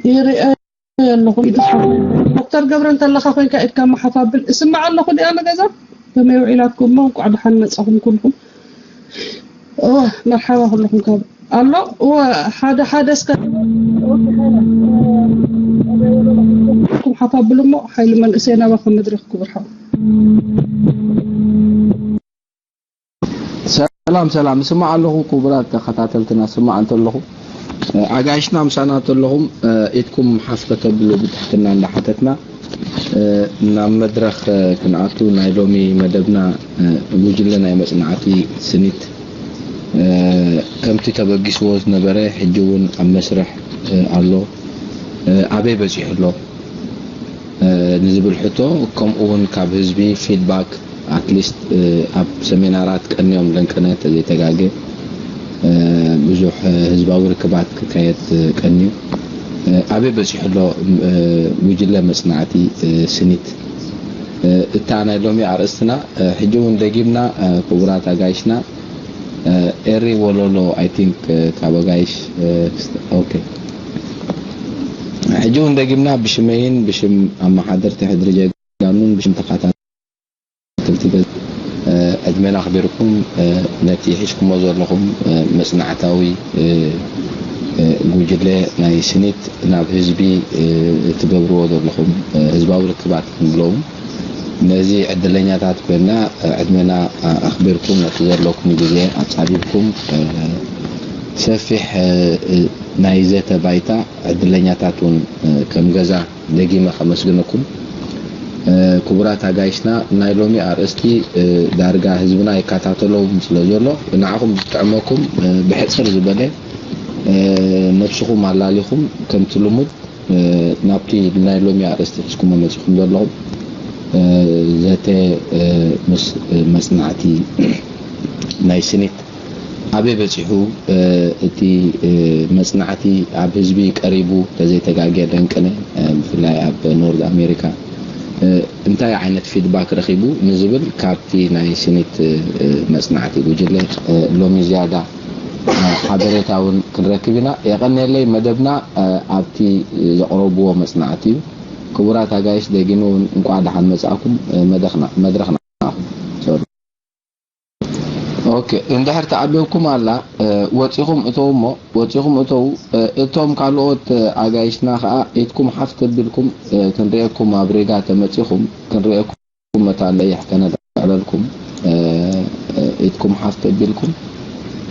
ይርአ ኣለኹ። ዶክተር ገብረ እንተለኻ ኮይንካ ኢድካ መሓፍ ኣብል። እስማዕ ኣለኹ ድኣ ንገዛ ከመይ ውዒላትኩም እሞ እንቋዕ ደሓን መጻኹም ኩልኩም። እወ መርሓባ ኩልኹም ካብ ኣሎ። እወ ሓደ ሓደ እስከ ኩም ሓፍ ኣብሉ እሞ ሓይሊ መንእሰይ ናባኹም መድረኽ ክብርሓው። ሰላም ሰላም፣ እስማዕ ኣለኹ ክቡራት ተኸታተልትና፣ እስማዕ እንተለኹ ኣጋይሽና ምሳና እንተለኹም ኢድኩም ሓፍ ከተብሉ ብትሕትና እንዳሓተትና ናብ መድረኽ ክንኣቱ ናይ ሎሚ መደብና ጉጅለ ናይ መጽናዕቲ ስኒት ከምቲ ተበጊስዎ ዝነበረ ሕጂ እውን ኣብ መስርሕ ኣሎ። ኣበይ በጺሑ ኣሎ? ንዝብል ሕቶ፣ ከምኡ እውን ካብ ህዝቢ ፊድባክ ኣትሊስት ኣብ ሰሜናራት ቀንዮም ለንቀነ ተዘይተጋገ ብዙሕ ህዝባዊ ርክባት ክካየድ ቀንዩ። ኣበይ በፂሑ ኣሎ ጉጅለ መፅናዕቲ ስኒት? እታ ናይ ሎሚ ኣርእስትና ሕጂ እውን ደጊምና ክቡራት ኣጋይሽና ኤሪ ወሎሎ I think ካብ ኣጋይሽ okay ሕጂ እውን ደጊምና ብሽመይን ብሽም ኣመሓደርቲ ሕድሪ ጀጋኑን ብሽም ተኸታተልቲ ዕድመና ኣኽቢርኩም ነቲ ሒዝኩሞ ዘለኹም መጽናዕታዊ ጉጅለ ናይ ስኒት ናብ ህዝቢ ትገብርዎ ዘለኹም ህዝባዊ ርክባት ክንብሎ እውን ነዚ ዕድለኛታት ኮይና ዕድመና ኣኽቢርኩም ነቲ ዘለኩም ግዜ ኣጻቢብኩም ሰፊሕ ናይ ዘተ ባይታ ዕድለኛታት እውን ከም ገዛ ደጊመ ከመስግነኩም። ክቡራት ኣጋይሽና ናይ ሎሚ ኣርእስቲ ዳርጋ ህዝብና ይከታተሎም ስለ ዘሎ ንዓኹም ዝጥዕመኩም ብሕጽር ዝበለ ነብስኹም ኣላሊኹም ከምቲ ልሙድ ናብቲ ናይ ሎሚ ኣርእስቲ ሒዝኩሞ መጺኹም ዘለኹም ዘተ ምስ መጽናዕቲ ናይ ስኒት ኣበይ በጺሑ እቲ መጽናዕቲ ኣብ ህዝቢ ቀሪቡ ተዘይተጋግየ ደንቅነ ብፍላይ ኣብ ኖርዝ ኣሜሪካ እንታይ ዓይነት ፊድባክ ረኺቡ ንዝብል ካብቲ ናይ ስኒት መጽናዕቲ ጉጅለ ሎሚ ዝያዳ ሓበሬታ እውን ክንረክብ ኢና። የቐንየለይ መደብና ኣብቲ ዘቕረብዎ መጽናዕቲ እዩ። ክቡራት ኣጋይሽ ደጊመ እውን እንቋዕ ደሓን መጻእኩም መድረኽና መድረኽና ናኹም። ኦኬ እንድሕር ተዓቢብኩም ኣላ ወፂኹም እተው እሞ ወፂኹም እተው እቶም ካልኦት ኣጋይሽና ከዓ ኢድኩም ሓፍ ተቢልኩም ክንሪኤኩም ኣብ ሪጋ ተመፂኹም ክንሪኤኩም መታን ለይሕ ከነልዕለልኩም ኢድኩም ሓፍ ተቢልኩም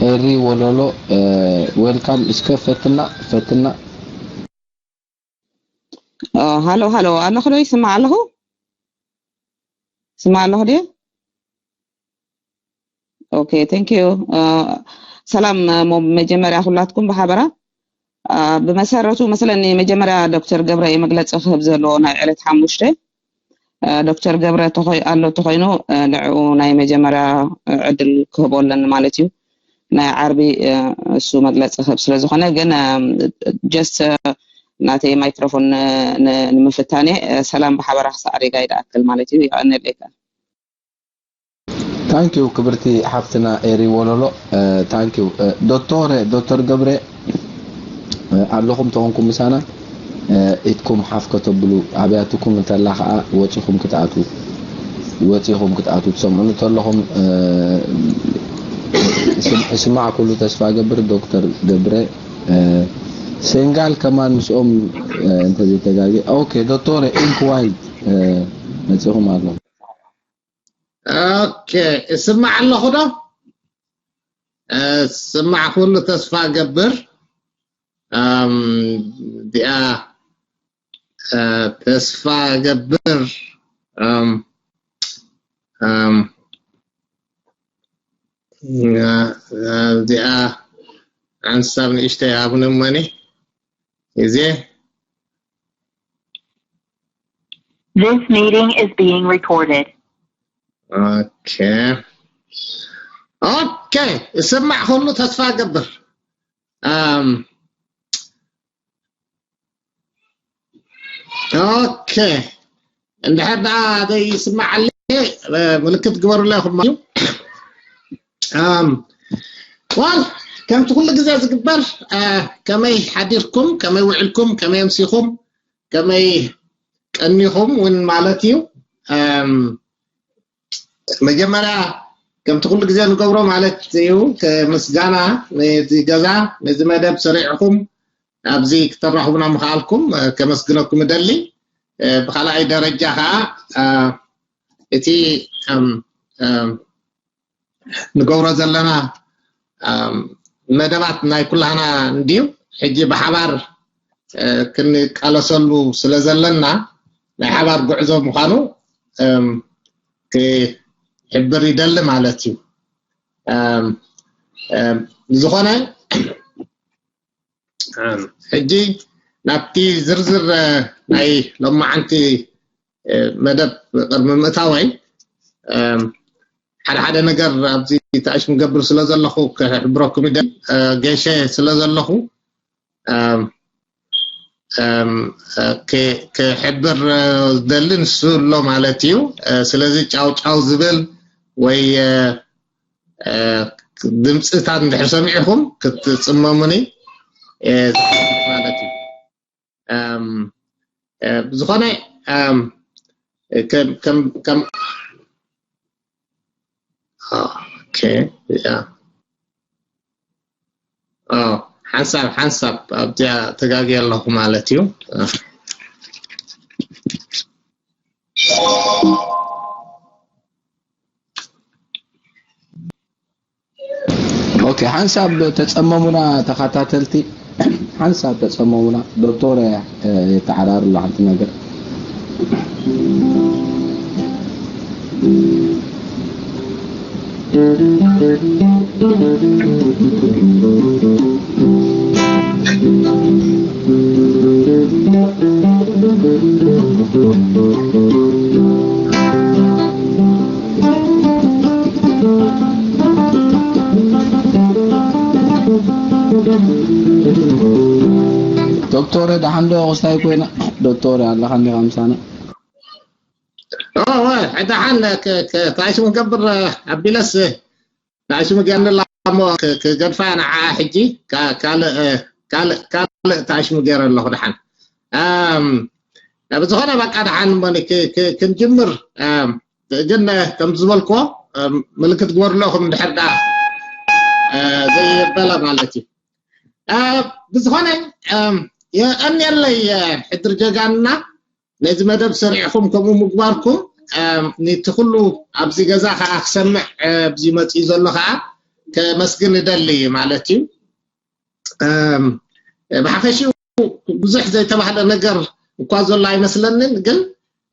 ኤሪ ወለሎ ዌልካም እስከ ፈትና ፈትና ሃሎ ሃሎ ኣለኹ ዶ ይስማዕ ኣለኹ ይስማዕ ኣለኹ ድየ okay thank you ሰላም መጀመርያ ኩላትኩም ብሓበራ ብመሰረቱ መስለኒ መጀመርያ ዶክተር ገብረ መግለፂ ክህብ ዘለዎ ናይ ዕለት ሓሙሽተ ዶክተር ገብረ ኣሎ ተኮይኑ ንዕኡ ናይ መጀመርያ ዕድል ክህቦ ኣለኒ ማለት እዩ ናይ ዓርቢ እሱ መግለፂ ክህብ ስለዝኮነ ግን just ናተይ ማይክሮፎን ንምፍታን ሰላም ብሓበራ ክሰዕር ጋይ ደኣክል ማለት እዩ ይቀንለይካ ታንኪዩ ክብርቲ ሓፍትና ኤሪ ወለሎ ታንኪዩ ዶክተር ዶክተር ገብረ ኣለኹም ተኾንኩም ምሳና ኢድኩም ሓፍ ከተብሉ ኣብያትኩም እንተላ ከዓ ወፂኹም ክትኣትዉ ወፂኹም ክትኣትዉ ትሰምዑ እንተለኹም ስማዕ ኩሉ ተስፋ ገብር ዶክተር ገብረ ሴንጋል ከማን ምስኦም እንተዘይተጋገ ኦኬ ዶክተር ኢንክ ዋይልድ መፂኹም ኣለኹም ኦኬ እስማዕ ኣለኹ ዶ እስማዕ ኩሉ ተስፋ ገብር እዚኣ ተስፋ ገብር እዚኣ ሓንሳብ ንእሽተይ ሃብኒ እመኒ ግዜ This meeting is being recorded. Okay. Okay. اسمع كله تسفى قبر. Um, okay. እንድሕር ደኣ ዘይስማዓለ ምልክት ግበሩለይ ክማ እዩ ዋል ከምቲ ኩሉ ግዜ ዝግበር፣ እ፣ ከመይ ሓዲርኩም፣ ከመይ ውዕልኩም፣ ከመይ ኣምሲኹም፣ ከመይ ቀኒኹም እውን ማለት እዩ። እም፣ መጀመርያ ከምቲ ኩሉ ግዜ ንገብሮ ማለት እዩ፣ ከምስጋና ነዚ ገዛ፣ ነዚ መደብ ሰሪዕኹም ኣብዚ ክተራኽቡና ምኽኣልኩም፣ እ፣ ከመስግነኩም እደሊ። እ፣ ብኻልኣይ ደረጃ ኸዓ፣ እ፣ እቲ፣ እም፣ እም፣ ንገብሮ ዘለና፣ እም፣ መደባት ናይ ኩላህና እንድዩ። ሕጂ ብሓባር፣ እ፣ ክንቃለሰሉ ስለ ዘለና ናይ ሓባር ጉዕዞ ምዃኑ፣ እም፣ ክሕብር ይደሊ ማለት እዩ። እም፣ እም፣ ዝኾነ፣ እም፣ ሕጂ ናብቲ ዝርዝር፣ እ፣ ናይ ሎማዓንቲ፣ እ፣ መደብ ቅድሚ ምእታወይ፣ እም፣ ሓደ ሓደ ነገር ኣብዚ ተኣሽ ምገብር ስለ ዘለኹ ክሕብረኩም ይደሊ፣ እ፣ ገሸ ስለ ዘለኹ፣ እም፣ እም፣ እ፣ ክ-፣ ክሕብር፣ እ፣ ዝደሊ ንሱ ኣሎ ማለት እዩ። እ፣ ስለዚ ጫው ጫው ዝብል ወይ፣ እ፣ እ፣ ድምፅታት እንድሕር ሰሚዕኹም ክትፅመሙኒ፣ እ፣ ዝሓትት ማለት እዩ። እም፣ እ፣ ብዝኾነ፣ እም፣ ከም፣ ከም፣ ከም፣ ኦኬ፣ ያ። ኦ፣ ሓንሳብ፣ ሓንሳብ ኣብዚኣ ተጋግየ ኣለኹ ማለት እዩ። ኦኬ፣ ሓንሳብ ተጸመሙና ተኸታተልቲ፣ ሓንሳብ ተጸመሙና። ዶክተር፣ እ፣ የተዓራርሎ ሓንቲ ነገር። ዶክተር፣ ደሓን ዶ? ክስታይ ኮይና? ዶክተር፣ ኣለኻ እንዲኻ ምሳና? ኦ፣ ኦ፣ ደሓን፣ ከ-፣ ከ-፣ እንታይ ሽሙ ክገብር፣ ኣቢለስ፣ እንታይ ሽሙ ገንላ እሞ፣ ከ-፣ ክገድፋ ንዓ ሕጂ፣ ካ-፣ ካልእ፣ እ፣ ካልእ፣ ካልእ እንታይ ሽሙ ገይረ ኣለኹ ደሓን። ኣም፣ ብዝኾነ በቃ ደሓን እሞ ን-፣ ክ-፣ ክ-፣ ክንጅምር፣ ኣም፣ ግን፣ እ፣ ከም ዝበልክዎ፣ ኣም፣ ምልክት ግበርለኹም እንድሕር ደኣ፣ እ፣ ዘየበለ ማለት እዩ። እ፣ ብዝኾነ፣ ኣም፣ የቐንየለይ፣ እ፣ ሕድር ጀጋንና፣ ነዚ መደብ ሰሪዕኹም ከምኡ ምግባርኩም፣ ኣም፣ ነቲ ኩሉ ኣብዚ ገዛ ከኣ ክሰምዕ፣ እ፣ ኣብዚ መጺኡ ዘሎ ከኣ ከመስግን እደሊ ማለት እዩ። ኣም፣ ብሓፈሽኡ ብዙሕ ዘይተባህለ ነገር እኳ ዘሎ ኣይመስለንን፣ ግን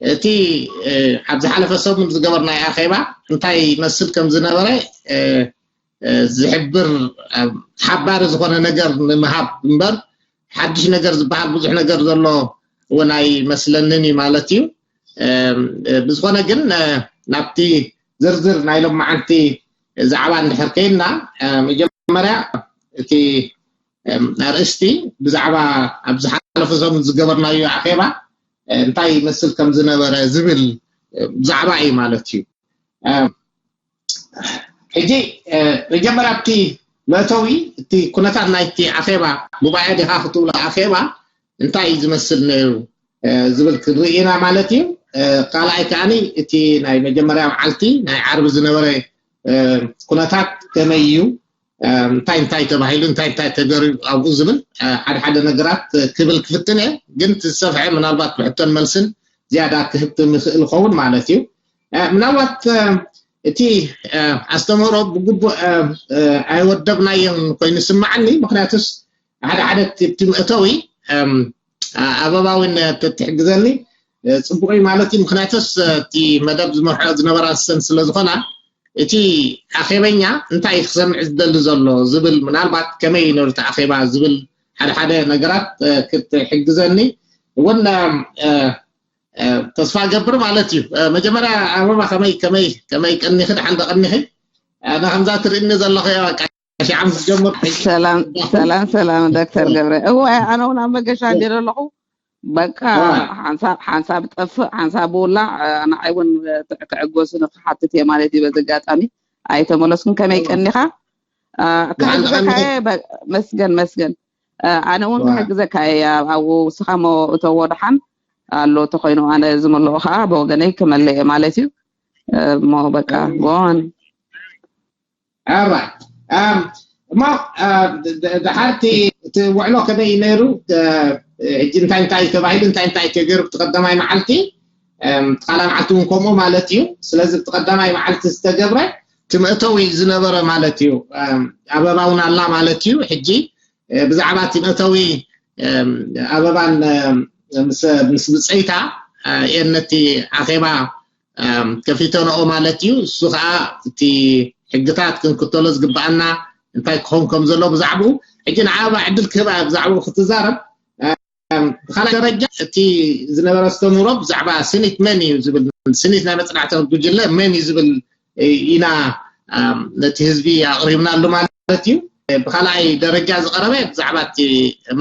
እቲ፣ እ፣ ኣብ ዝሓለፈ ሰሙን ዝገበርናዮ ኣኼባ እንታይ ይመስል ከም ዝነበረ፣ እ፣ እ፣ ዝሕብር፣ እ፣ ሓባሪ ዝኾነ ነገር ንምሃብ እምበር፣ ሓድሽ ነገር ዝበሃል ብዙሕ ነገር ዘሎ እውን ኣይመስለንን እዩ ማለት እዩ። እ፣ ብዝኾነ ግን፣ እ፣ ናብቲ ዝርዝር ናይ ሎማዓንቲ ዛዕባ እንድሕር ከይድና፣ እ፣ መጀመርያ እቲ፣ እ፣ ኣርእስቲ ብዛዕባ ኣብ ዝሓለፈ ሰሙን ዝገበርናዮ ኣኼባ፣ እ፣ እንታይ ይመስል ከም ዝነበረ ዝብል፣ እ፣ ዛዕባ እዩ ማለት እዩ። እ፣ ሕጂ፣ እ፣ መጀመርያ ኣብቲ መእተዊ፣ እቲ ኩነታት ናይቲ ኣኼባ፣ ጉባኤ ዲኻ ክትብሎ ኣኼባ እንታይ እዩ ዝመስል ነይሩ፣ እ፣ ዝብል ክንርኢ ኢና ማለት እዩ። እ፣ ካልኣይ ከኣኒ እቲ ናይ መጀመርያ መዓልቲ ናይ ዓርቢ ዝነበረ፣ እ፣ ኩነታት ከመይ እዩ፣ እ፣ እንታይ እንታይ ተባሂሉ፣ እንታይ እንታይ ተገይሩ ኣብኡ ዝብል፣ እ፣ ሓደ ሓደ ነገራት፣ እ፣ ክብል ክፍትን እየ። ግን እቲ ዝሰፍሐ ምናልባት ብሕቶን መልስን ዝያዳ ክህብ ምኽእል ይኸውን ማለት እዩ። እ፣ ምናልባት፣ እ፣ እቲ፣ እ፣ ኣስተምህሮ ብግቡእ፣ እ፣ እ፣ ኣይወደብናዮን ኮይኑ ይስምዓኒ። ምኽንያቱስ ሓደ ሓደ እቲ፣ እቲ መእተዊ፣ እም፣ ኣ-፣ ኣበባ እውን ተትሕግዘኒ፣ እ፣ ጽቡቕ እዩ ማለት እዩ። ምኽንያቱስ፣ እ፣ እቲ መደብ ዝመርሖ ዝነበራ ንሰን ስለ ዝኾና፣ እቲ ኣኼበኛ እንታይ እዩ ክሰምዕ ዝደሊ ዘሎ ዝብል ምናልባት ከመይ እዩ ነቲ ኣኼባ ዝብል ሓደ ሓደ ነገራት፣ እ፣ ክትሕግዘኒ እውን፣ እ፣ እ፣ እ፣ ተስፋ እገብር ማለት እዩ። እ፣ መጀመርያ ኣበባ ከመይ፣ ከመይ፣ ከመይ ቀኒኺ፣ ደሓን ዶ ቀኒኺ? ኣነ ከምዛ ትርእኒ ዘለኺ እያ፣ በቃ፣ ሺዓም ዝጀምር። ሰላም፣ ሰላም፣ ሰላም፣ ዶክተር ገብረ። እወ፣ ኣነ እውን ኣብ መገሻ ነይረ ኣለኹ። በቃ፣ ዋ። ሓንሳብ፣ ሓንሳብ ጠፍእ፣ ሓንሳብ ውላዕ፣ እ፣ ንዓይ እውን፣ እ፣ ትዕ-፣ ክዕገሱ ንክሓትት እየ ማለት እዩ። በዚ ኣጋጣሚ ኣይተመለስኩን። ከመይ ቀኒኻ? ክሕግዘካ እየ። መስገን መስገን። ኣነ እውን ክሕግዘካ እየ። ኣብኡ ንስኻ እሞ እተዎ ደሓን ኣሎ ተኮይኑ ኣነ ዝመልኦ ከዓ ብወገነይ ክመልእ እየ ማለት እዩ። እሞ በቃ ጎን ኣራይ እሞ ድሓርቲ እቲ ውዕሎ ከመይ እዩ ነይሩ? ሕጂ እንታይ እንታይ ተባሂሉ እንታይ እንታይ ተገይሩ? ብቲ ቀዳማይ መዓልቲ ቃላ መዓልቲ እውን ከምኡ ማለት እዩ። ስለዚ ብቲ ቀዳማይ መዓልቲ ዝተገብረ እቲ መእተዊ ዝነበረ ማለት እዩ። ኣበባ እውን ኣላ ማለት እዩ። ሕጂ ብዛዕባ እቲ መእተዊ ኣበባን ምስ ብፀይታ እየን ነቲ ኣኼባ ከፊተንኦ ማለት እዩ። እሱ ከዓ እቲ ሕግታት ክንክተሎ ዝግበኣና እንታይ ክኸውን ከም ዘሎ ብዛዕባኡ ሕጂ ንዓበባ ዕድል ክህባ ብዛዕባኡ ክትዛረብ ብካልኣይ ደረጃ እቲ ዝነበረ ኣስተምህሮ ብዛዕባ ስኒት መን እዩ ዝብል ስኒት ናይ መፅናዕቲ ጉጅለ መን እዩ ዝብል ኢና ነቲ ህዝቢ ኣቕሪብናሉ ማለት እዩ። ብካልኣይ ደረጃ ዝቐረበ ብዛዕባ እቲ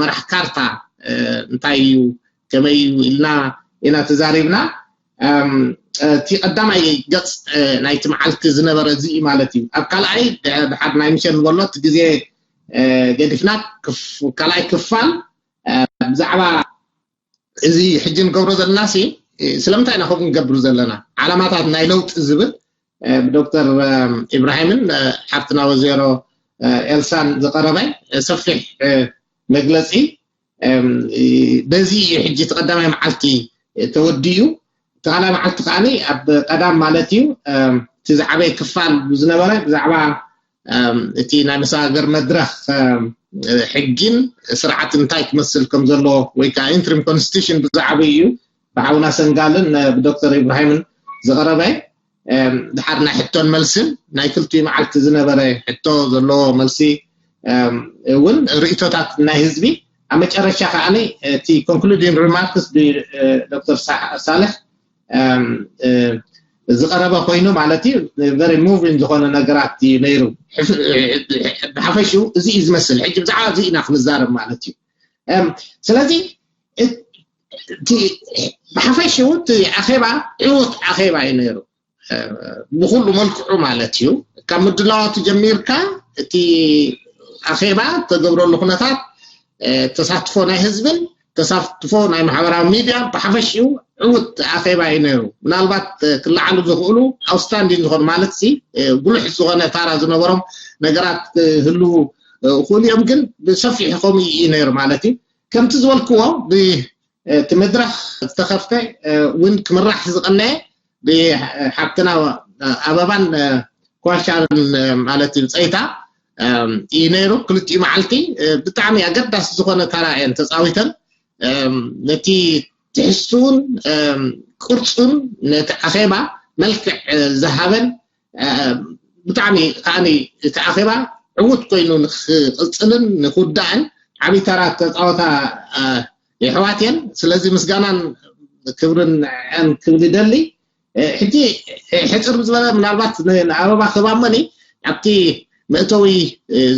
መራሕ ካርታ እንታይ እዩ ከመይ እዩ ኢልና ኢና ተዛሪብና። እቲ ቀዳማይ ገፅ ናይቲ መዓልቲ ዝነበረ እዚ እዩ ማለት እዩ። ኣብ ካልኣይ ድሓር ናይ ምሸት ዝበሎ እቲ ግዜ ገዲፍና ካልኣይ ክፋል ብዛዕባ እዚ ሕጂ ንገብሮ ዘለና ሲ ስለምንታይ ኢና ከምኡ ንገብር ዘለና ዓላማታት ናይ ለውጢ ዝብል ብዶክተር ኢብራሂምን ሓፍትና ወዜሮ ኤልሳን ዝቀረበ ሰፊሕ መግለፂ በዚ እዩ ሕጂ እቲ ቀዳማይ መዓልቲ ተወዲኡ። እቲ ካልኣይ መዓልቲ ከዓኒ ኣብ ቀዳም ማለት እዩ እቲ ዝዓበየ ክፋል ዝነበረ ብዛዕባ እቲ ናይ መሰጋገር መድረኽ ሕጊን ስርዓት እንታይ ክመስል ከም ዘለዎ ወይ ከዓ ኢንትሪም ኮንስቲቱሽን ብዛዕባ እዩ ብሓውና ሰንጋልን ብዶክተር ኢብራሂምን ዝቐረበ ድሓር ናይ ሕቶን መልስን ናይ ክልቲኡ መዓልቲ ዝነበረ ሕቶ ዘለዎ መልሲ እውን ርእቶታት ናይ ህዝቢ ኣብ መጨረሻ ከዓ እቲ ኮንክሉዲንግ ሪማርክስ ብዶክተር ሳልሕ ዝቀረበ ኮይኑ ማለት እዩ። ቨሪ ሙቪን ዝኮነ ነገራት እዩ ነይሩ። ብሓፈሽኡ እዚ እዩ ዝመስል። ሕጂ ብዛዕባ እዚ ኢና ክንዛረብ ማለት እዩ። ስለዚ ብሓፈሽኡ እቲ ኣኼባ ዕዉት ኣኼባ እዩ ነይሩ። ብኩሉ መልክዑ ማለት እዩ። ካብ ምድላዋቱ ጀሚርካ እቲ ኣኼባ ተገብረሉ ኩነታት ተሳትፎ ናይ ህዝብን ተሳትፎ ናይ ማሕበራዊ ሚድያ ብሓፈሽኡ ዕዉት ኣኼባ እዩ ነይሩ። ምናልባት ክለዓሉ ዝኽእሉ ኣውትስታንዲንግ ዝኾኑ ማለት ሲ ጉሉሕ ዝኾነ ታራ ዝነበሮም ነገራት ክህልዉ ክእሉ እዮም፣ ግን ብሰፊሑ ከምኡ እዩ ነይሩ ማለት እዩ። ከምቲ ዝበልክዎ እቲ መድረኽ ዝተኸፍተ እውን ክምራሕ ዝቐነየ ብሓብትና ኣበባን ኳሻርን ማለት እዩ ፀይታ እዩ ነይሩ። ክልቲኡ መዓልቲ ብጣዕሚ ኣገዳሲ ዝኾነ ተራ እየን ተፃዊተን። ነቲ ትሕዝቱን ቅርፁን ነቲ ኣኼባ መልክዕ ዝሃበን ብጣዕሚ ከዓኒ እቲ ኣኼባ ዕዉት ኮይኑ ንክቕፅልን ንክውዳእን ዓብዪ ተራ ተፃወታ የሕዋት እየን። ስለዚ ምስጋናን ክብርን ንዐን ክብል ይደሊ። ሕጂ ሕፅር ዝበለ ምናልባት ንኣበባ ክህባ እሞኒ ኣብቲ መእተዊ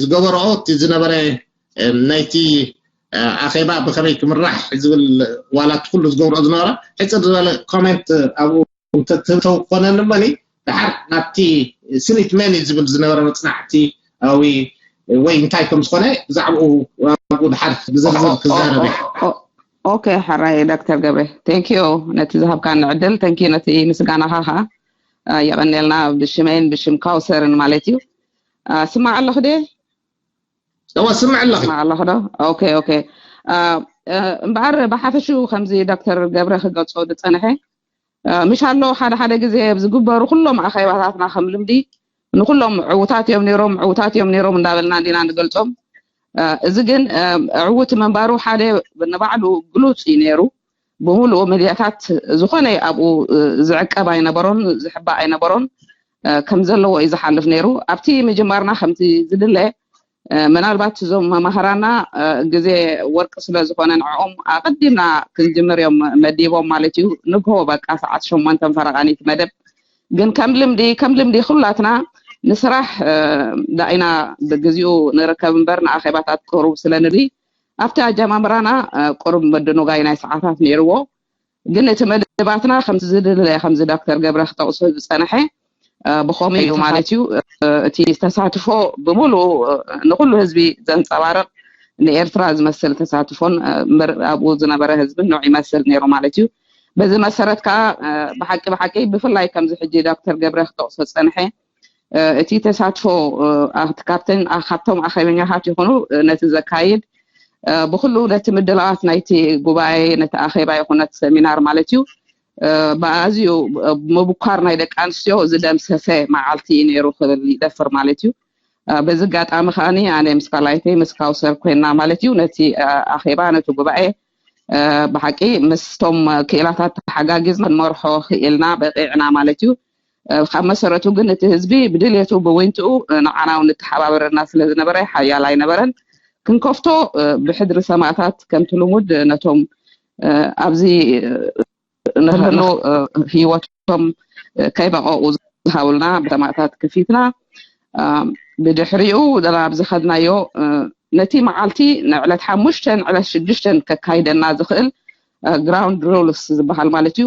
ዝገበረኦ እቲ ዝነበረ ናይቲ ኣኼባ ብከመይ ክምራሕ ዝብል ዋላ እቲ ኩሉ ዝገብረኦ ዝነበረ ሕፅር ዝበለ ኮሜንት ኣብኡ እንተትህብተው ክኾነኒ እሞኒ ድሓር ናብቲ ስኒት መን እዩ ዝብል ዝነበረ መፅናዕቲ ኣዊ ወይ እንታይ ከም ዝኾነ ብዛዕባኡ ኣብኡ ድሓር ብዝርዝር ክዛረብ እዩ። ኦኬ ሕራይ ዶክተር ገብረ ቴንኪዩ ነቲ ዝሃብካኒ ዕድል ቴንኪዩ ነቲ ምስጋናኻ ኸዓ የቐንየልና ብሽመይን ብሽም ካውሰርን ማለት እዩ። ስማዕ ኣለኹ ድየ? እወ ስምዕ ኣለኺ። ስማዕ ኣለኹ ዶ? ኦኬ ኦኬ። እምበኣር ብሓፈሽኡ ከምዚ ዶክተር ገብረ ክገልጾ ዝጸንሐ ምሽ ኣሎ ሓደ ሓደ ግዜ ኣብ ዝግበሩ ኩሎም ኣኼባታትና ከም ልምዲ ንኩሎም ዕዉታት እዮም ነይሮም ዕዉታት እዮም ነይሮም እንዳበልና እንዲና ንገልጾም። እዚ ግን ዕዉት ምንባሩ ሓደ ንባዕሉ ግሉጽ እዩ ነይሩ። ብምሉኡ ሚድያታት ዝኾነ ኣብኡ ዝዕቀብ ኣይነበሮን ዝሕባእ ኣይነበሮን ከም ዘለዎ እዩ ዝሓልፍ ነይሩ። ኣብቲ ምጅማርና ከምቲ ዝድለ ምናልባት እዞም መማህራና ግዜ ወርቂ ስለ ዝኾነ ንዕኦም ኣቐዲምና ክንጅምር እዮም መዲቦም ማለት እዩ። ንግሆ በቃ ሰዓት ሸሞንተን ፈረቓን እቲ መደብ ግን ከም ልምዲ ከም ልምዲ ኩላትና ንስራሕ ዳኢና ብግዚኡ ንርከብ እምበር ንኣኼባታት ቅሩብ ስለ ንርኢ ኣብቲ ኣጀማምራና ቅሩብ ምድንጓይ ናይ ሰዓታት ነይርዎ። ግን እቲ መደባትና ከምቲ ዝድለ ከምዚ ዶክተር ገብረ ክጠቕሶ ዝጸንሐ ብኸምኡ እዩ ማለት እዩ። እቲ ተሳትፎ ብምሉእ ንኩሉ ህዝቢ ዘንፀባርቕ፣ ንኤርትራ ዝመስል ተሳትፎን ኣብኡ ዝነበረ ህዝብን ንዑ ይመስል ነይሩ ማለት እዩ። በዚ መሰረት ከዓ ብሓቂ ብሓቂ ብፍላይ ከምዚ ሕጂ ዶክተር ገብረ ክጠቕሶ ዝፀንሐ እቲ ተሳትፎ ካብቶም ኣኼበኛታት ይኹኑ ነቲ ዘካይድ ብኩሉ ነቲ ምድላዋት ናይቲ ጉባኤ፣ ነቲ ኣኼባ ይኹን ነቲ ሰሚናር ማለት እዩ ብኣዝዩ ምብኳር ናይ ደቂ ኣንስትዮ ዝደምሰሰ መዓልቲ እዩ ነይሩ ክብል ይደፍር ማለት እዩ። በዚ ኣጋጣሚ ከዓኒ ኣነ ምስ ካላይተይ ምስ ካውሰር ኮይና ማለት እዩ ነቲ ኣኼባ ነቲ ጉባኤ ብሓቂ ምስቶም ክኢላታት ተሓጋጊዝና ክንመርሖ ክኢልና በቂዕና ማለት እዩ። ካብ መሰረቱ ግን እቲ ህዝቢ ብድልየቱ ብዊንትኡ ንዓና እውን ንተሓባበረና ስለ ዝነበረ ሓያል ኣይነበረን። ክንከፍቶ ብሕድሪ ሰማእታት ከምቲ ልሙድ ነቶም ኣብዚ ንህሉ ህይወቶም ከይበቐቑ ዝሃቡልና ብሰማእታት ክፊትና ብድሕሪኡ ናብ ዝኸድናዮ ነቲ መዓልቲ ንዕለት ሓሙሽተን ዕለት ሽዱሽተን ከካይደና ዝኽእል ግራውንድ ሩልስ ዝበሃል ማለት እዩ።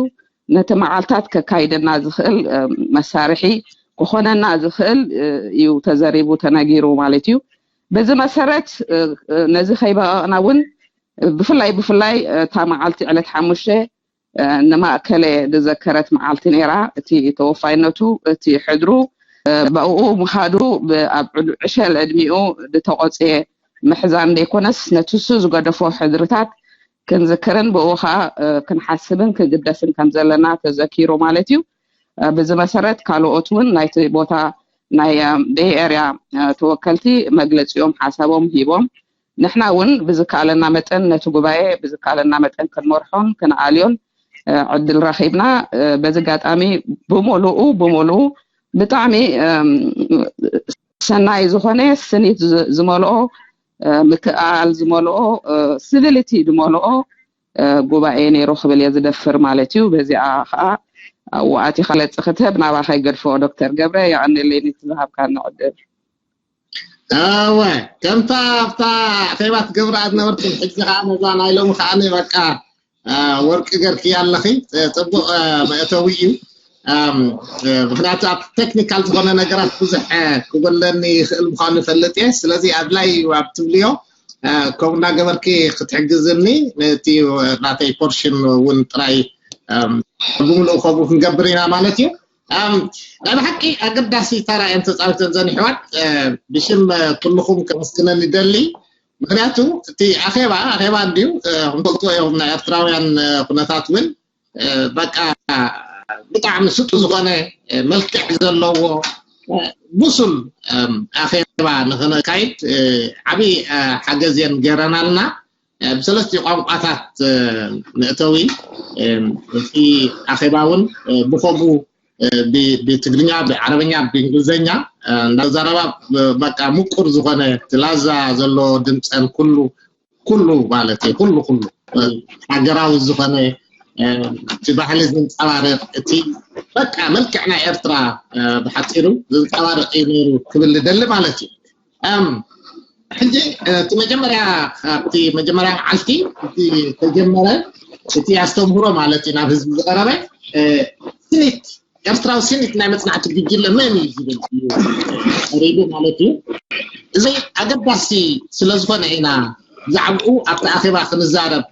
ነቲ መዓልታት ከካይደና ዝኽእል መሳርሒ ክኾነና ዝኽእል እዩ ተዘሪቡ ተነጊሩ ማለት እዩ። በዚ መሰረት ነዚ ከይበቐቕና እውን ብፍላይ ብፍላይ እታ መዓልቲ ዕለት ሓሙሽተ ንማእከለ ዝዘከረት መዓልቲ ነይራ። እቲ ተወፋይነቱ እቲ ሕድሩ ብኡ ምኻዱ ኣብ ዕሸል ዕድሚኡ ዝተቖፅየ ምሕዛን ዘይኮነስ ነቲ እሱ ዝገደፎ ሕድርታት ክንዝክርን ብኡ ከዓ ክንሓስብን ክግደስን ከም ዘለና ተዘኪሩ ማለት እዩ። ብዚ መሰረት ካልኦት እውን ናይቲ ቦታ ናይ ቤይ ኤርያ ተወከልቲ መግለፂኦም ሓሳቦም ሂቦም ንሕና እውን ብዝከኣለና መጠን ነቲ ጉባኤ ብዝከኣለና መጠን ክንመርሖን ክንኣልዮን ዕድል ረኺብና። በዚ ኣጋጣሚ ብምሉኡ ብምሉኡ ብጣዕሚ ሰናይ ዝኾነ ስኒት ዝመልኦ ምክእኣል ዝመልኦ ሲቪሊቲ ዝመልኦ ጉባኤ ነይሩ ክብል እየ ዝደፍር ማለት እዩ። በዚኣ ከዓ ኣብኡ ኣቲኻ መግለፂ ክትህብ ናባኻ ይገድፎ። ዶክተር ገብረ የቐንየለይ ነቲ ዝሃብካኒ ዕድል። እወ ከምታ ኣብታ ኣኼባ ትገብርኣ ዝነበርክን ሕጂ ከዓ ነዛ ናይ ሎሚ ከዓ በቃ ወርቂ ገርክያ ኣለኺ። ፅቡቕ መእተዊ እዩ። ምክንያቱ ኣብ ቴክኒካል ዝኾነ ነገራት ብዙሕ ክጎለኒ ይኽእል ምዃኑ ይፈልጥ እየ። ስለዚ ኣድላይ እዩ ኣብ ትብልዮ ከምኡ እናገበርኪ ክትሕግዝኒ ነቲ ናተይ ፖርሽን እውን ጥራይ ብምልኡ ከምኡ ክንገብር ኢና ማለት እዩ። ናይ ብሓቂ ኣገዳሲ ተራ እየን ተፃዊተን ዘን ኣሕዋት። ብሽም ኩልኹም ከመስግነን ይደሊ። ምክንያቱ እቲ ኣኼባ ኣኼባ እንድዩ ክንፈልጥዎ እዮም ናይ ኤርትራውያን ኩነታት እውን በቃ ብጣዕሚ ስጡ ዝኾነ መልክዕ ዘለዎ ብሱል ኣኼባ ንክነካይድ ዓብዪ ሓገዝ እየን ገይረናልና። ብሰለስቲ ቋንቋታት መእተዊ እቲ ኣኼባ እውን ብኸምኡ ብትግርኛ፣ ብዓረበኛ፣ ብእንግሊዝኛ እንዳዘረባ በቃ ምቁር ዝኾነ ትላዛ ዘለዎ ድምፀን ኩሉ ኩሉ ማለት እዩ ኩሉ ኩሉ ሃገራዊ ዝኾነ እቲ ባህሊ ዘንፀባርቕ እቲ በቃ መልክዕ ናይ ኤርትራ ብሓፂሩ ዘንፀባርቕ እዩ ነይሩ ክብል ዝደሊ ማለት እዩ። ሕጂ እቲ መጀመርያ ኣብቲ መጀመርያ መዓልቲ እቲ ተጀመረ እቲ ኣስተምህሮ ማለት እዩ ናብ ህዝቢ ዝቐረበ ስኒት ኤርትራዊ ስኒት ናይ መፅናዕቲ ጉጅለ መን እዩ ዝብል እዩ ቀሪቡ ማለት እዩ። እዚ ኣገዳሲ ስለዝኾነ ኢና ብዛዕባኡ ኣብቲ ኣኼባ ክንዛረብ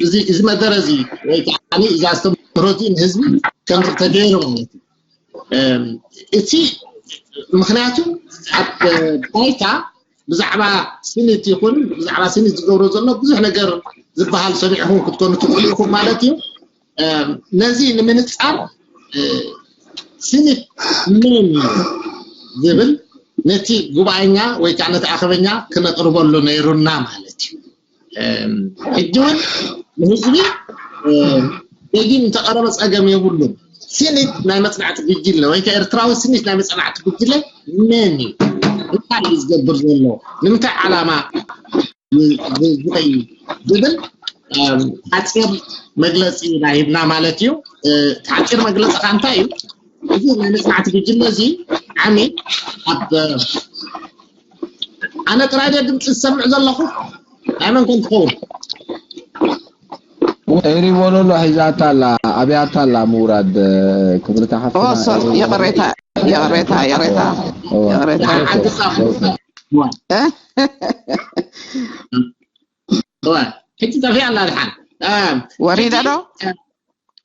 እዚ መደረ እዚ ወይ ከዓ እዚ ኣስተምህሮ እዚ ንህዝቢ ከምዚ ተገይሩ ማለት እዩ። እቲ ምክንያቱ ኣብ ባይታ ብዛዕባ ስኒት ይኹን ብዛዕባ ስኒት ዝገብሮ ዘሎ ብዙሕ ነገር ዝበሃል ሰሚዕኹም ክትኮኑ ትኽእሉ ኢኹም ማለት እዩ። ነዚ ንምንፃር ስኒት መን እዩ ዝብል ነቲ ጉባኤኛ ወይ ከዓ ነቲ ኣኸበኛ ክነቅርበሉ ነይሩና ማለት እዩ። ሕጂ እውን ንህዝቢ ደጊም ዝተቐረበ ፀገም የብሉን። ስኒት ናይ መፅናዕቲ ጉጅለ ወይ ከዓ ኤርትራዊ ስኒት ናይ መፅናዕቲ ጉጅለ መን እዩ? እንታይ እዩ ዝገብር ዘሎ? ንምንታይ ዓላማ ዝኸይ ዝብል ሓፂር መግለፂ ኢና ሂብና ማለት እዩ። ሓፂር መግለፂ ከዓ እንታይ እዩ? እዚ ናይ መፅናዕቲ ጉጅለ እዚ ዓሚ ኣብ ኣነ ጥራይ ድምፂ ዝሰምዕ ዘለኹ ናይ መን ኮን ትኸውን? ኤሪ ወለሎ ሒዛታ ኣላ ኣብያታ ኣላ ምውራድ ክብርታ ሓፍትና ኦሶ የቕሬታ የቕሬታ የቕሬታ እዋ። የቕሬታ ዓዲ ሳብ እዋ፣ ሕጂ ጠፊኣ ኣላ ድሓን። እ፣ ወሪዳ ዶ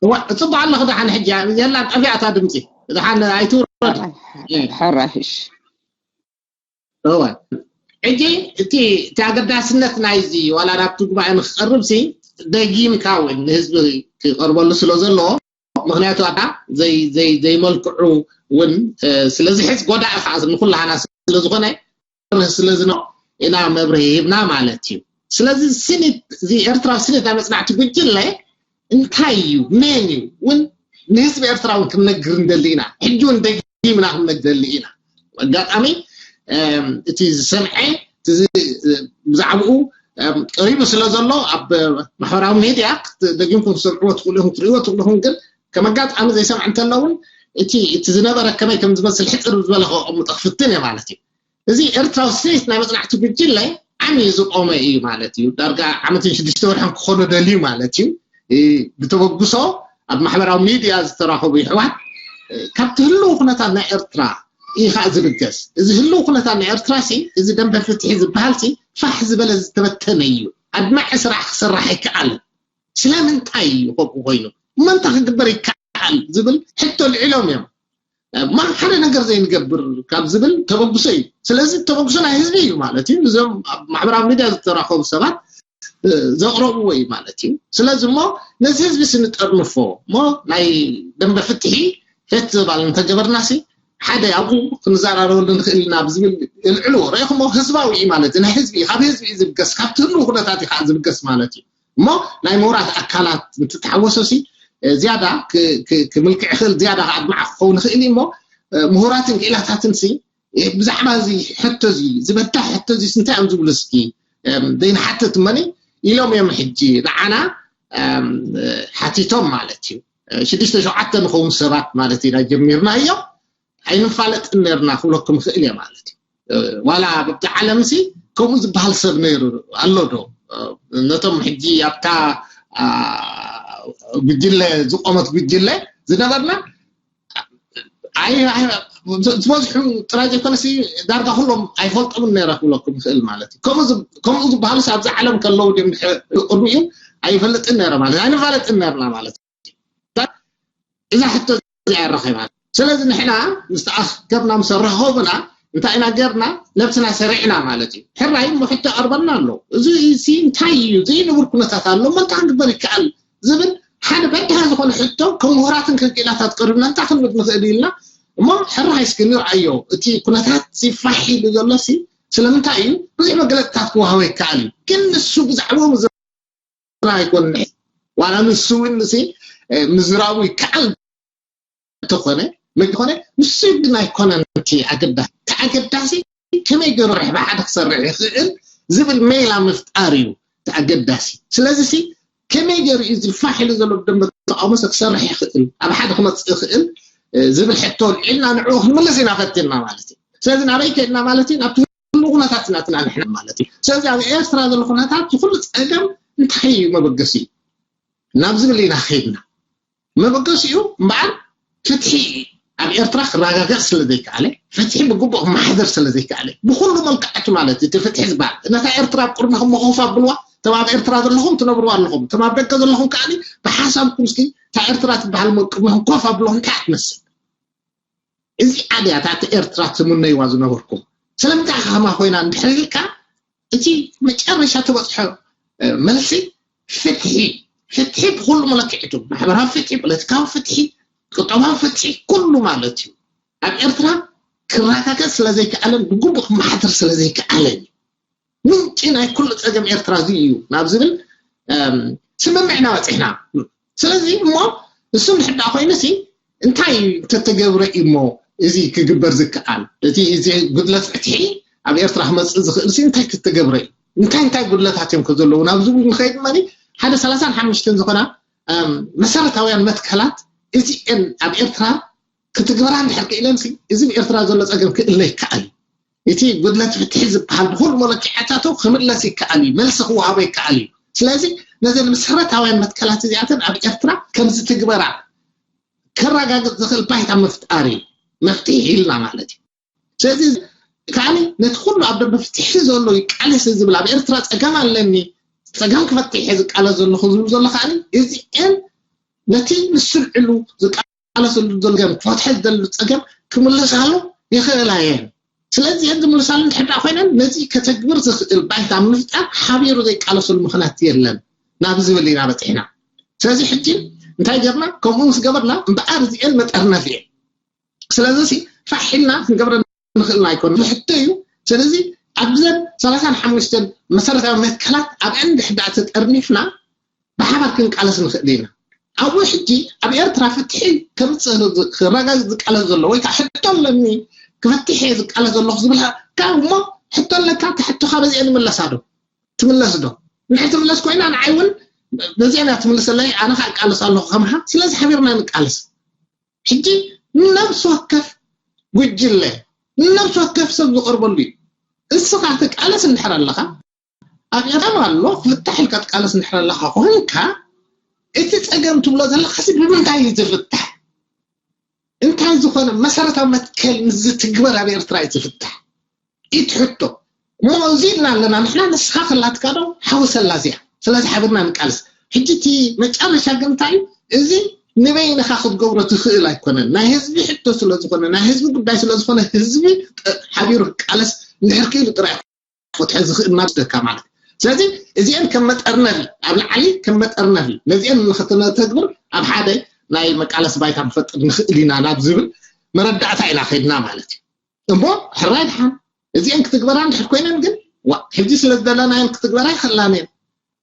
እዋ፣ ጽቡቕ ኣለኹ ድሓን። ሕጂ የላ ጠፊኣታ ድምፂ ድሓን ኣይትውረድ። ሕራሽ እወ። ሕጂ እቲ እቲ ኣገዳስነት ናይዚ ዋላ ናብቲ ጉባኤ ንክቐርብ ሲ ደጊምካ እውን ንህዝቢ ክቐርበሉ ስለ ዘለዎ፣ ምክንያቱ ኣዳ ዘይ ዘይ ዘይመልክዑ እውን እ፣ ስለዚ ሕዝ ጎዳኢ ከዓ ንኩላህና ስለዝኮነ ስለዚ ኢና መብርሂ ሂብና ማለት እዩ። ስለዚ ስኒት እዚ ኤርትራዊ ስኒት ናይ መጽናዕቲ ጉጅለ እንታይ እዩ መን እዩ እውን ንህዝቢ ኤርትራ እውን ክንነግር እንደሊ ኢና። ሕጂ እውን ደጊምና ክንነግር እንደሊ ኢና። ኣጋጣሚ እም፣ እቲ ዝሰምዐ እቲ ዝ- ብዛዕባኡ እም፣ ቀሪቡ ስለ ዘሎ ኣብ ማሕበራዊ ሚድያ ክት- ደጊምኩም ክትሰምዕዎ ትኽእሉ ኢኹም፣ ክትርእይዎ ትኽእሉ ኢኹም። ግን ከም ኣጋጣሚ ዘይሰምዐ እንተሎ እውን እቲ እቲ ዝነበረ ከመይ ከም ዝመስል ሕፅር ዝበለ ከቐምጦ ክፍትን እየ ማለት እዩ። እዚ ኤርትራዊ ስኒት ናይ መጽናዕቲ ጉጅለ ዓሚ ዝቆመ እዩ ማለት እዩ። ዳርጋ ዓመትን ሽዱሽተ ወርሕን ክኾኖ ደልዩ ማለት እዩ። እ፣ ብተበግሶ ኣብ ማሕበራዊ ሚድያ ዝተራኸቡ ይሕዋት እ፣ ካብቲ ህልው ኩነታት ናይ ኤርትራ እዩ ከዓ ዝብገስ። እዚ ህልው ኩነታት ናይ ኤርትራ ሲ እዚ ደንበ ፍትሒ ዝበሃል ሲ ፋሕ ዝበለ ዝተበተነ እዩ። ኣድማዒ ስራሕ ክስራሕ ኣይከኣልን። ስለምንታይ እዩ ከምኡ ኮይኑ? እሞ እንታይ ክግበር ይከኣል ዝብል ሕቶ ልዒሎም እዮም። እማ ሓደ ነገር ዘይንገብር ካብ ዝብል ተበግሶ እዩ። ስለዚ ተበግሶ ናይ ህዝቢ እዩ ማለት እዩ። እዞም ኣብ ማሕበራዊ ሚድያ ዝተራኸቡ ሰባት እ፣ ዘቕረብዎ እዩ ማለት እዩ። ስለዚ እሞ ነዚ ህዝቢ ስንጠርንፎ እሞ ናይ ደንበ ፍትሒ ፌስቲቫል እንተገበርና ሲ ሓደ ኣብኡ ክንዘራረበሉ ንኽእል ኢና ብዝብል የልዕልዎ። ርኢኹሞ ህዝባዊ እዩ ማለት እዩ። ናይ ህዝቢ እዩ፣ ካብ ህዝቢ እዩ ዝብገስ፣ ካብቲ ህልው ኩነታት እዩ ከዓ ዝብገስ ማለት እዩ። እሞ ናይ ምሁራት ኣካላት እንትተሓወሶ ሲ እ፣ ዝያዳ ክ- ክ- ክምልክዕ ይኽእል፣ ዝያዳ ከዓ ኣድማዒ ክኸውን ይኽእል እዩ። እሞ እ፣ ምሁራትን ክኢላታትን ሲ እ፣ ብዛዕባ እዚ ሕቶ እዚ ዝበዳህ ሕቶ እዚ እንታይ እዮም ዝብሉ እስኪ እም፣ ዘይንሓትት እመኒ ኢሎም እዮም ሕጂ ንዓና እም፣ ሓቲቶም ማለት እዩ። እ፣ ሽዱሽተ ሸውዓተ ንኸውን ሰባት ማለት ኢና ጀሚርናዮ። ኣይንፋለጥን ነርና ክብለኩም ይኽእል እየ ማለት እዩ። እ፣ ዋላ ኣብቲ ዓለም ሲ ከምኡ ዝበሃል ሰብ ነይሩ ኣሎ ዶ? እ፣ ነቶም ሕጂ ኣብታ አ፣ ጉጅለ ዝቆመት ጉጅለ ዝነበርና ኣይ ኣይ ዝበዝሑ ጥራይ ዘይኮነሲ ዳርጋ ኩሎም ኣይፈልጦምን ነይረ ክብለኩም ይኽእል ማለት እዩ። ከምኡ ዝ- ከምኡ ዝበሃሉስ ኣብዚ ዓለም ከለዉ ድዮም ድሕሪ ቅድሚኡ ኣይፈልጥን ነይረ ማለት ኣይንፋለጥን ነርና ማለት እዩ። እዛ ሕቶ እዚኣ ረኺባ። ስለዚ ንሕና ምስ ተኣከብና ምስ ኣራኸቡና እንታይ ኢና ገርና? ነብስና ሰሪዕና ማለት እዩ። ሕራይ እሞ ሕቶ ቀርበና ኣሎ። እዚ ሲ እንታይ እዩ? ዘይንቡር ኩነታት ኣሎ እሞ እንታይ ክንግበር ይከኣል ዝብል ሓደ በድሃ ዝኾነ ሕቶ ከም ምሁራትን ክክኢላታት ቀሪብና እንታይ ክንብል ንኽእል ኢልና እሞ ሕራይ እስኪ ንርኣዮ። እቲ ኩነታት ሲ ፋሕ ኢሉ ዘሎ ሲ ስለምንታይ እዩ? ብዙሕ መግለፅታት ክወሃቦ ይከኣል እዩ። ግን ንሱ ብዛዕባኡ ምዝራብ ኣይኮነ ዋላ ንሱ እውን ሲ ምዝራቡ ይከኣል እንተኾነ መግኾነ ንሱ ግን ኣይኮነን እቲ ኣገዳሲ። እቲ ኣገዳሲ ከመይ ገይሩ ርሕቢ ሓደ ክሰርሕ ይኽእል ዝብል ሜላ ምፍጣር እዩ እቲ ኣገዳሲ። ስለዚ ሲ ከመይ ገይሩ እዩ ዝፋሕ ኢሉ ዘሎ ብደንበ ተቃውሞ ሰብ ክሰርሕ ይኽእል ኣብ ሓደ ክመፅእ ይኽእል እ፣ ዝብል ሕቶ ልዒልና ንዕኡ ክንምልስ ኢና ፈቲንና ማለት እዩ። ስለዚ ናበይ ከድና ማለት እዩ? ናብቲ ህሉ ኩነታት ኢና ትናንሕና ማለት እዩ። ስለዚ ኣብ ኤርትራ ዘሎ ኩነታት ዝኩሉ ፀገም እንታይ እዩ መበገሲ እዩ ናብ ዝብል ኢና ከድና። መበገሲኡ እምበኣር ፍትሒ ኣብ ኤርትራ ክረጋገጽ ስለ ዘይከኣለ፣ ፍትሒ ብግቡእ ክመሓደር ስለ ዘይከኣለ፣ ብኩሉ መልክዓቱ ማለት እዩ፣ እቲ ፍትሒ ዝበሃል ነታ ኤርትራ ኣብ ቅድሚኹም ኮፍ ኣብልዋ፣ እቶም ኣብ ኤርትራ ዘለኹም ትነብርዋ ኣለኹም፣ እቶም ኣብ ደገ ዘለኹም ከኣ ብሓሳብኩም እስኪ እታ ኤርትራ ትበሃል እሞ ቅድሚኹም ኮፍ ኣብልዋ እንታይ እያ ትመስል? እዚኣ ድያ እታ ኤርትራ ትምነይዋ ዝነበርኩም? ስለምንታይ ከማ ኮይና እንድሕር ኢልካ እቲ መጨረሻ ትበፅሖ እ፣ መልሲ ፍትሒ፣ ፍትሒ ብኩሉ መለክዒቱ፣ ማሕበራዊ ፍትሒ፣ ፖለቲካዊ ፍትሒ፣ ቁጠባዊ ፍትሒ፣ ኩሉ ማለት እዩ። ኣብ ኤርትራ ክረጋገጽ ስለ ዘይከኣለን ብግቡእ ክመሓደር ስለ ዘይከኣለን እዩ። ምንጪ ናይ ኩሉ ጸገም ኤርትራ እዚ እዩ ናብ ዝብል እም፣ ስምምዕ ኢና በጺሕና። ስለዚ እሞ እሱ እንድሕር ደኣ ኮይኑ ሲ እንታይ እንተተገብረ እዩ እሞ እዚ ክግበር ዝከኣል? እቲ እዚ ጉድለት ፍትሒ ኣብ ኤርትራ ክመጽእ ዝኽእል ሲ እንታይ ክተገብረ እዩ? እንታይ እንታይ ጉድለታት እዮም ከዘለዉ ናብ ዝብሉ ንኸይድ እመኒ ሓደ ሰላሳን ሓሙሽተን ዝኾና እም፣ መሰረታውያን መትከላት እዚኤን ኣብ ኤርትራ ክትግበራ እንድሕር ክኢለን ሲ እዚ ብኤርትራ ዘሎ ጸገም ክእለ ይከኣል እዩ። እቲ ጉድለት ፍትሒ ዝበሃል ብኩሉ መለክዕታቱ ክምለስ ይከኣል እዩ፣ መልሲ ክወሃቦ ይከኣል እዩ። ስለዚ ነዘን መሰረታውያን መትከላት እዚኣተን ኣብ ኤርትራ ከም ዝትግበራ ከረጋግጽ ዝኽእል ባይታ ምፍጣር እዩ መፍትሒ ኢልና ማለት እዩ። ስለዚ ከዓኒ ነቲ ኩሉ ኣብ ደንበ ፍትሒ ዘሎ ይቃለስ ዝብል ኣብ ኤርትራ ጸገም ኣለኒ ጸገም ክፈትሕ እየ ዝቃለስ ዘለኹ ዝብል ዘሎ ከዓኒ እዚኤን ነቲ ንስልዕሉ ዝቃለሰሉ ዘሎ ጸገም ክፈትሐ ዝደሊ ጸገም ክምልሳሉ ይኽእላ እየን። ስለዚ እየን ዝምልሳሉ እንድሕር ኮይነን ነዚ ከተግብር ዝኽእል ባይታ ምፍጣር ሓቢሩ ዘይቃለሰሉ ምኽንያት የለን ናብ ዝብል ኢና በፂሕና። ስለዚ ሕጂ እንታይ ገርና ከምኡ ምስ ገበርና እምበኣር እዚኤን መጠርነፍ እየን። ስለዚ ሲ ፋሕ ኢልና ክንገብረ ንኽእልና ኣይኮነ ሕቶ እዩ። ስለዚ ኣብዘን ሰላሳን ሓሙሽተን መሰረታዊ መትከላት ኣብአን ድሕዳ ተጠርኒፍና ብሓባር ክንቃለስ ንኽእል ኢና። ኣብኡ ሕጂ ኣብ ኤርትራ ፍትሒ ከምፅእ ክረጋግፅ ዝቃለስ ዘሎ ወይ ከዓ ሕቶ ኣለኒ ክፈትሕ እየ ዝቃለስ ዘለኹ ዝብል ካብ እሞ ሕቶ ኣለካ እቲ ሕቶኻ በዚአ ንምለሳ ዶ ትምለስ ዶ? ንድሕር ትምለስ ኮይና ንዓይ እውን በዚአ እያ ትምልሰለይ ኣነ ከዓ እቃለስ ኣለኹ ከማኻ። ስለዚ ሓቢርና ንቃለስ። ሕጂ ንነብሲ ወከፍ ጉጅለ ንነብሲ ወከፍ ሰብ ዝቐርበሉ እዩ። እስኻ ትቃለስ እንድሕር ኣለኻ ኣብ ኤርትራ ኣሎ ክፍታሕ ኢልካ ትቃለስ እንድሕር ኣለኻ ኮይንካ እቲ ፀገም ትብሎ ዘለኻሲ ብምንታይ እዩ ዝፍታሕ? እንታይ ዝኾነ መሰረታዊ መትከል ምስ ዝትግበር ኣብ ኤርትራ እዩ ዝፍታሕ? ኢት ሕቶ እሞ እዚ ኢልና ኣለና ንሕና ንስኻ ከላትካ ዶ ሓወሰላ እዚኣ። ስለዚ ሓቢርና ንቃልስ። ሕጂ እቲ መጨረሻ ግን እንታይ እዩ? እዚ ንበይንኻ ክትገብሮ ትኽእል ኣይኮነን። ናይ ህዝቢ ሕቶ ስለ ዝኾነ ናይ ህዝቢ ጉዳይ ስለ ዝኾነ ህዝቢ ሓቢሩ ክቃለስ እንድሕር ክኢሉ ጥራይ ክፈትሐ ዝኽእል ናብ ደካ ማለት እዩ። ስለዚ እዚአን ከም መጠርነፊ ኣብ ላዕሊ ከም መጠርነፊ ነዚአን ንክትነተግብር ኣብ ሓደ ናይ መቃለስ ባይታ ንፈጥር ንኽእል ኢና ናብ ዝብል መረዳእታ ኢና ከድና ማለት እዩ። እሞ ሕራይ ድሓን እዚአን ክትግበራ እንድሕር ኮይነን ግን ዋ ሕጂ ስለ ዝደለናየን ክትግበራ ይኽእላን እየን።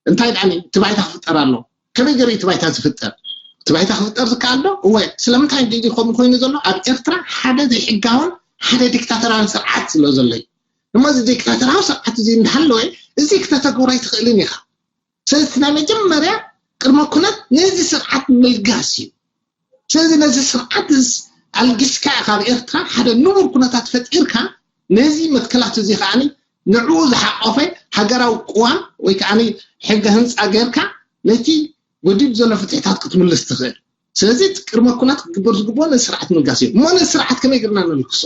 እንታይ ደኣኒ እቲ ባይታ ክፍጠር ኣሎ። ከመይ ገይሩ እቲ ባይታ ዝፍጠር? እቲ ባይታ ክፍጠር ዝከኣል ዶ? እወ። ስለምንታይ ድዩ ከምኡ ኮይኑ ዘሎ? ኣብ ኤርትራ ሓደ ዘይሕጋውን ሓደ ዲክታተራን ስርዓት ስለ ዘሎ እዩ። እሞ እዚ ዲክታተራዊ ስርዓት እዚ እንዳሃለወ እዚ ክተተግብሮ ኣይትኽእልን ኢኻ። ስለዚ ናይ መጀመርያ ቅድመ ኩነት ነዚ ስርዓት ምልጋስ እዩ። ስለዚ ነዚ ስርዓት ኣልጊስካ ካብ ኤርትራ ሓደ ንቡር ኩነታት ፈጢርካ ነዚ መትከላት እዚ ከዓ ንዕኡ ዝሓቆፈ ሃገራዊ ቅዋም ወይ ከዓ ሕገ ህንፃ ገይርካ ነቲ ወዲብ ዘሎ ፍትሕታት ክትምልስ ትኽእል። ስለዚ ቅድመ ኩነት ክግበር ዝግብኦ ነዚ ስርዓት ምልጋስ እዩ። እሞ ነዚ ስርዓት ከመይ ግርና ንልክሶ?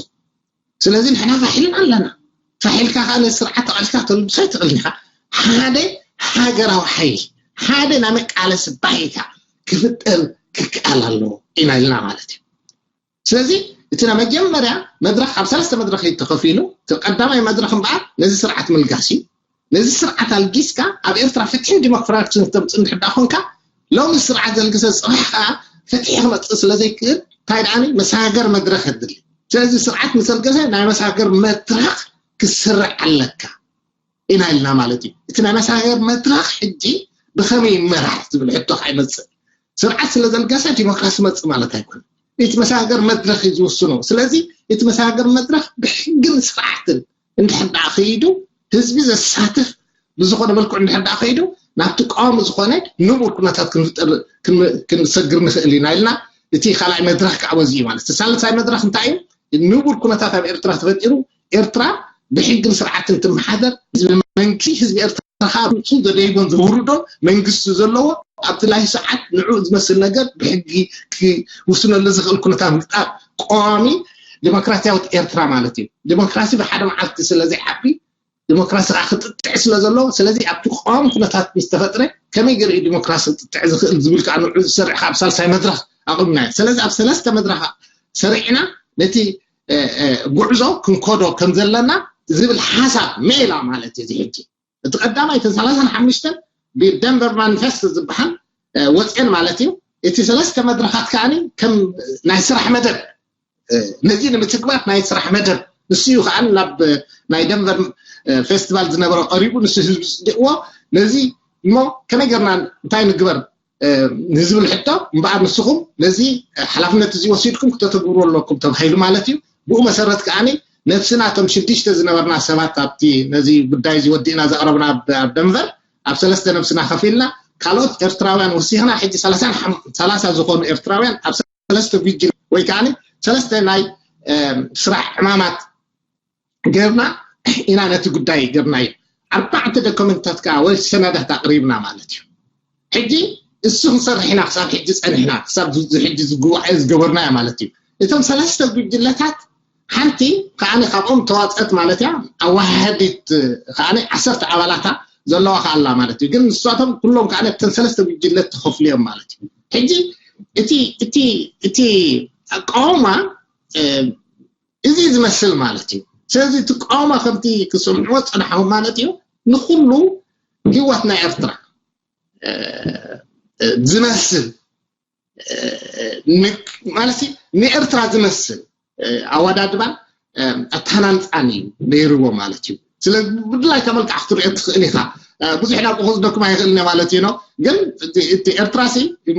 ስለዚ ንሕና ፋሒልና ኣለና። ፋሒልካ ከዓ ነዚ ስርዓት ተቓልስካ ተልብሶ ኣይትኽእልን ኢኻ። ሓደ ሃገራዊ ሓይሊ ሓደ ናይ መቃለሲ ባይታ ክፍጠር ክከኣል ኣለዎ ኢና ኢልና ማለት እዩ። ስለዚ እቲ ናይ መጀመርያ መድረኽ ኣብ ሰለስተ መድረኽ እዩ ተኸፊሉ። እቲ ቀዳማይ መድረኽ እምበኣር ነዚ ስርዓት ምልጋስ እዩ። ነዚ ስርዓት ኣልጊስካ ኣብ ኤርትራ ፍትሕን ዲሞክራሲን ክተምፅእ እንድሕር ደኣ ኮንካ ሎሚ ስርዓት ዘልግሰ ፅባሕ ከዓ ፍትሒ ክመፅእ ስለ ዘይክእል እንታይ ደኣኒ መሰጋገር መድረኽ የድሊ። ስለዚ ስርዓት ምስ ኣልገሰ ናይ መሰጋገር መድረኽ ክስርዕ ኣለካ ኢና ኢልና ማለት እዩ። እቲ ናይ መሰጋገር መድረኽ ሕጂ ብኸመይ ይመራሕ ዝብል ሕቶ ከዓ ይመፅእ። ስርዓት ስለ ዘልገሰ ዲሞክራሲ መፅእ ማለት ኣይኮነን። እቲ መሰጋገር መድረኽ እዩ ዝውስኖ። ስለዚ እቲ መሰጋገር መድረኽ ብሕግን ስርዓትን እንድሕር ደኣ ከይዱ ህዝቢ ዘሳትፍ ብዝኾነ መልክዑ እንድሕር ደኣ ከይዱ ናብቲ ቀዋሚ ዝኾነ ንቡር ኩነታት ክንፍጠር ክንሰግር ንኽእል ኢና ኢልና እቲ ካልኣይ መድረኽ ከዓ በዚ እዩ ማለት እቲ ሳልሳይ መድረኽ እንታይ እዩ ንቡር ኩነታት ኣብ ኤርትራ ተፈጢሩ ኤርትራ ብሕግን ስርዓትን ትመሓደር ህዝቢ መንግስቲ ህዝቢ ኤርትራ ከዓ ብፁ ዘደይቦን ዘውርዶን መንግስቲ ዘለዎ ኣብቲ ላይ ሰዓት ንዑ ዝመስል ነገር ብሕጊ ክውስነሉ ዝኽእል ኩነታት ምፍጣር ቀዋሚ ዲሞክራሲያዊት ኤርትራ ማለት እዩ። ዲሞክራሲ ብሓደ መዓልቲ ስለ ዘይዓቢ ዲሞክራሲ ከዓ ክጥጥዕ ስለ ዘለዎ ስለዚ ኣብቲ ቀዋሚ ኩነታት ምስ ተፈጥረ ከመይ ገይሩ እዩ ዲሞክራሲ ክጥጥዕ ዝኽእል ዝብል ከዓ ንዑ ዝሰርዕ ከዓ ኣብ ሳልሳይ መድረኽ ኣቕምና እዩ። ስለዚ ኣብ ሰለስተ መድረኽ ሰሪዕና ነቲ ጉዕዞ ክንከዶ ከም ዘለና ዝብል ሓሳብ ሜላ ማለት እዩ። እዚ ሕጂ እቲ ቀዳማይ እቲ ሰላሳን ሓሙሽተን ብደንቨር ማኒፌስቶ ዝበሃል ወፅኤን ማለት እዩ። እቲ ሰለስተ መድረኻት ከዓኒ ከም ናይ ስራሕ መደብ ነዚ ንምትግባር ናይ ስራሕ መደብ ንሱ እዩ ከዓ ናብ ናይ ደንቨር ፌስቲቫል ዝነበረ ቀሪቡ ንሱ ህዝቢ ፅዲቕዎ ነዚ እሞ ከመይ ገርና እንታይ ንግበር ንዝብል ሕቶ እምበኣር ንስኹም ነዚ ሓላፍነት እዚ ወሲድኩም ክተተግብሩ ኣለኩም ተባሂሉ ማለት እዩ። ብኡ መሰረት ከዓ ነብስና እቶም ሽዱሽተ ዝነበርና ሰባት ኣብቲ ነዚ ጉዳይ እዚ ወዲእና ዘቕረብና ኣብ ደንቨር ኣብ ሰለስተ ነብስና ከፊልና ካልኦት ኤርትራውያን ወሲኽና ሕጂ ሰላሳ ዝኾኑ ኤርትራውያን ኣብ ሰለስተ ጉጅለ ወይ ከዓ ሰለስተ ናይ ስራሕ ዕማማት ገርና ኢና ነቲ ጉዳይ ገርናዮ። ኣርባዕተ ዶክመንታት ከዓ ወይ ሰነዳት ኣቕሪብና ማለት እዩ። ሕጂ እሱ ክንሰርሕ ኢና፣ ክሳብ ሕጂ ጸኒሕና፣ ክሳብ ሕጂ ዝጉባኤ ዝገበርናዮ ማለት እዩ። እቶም ሰለስተ ጉጅለታት ሓንቲ ከዓኒ ካብኦም ተዋፀት ማለት እያ። ኣወሃህዲት ከዓኒ ዓሰርተ ኣባላታ ዘለዋ ከኣላ ማለት እዩ። ግን ንሳቶም ኩሎም ከዓኒ እተን ሰለስተ ጉጅለት ተኸፍልዮም ማለት እዩ። ሕጂ እቲ እቲ እቲ ኣቃውማ እዚ ዝመስል ማለት እዩ። ስለዚ እቲ ቃውማ ከምቲ ክሰምዕዎ ዝፀናሕኹም ማለት እዩ፣ ንኩሉ ህይወት ናይ ኤርትራ ዝመስል ማለት ንኤርትራ ዝመስል ኣወዳድባን ኣተሃናንፃን እዩ ነይርዎ ማለት እዩ። ስለ ብድላይካ መልክዓ ክትሪኦ ትኽእል ኢኻ። ብዙሕ ናብ ቁኹ ዝደክማ ይኽእል እነ ማለት እዩ ነው። ግን እቲ ኤርትራ ሲ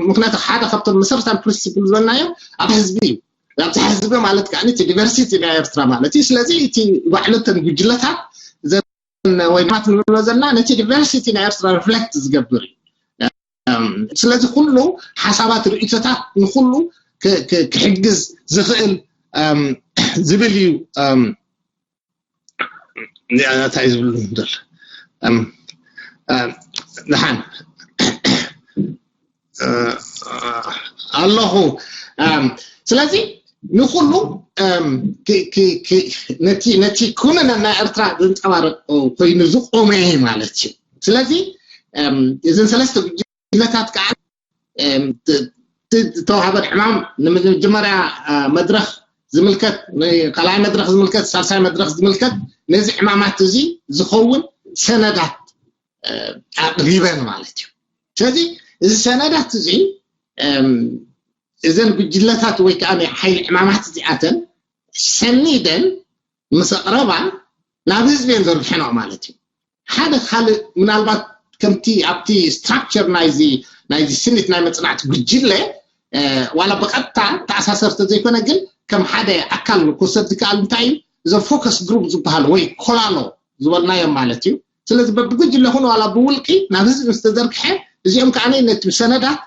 ምክንያቱ ሓደ ካብቶም መሰረታዊ ፕሪንሲፕል ዝበልናዮ ኣብ ህዝቢ እዩ። ኣብቲ ህዝቢ ማለት ከዓ እቲ ዲቨርሲቲ ናይ ኤርትራ ማለት እዩ። ስለዚ እቲ ባዕሉ እተን ጉጅለታት ወይ ማት ንብሎ ዘለና ነቲ ዲቨርሲቲ ናይ ኤርትራ ሪፍሌክት ዝገብር እዩ። ስለዚ ኩሉ ሓሳባት ርእቶታት ንኩሉ ክሕግዝ ዝኽእል ዝብል እዩ። እንታይ ዝብሉ ደል ደሓን ኣለኹ። ስለዚ ንኩሉ ነቲ ኩነነ ናይ ኤርትራ ዘንፀባርቅ ኮይኑ ዝቆመ ማለት እዩ። ስለዚ እዘን ሰለስተ ጉጅለታት ከዓ ዝተዋሃበን ዕማም ንመጀመርያ መድረክ ዝምልከት፣ ካልኣይ መድረክ ዝምልከት፣ ሳልሳይ መድረክ ዝምልከት ነዚ ዕማማት እዚ ዝኸውን ሰነዳት ኣቅሪበን ማለት እዩ። ስለዚ እዚ ሰነዳት እዚ እዘን ጉጅለታት ወይ ከዓ ናይ ሓይሊ ዕማማት እዚኣተን ሰኒደን ምስ ኣቕረባ ናብ ህዝቢ እየን ዘርብሐንኦ ማለት እዩ። ሓደ ካልእ ምናልባት ከምቲ ኣብቲ ስትራክቸር ናይዚ ናይዚ ስኒት ናይ መፅናዕቲ ጉጅለ ዋላ ብቐጥታ ተኣሳሰር ተዘይኮነ ግን ከም ሓደ ኣካል ክወሰድ ዝከኣል እንታይ እዩ እዞም ፎከስ ግሩፕ ዝበሃሉ ወይ ኮላሎ ዝበልናዮም ማለት እዩ። ስለዚ በብጉጅለ ኹን ዋላ ብውልቂ ናብ ህዝቢ ምስ ተዘርግሐ እዚኦም ከዓ ነቲ ሰነዳት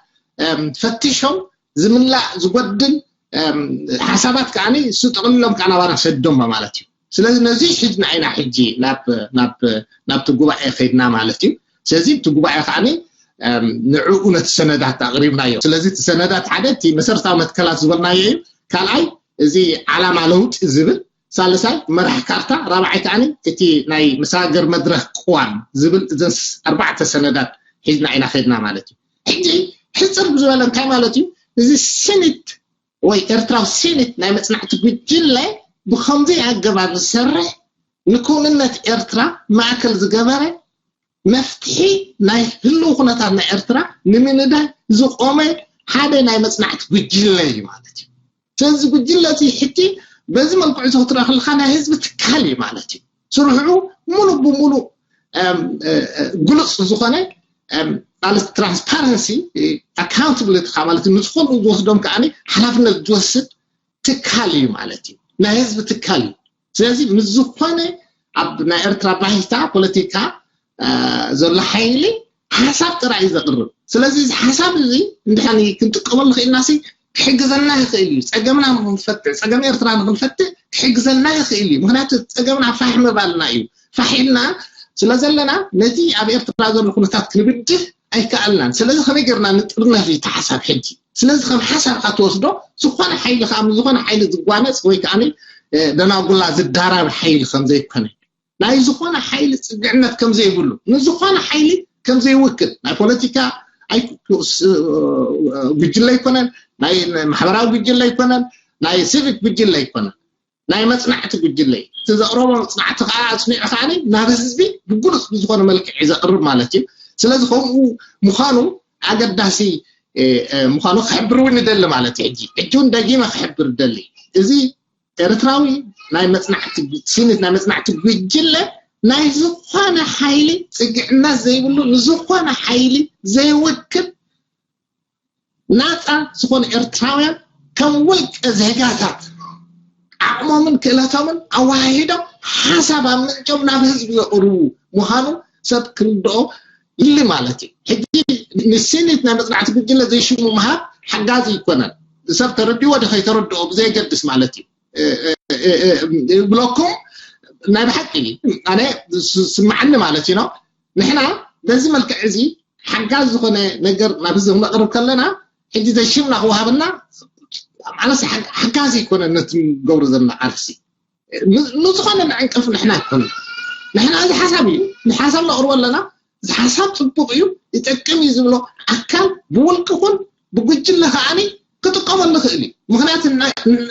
ፈቲሾም ዝምላእ ዝጎድል ሓሳባት ከዓ እሱ ጠቕልሎም ከዓ ናባና ሰድዶም ማለት እዩ። ስለዚ ነዚ ሒዝና ኢና ሕጂ ናብቲ ጉባኤ ከይድና ማለት እዩ። ስለዚ እቲ ጉባኤ ከዓ ንዕኡ ነቲ ሰነዳት ኣቕሪብናዮ። ስለዚ እቲ ሰነዳት ሓደ እቲ መሰረታዊ መትከላት ዝበልናዮ እዩ። ካልኣይ እዚ ዓላማ ለውጢ ዝብል፣ ሳልሳይ መራሕ ካርታ፣ ራብዓይ ከዓ እቲ ናይ መሰጋገሪ መድረክ ቅዋም ዝብል እዘን ኣርባዕተ ሰነዳት ሒዝና ኢና ከይድና ማለት እዩ። ሕጂ ሕፅር ብዝበለ እንታይ ማለት እዩ? እዚ ስኒት ወይ ኤርትራዊ ስኒት ናይ መፅናዕቲ ጉጅለ ብከምዚ ኣገባብ ዝሰርሕ ንክውንነት ኤርትራ ማእከል ዝገበረ መፍትሒ ናይ ህልው ኩነታት ናይ ኤርትራ ንምንዳይ ዝቆመ ሓደ ናይ መፅናዕቲ ጉጅለ እዩ ማለት እዩ። ስለዚ ጉጅለ እቲ ሕጂ በዚ መልክዑ እዚ ክትረክልካ ናይ ህዝቢ ትካል እዩ ማለት እዩ። ስርሑ ሙሉ ብሙሉ ግሉፅ ዝኾነ ማለት ትራንስፓረንሲ ኣካውንታብሊቲ ማለት ንዝኾኑ ዝወስዶም ከዓ ሓላፍነት ዝወስድ ትካል እዩ ማለት እዩ። ናይ ህዝቢ ትካል እዩ። ስለዚ ምስ ዝኾነ ኣብ ናይ ኤርትራ ባይታ ፖለቲካ ዘሎ ሓይሊ ሓሳብ ጥራይ እዩ ዘቕርብ። ስለዚ እዚ ሓሳብ እዚ እንድሕር ክንጥቀመሉ ክኢልና ሲ ክሕግዘና ይኽእል እዩ። ፀገምና ንክንፈትሕ፣ ፀገም ኤርትራ ንክንፈትሕ ክሕግዘና ይኽእል እዩ። ምክንያቱ ፀገምና ፋሕ ምባልና እዩ። ፋሕ ኢልና ስለ ዘለና ነቲ ኣብ ኤርትራ ዘሎ ኩነታት ክንብድህ ኣይከኣልናን። ስለዚ ከመይ ጌርና ንጥርነፍ እዩ እቲ ሓሳብ ሕጂ። ስለዚ ከም ሓሳብ ክትወስዶ ዝኾነ ሓይሊ ከዓ ምስ ዝኾነ ሓይሊ ዝጓነፅ ወይ ከዓ ደናጉላ ዝዳራብ ሓይሊ ከም ዘይኮነ ናይ ዝኾነ ሓይሊ ፅግዕነት ከም ዘይብሉ ንዝኾነ ሓይሊ ከም ዘይውክል ናይ ፖለቲካ ጉጅለ ኣይኮነን፣ ናይ ማሕበራዊ ጉጅለ ኣይኮነን፣ ናይ ሲቪክ ጉጅለ ኣይኮነን፣ ናይ መፅናዕቲ ጉጅለ እዩ። እቲ ዘቕረቦ መፅናዕቲ ከዓ ኣፅኒዑ ከዓ ናብ ህዝቢ ብግሉፅ ብዝኾነ መልክዕ እዩ ዘቕርብ ማለት እዩ። ስለዚ ከምኡ ምዃኑ ኣገዳሲ ምዃኑ ክሕብር እውን ይደሊ ማለት እዩ። ሕጂ ሕጂ እውን ደጊመ ክሕብር ይደሊ። እዚ ኤርትራዊ ናይ መፅናዕቲ ስኒት ናይ መፅናዕቲ ጉጅለ ናይ ዝኾነ ሓይሊ ፅግዕነት ዘይብሉ ንዝኾነ ሓይሊ ዘይውክል ናፃ ዝኾኑ ኤርትራውያን ከም ውልቀ ዜጋታት ዓቕሞምን ክእለቶምን ኣወሃሂዶም ሓሳብ ኣመንጮም ናብ ህዝቢ ዘቕርቡ ምዃኑ ሰብ ክርድኦ ይሊ ማለት እዩ። ሕጂ ንስኒት ናይ መፅናዕቲ ጉጅለ ዘይሽሙ ምሃብ ሓጋዚ ይኮነን። ሰብ ተረዲዎ ዶ ከይተረድኦ ብዘየገድስ ማለት እዩ። ይብለኩም ናይ ብሓቂ ኣነ ዝስምዓኒ ማለት እዩ። ንሕና በዚ መልክዕ እዚ ሓጋዝ ዝኾነ ነገር ናብ ህዝቢ ክነቕርብ ከለና ሕጂ ዘሽምና ክወሃበና ማለት ሓጋዝ ኣይኮነ ነቲ ንገብሮ ዘለና ዓርሲ ንዝኾነ መዕንቀፍ ንሕና ኣይኮነ ንሕና እዚ ሓሳብ እዩ ንሓሳብ ነቕርቦ ኣለና። እዚ ሓሳብ ፅቡቅ እዩ ይጠቅም እዩ ዝብሎ ኣካል ብውልቂ ኩን ብጉጅለ ከዓኒ ክጥቀመሉ ይኽእል እዩ። ምክንያቱ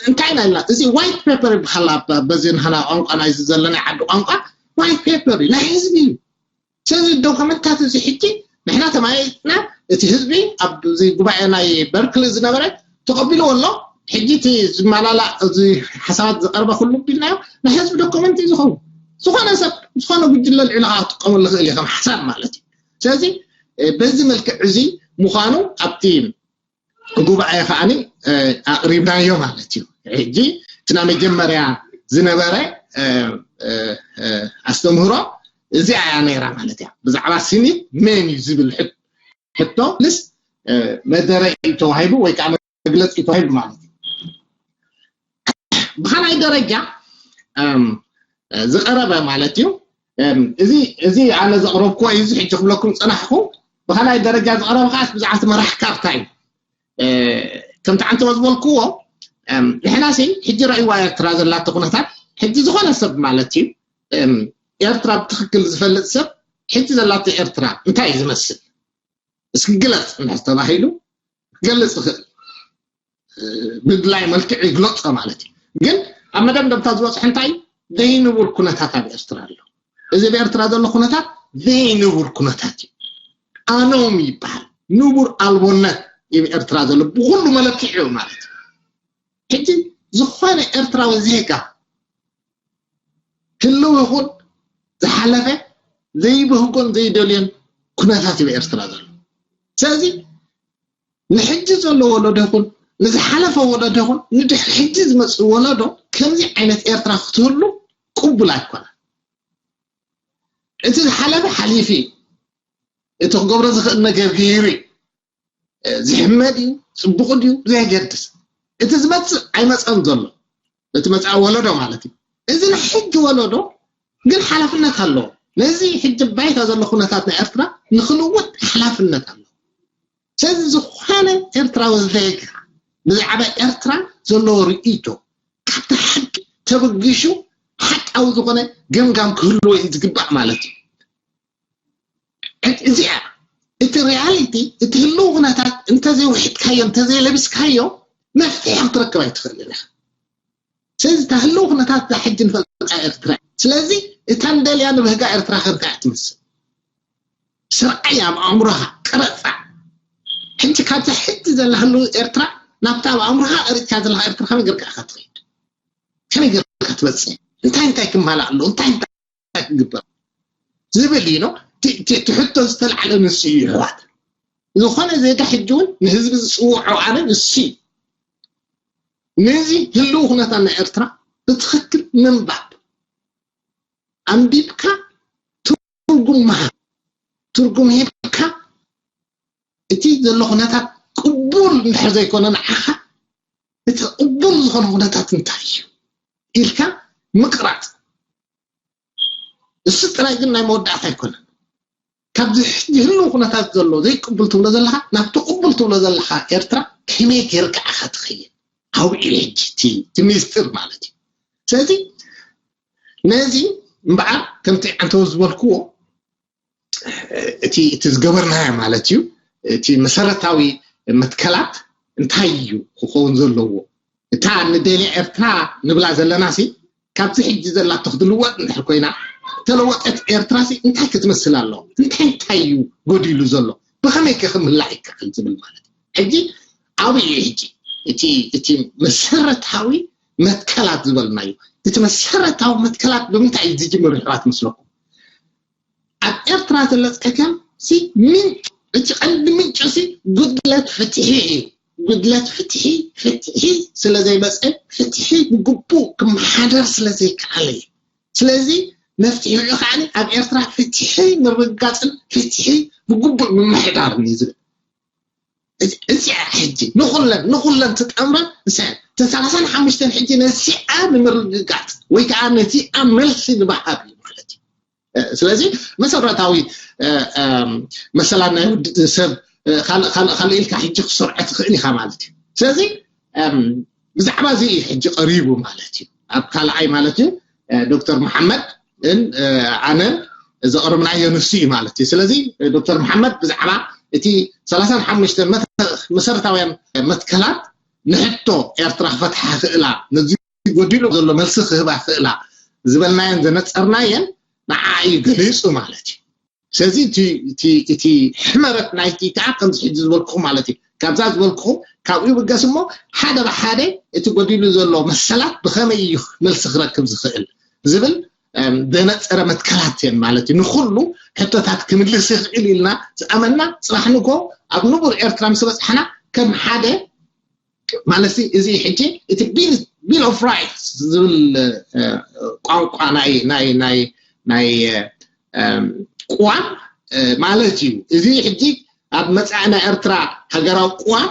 እንታይ ኢና ኢልና እዚ white paper ይበሃል በዚ ንሕና ቋንቋ ናይዚ ዘለና ዓዲ ቋንቋ white paper እዩ ናይ ህዝቢ እዩ። ስለዚ ዶክመንታት እዚ ሕጂ ንሕና ተማይጥና እቲ ህዝቢ ኣብዚ ጉባኤ ናይ በርክሊ ዝነበረ ተቐቢልዎ ኣሎ። ሕጂ እቲ ዝመላላእ እዚ ሓሳባት ዝቐርበ ኩሉ ቢልናዮ ናይ ህዝቢ ዶክመንት እዩ ዝኸውን። ዝኾነ ሰብ ዝኾነ ጉጅለ ልዕሊ ክጥቀመሉ ይኽእል እዩ ከም ሓሳብ ማለት እዩ። ስለዚ በዚ መልክዕ እዚ ምዃኑ ኣብቲ ጉባኤ ከዓኒ ኣቕሪብናዮ ማለት እዩ። ሕጂ እቲ ናይ መጀመርያ ዝነበረ ኣስተምህሮ እዚኣ እያ ነይራ ማለት እያ። ብዛዕባ ሲኒት መን እዩ ዝብል ሕቶ ልስ መደረ እዩ ተዋሂቡ ወይ ከዓ መግለፂ እዩ ተዋሂቡ ማለት እዩ። ብኻልኣይ ደረጃ ዝቐረበ ማለት እዩ። እዚ እዚ ኣነ ዘቕረብኩዎ እዩ። እዚ ሕጂ ክብለኩም ፀናሕኩ። ብኻልኣይ ደረጃ ዝቐረበ ከዓ ብዛዕባ እቲ መራሕ ካርታ እዩ። ከምቲ ዓንተወ ዝበልክዎ ንሕና ሲ ሕጂ ረእይዋ ኤርትራ ዘላቶ ኩነታት ሕጂ ዝኾነ ሰብ ማለት እዩ ኤርትራ ብትኽክል ዝፈልጥ ሰብ ሕጂ ዘላቶ ኤርትራ እንታይ እዩ ዝመስል እስኪ ግለፅ እንድሕር ተባሂሉ ክገልፅ ይኽእል። ብድላይ መልክዕ ይግለፆ ማለት እዩ። ግን ኣብ መደምደምታ ዝበፅሑ እንታይ ዘይንቡር ኩነታት ኣብ ኤርትራ ኣሎ። እዚ ኣብ ኤርትራ ዘሎ ኩነታት ዘይንቡር ኩነታት እዩ። ኣኖሚ ይበሃል። ንቡር ኣልቦነት እዩ ኤርትራ ዘሎ ብኩሉ መለክዒኡ ማለት እዩ። ሕጂ ዝኾነ ኤርትራዊ ዜጋ ህልው ይኹን ዝሓለፈ ዘይብህጎን ዘይደልዮን ኩነታት እዩ ኤርትራ ዘሎ። ስለዚ ንሕጂ ዘሎ ወለዶ ይኹን ንዝሓለፈ ወለዶ ይኹን ንድሕሪ ሕጂ ዝመፅእ ወለዶ ከምዚ ዓይነት ኤርትራ ክትህሉ ቅቡል ኣይኮነን። እቲ ዝሓለፈ ሓሊፉ እዩ። እቲ ክገብሮ ዝኽእል ነገር ገይሩ እዩ። ዝሕመድ እዩ፣ ፅቡቕ ድዩ ዘየገድስ እቲ ዝመፅእ ኣይመፀን ዘሎ እቲ መፅኣ ወለዶ ማለት እዩ። እዚ ናይ ሕጂ ወለዶ ግን ሓላፍነት ኣለዎ። ነዚ ሕጂ ባይታ ዘሎ ኩነታት ናይ ኤርትራ ንክልወጥ ሓላፍነት ኣለዎ። ስለዚ ዝኾነ ኤርትራዊ ዜጋ ብዛዕባ ኤርትራ ዘለዎ ርእይቶ ካብቲ ሓቂ ተበጊሹ ሓቃዊ ዝኾነ ገምጋም ክህልዎ እዩ ዝግባእ ማለት እዩ። እዚኣ እቲ ሪያሊቲ እቲ ህልው ኩነታት እንተዘይውሒጥካዮ እንተዘይለቢስካዮ መፍትሒ ክትረክብ ኣይትኽእልን ኢኻ። ስለዚ እታ ህልው ኩነታት እዛ ሕጂ ንፈልጣ ኤርትራ ስለዚ እታ ንደልያ ንብህጋ ኤርትራ ከምታ እያ ትመስል። ስርዓያ ኣብ ኣእምሮኻ ቅረፃ። ሕጂ ካብዛ ሕጂ ዘላ ህልው ኤርትራ ናብታ ኣብ ኣእምሮኻ ቀሪፅካ ዘለኻ ኤርትራ ከመይ ጌርካ ኢኻ ትኸይድ? ከመይ ጌርካ ትበፅሕ? እንታይ እንታይ ክማላእ ኣለዎ? እንታይ እንታይ ክግበር ዝብል እዩ ነው። ትሕቶ ዝተልዓለ ንሱ እዩ ይሕዋት። ዝኾነ ዜጋ ሕጂ እውን ንህዝቢ ዝፅውዖ ኣነ ንሱ እዩ። ነዚ ህልው ኩነታት ናይ ኤርትራ ብትኽክል ምንባብ ኣንቢብካ ትርጉም ምሃብ ትርጉም ሂብካ እቲ ዘሎ ኩነታት ቅቡል እንድሕር ዘይኮነ ንዓኻ እቲ ቅቡል ዝኾነ ኩነታት እንታይ እዩ ኢልካ ምቅራፅ እሱ ጥራይ ግን ናይ መወዳእታ ኣይኮነን። ካብዚ ሕጂ ህልው ኩነታት ዘሎ ዘይቅቡል ትብሎ ዘለካ ናብቲ ቅቡል ትብሎ ዘለካ ኤርትራ ከመይ ጌርካ ኢካ ትኸይድ? ኣብኡ እዩ ሕጂ እቲ እቲ ሚስጥር ማለት እዩ። ስለዚ ነዚ እምበኣር ከምቲ ዓንተው ዝበልክዎ እቲ እቲ ዝገበርናዮ ማለት እዩ እቲ መሰረታዊ መትከላት እንታይ እዩ ክኸውን ዘለዎ እታ ንደልያ ኤርትራ ንብላ ዘለና ሲ ካብዚ ሕጂ ዘላቶ ክትልወጥ እንድሕር ኮይና እተለወጠት ኤርትራ ሲ እንታይ ክትመስል ኣለዎ እንታይ እንታይ እዩ ጎዲሉ ዘሎ ብኸመይ ከ ክምላእ ይከኣል ዝብል ማለት እዩ ሕጂ ኣብይ እዩ ሕጂ እቲ እቲ መሰረታዊ መትከላት ዝበልናዩ እቲ መሰረታዊ መትከላት ብምንታይ እዩ ዝጅምር ይሕዋት መስለኩም ኣብ ኤርትራ ዘሎ ፀገም ሲ ምንጭ እቲ ቀንዲ ምንጭ ሲ ጉድለት ፍትሒ እዩ ጉድለት ፍትሒ ፍትሒ ስለዘይመፀ ፍትሒ ብግቡእ ክመሓደር ስለዘይከኣለ እዩ ስለዚ መፍትሒኡ ከዓ ኣብ ኤርትራ ፍትሒ ምርግጋፅን ፍትሒ ብግቡእ ምምሕዳርን እዩ ዝብል እዚኣ ሕጂ ንኹለን ንኹለን ትጠምረን እሰን ተሰላሳን ሓሙሽተን ሕጂ ነዚኣ ንምርግጋፅ ወይ ከዓ ነዚኣ መልሲ ንባሃብ እዩ ማለት እዩ። ስለዚ መሰረታዊ መሰላት ናይ ወዲ ሰብ ካልእ ኢልካ ሕጂ ክሰርዖ ትኽእል ኢኻ ማለት እዩ። ስለዚ ብዛዕባ እዚ እዩ ሕጂ ቀሪቡ ማለት እዩ። ኣብ ካልኣይ ማለት እዩ ዶክተር መሓመድ ኣነን ዘቕረብናዮ ንሱ እዩ ማለት እዩ። ስለዚ ዶክተር መሓመድ ብዛዕባ እቲ ሰላሳን ሓሙሽተን መሰረታውያን መትከላት ንሕቶ ኤርትራ ክፈትሓ ክእላ ነዚ ጎዲሉ ዘሎ መልሲ ክህባ ክእላ ዝበልናየን ዘነፀርናየን ንዓ እዩ ገሊፁ ማለት እዩ። ስለዚ እቲ ሕመረት ናይቲ ከዓ ከምዚ ሕጂ ዝበልኩኹም ማለት እዩ። ካብዛ ዝበልኩኹም ካብኡ ይብገስ እሞ ሓደ ብሓደ እቲ ጎዲሉ ዘሎ መሰላት ብኸመይ እዩ መልሲ ክረክብ ዝኽእል ዝብል ዘነፀረ መትከላት እየን ማለት እዩ። ንኩሉ ሕቶታት ክምልስ ይኽእል ኢልና ዝኣመና ፅባሕ ንጎ ኣብ ንቡር ኤርትራ ምስ በፃሕና ከም ሓደ ማለት እዚ ሕጂ እቲ ቢል ኦፍ ራይትስ ዝብል ቋንቋ ናይ ናይ ናይ ናይ ቅዋም ማለት እዩ። እዚ ሕጂ ኣብ መፃኢ ናይ ኤርትራ ሃገራዊ ቅዋም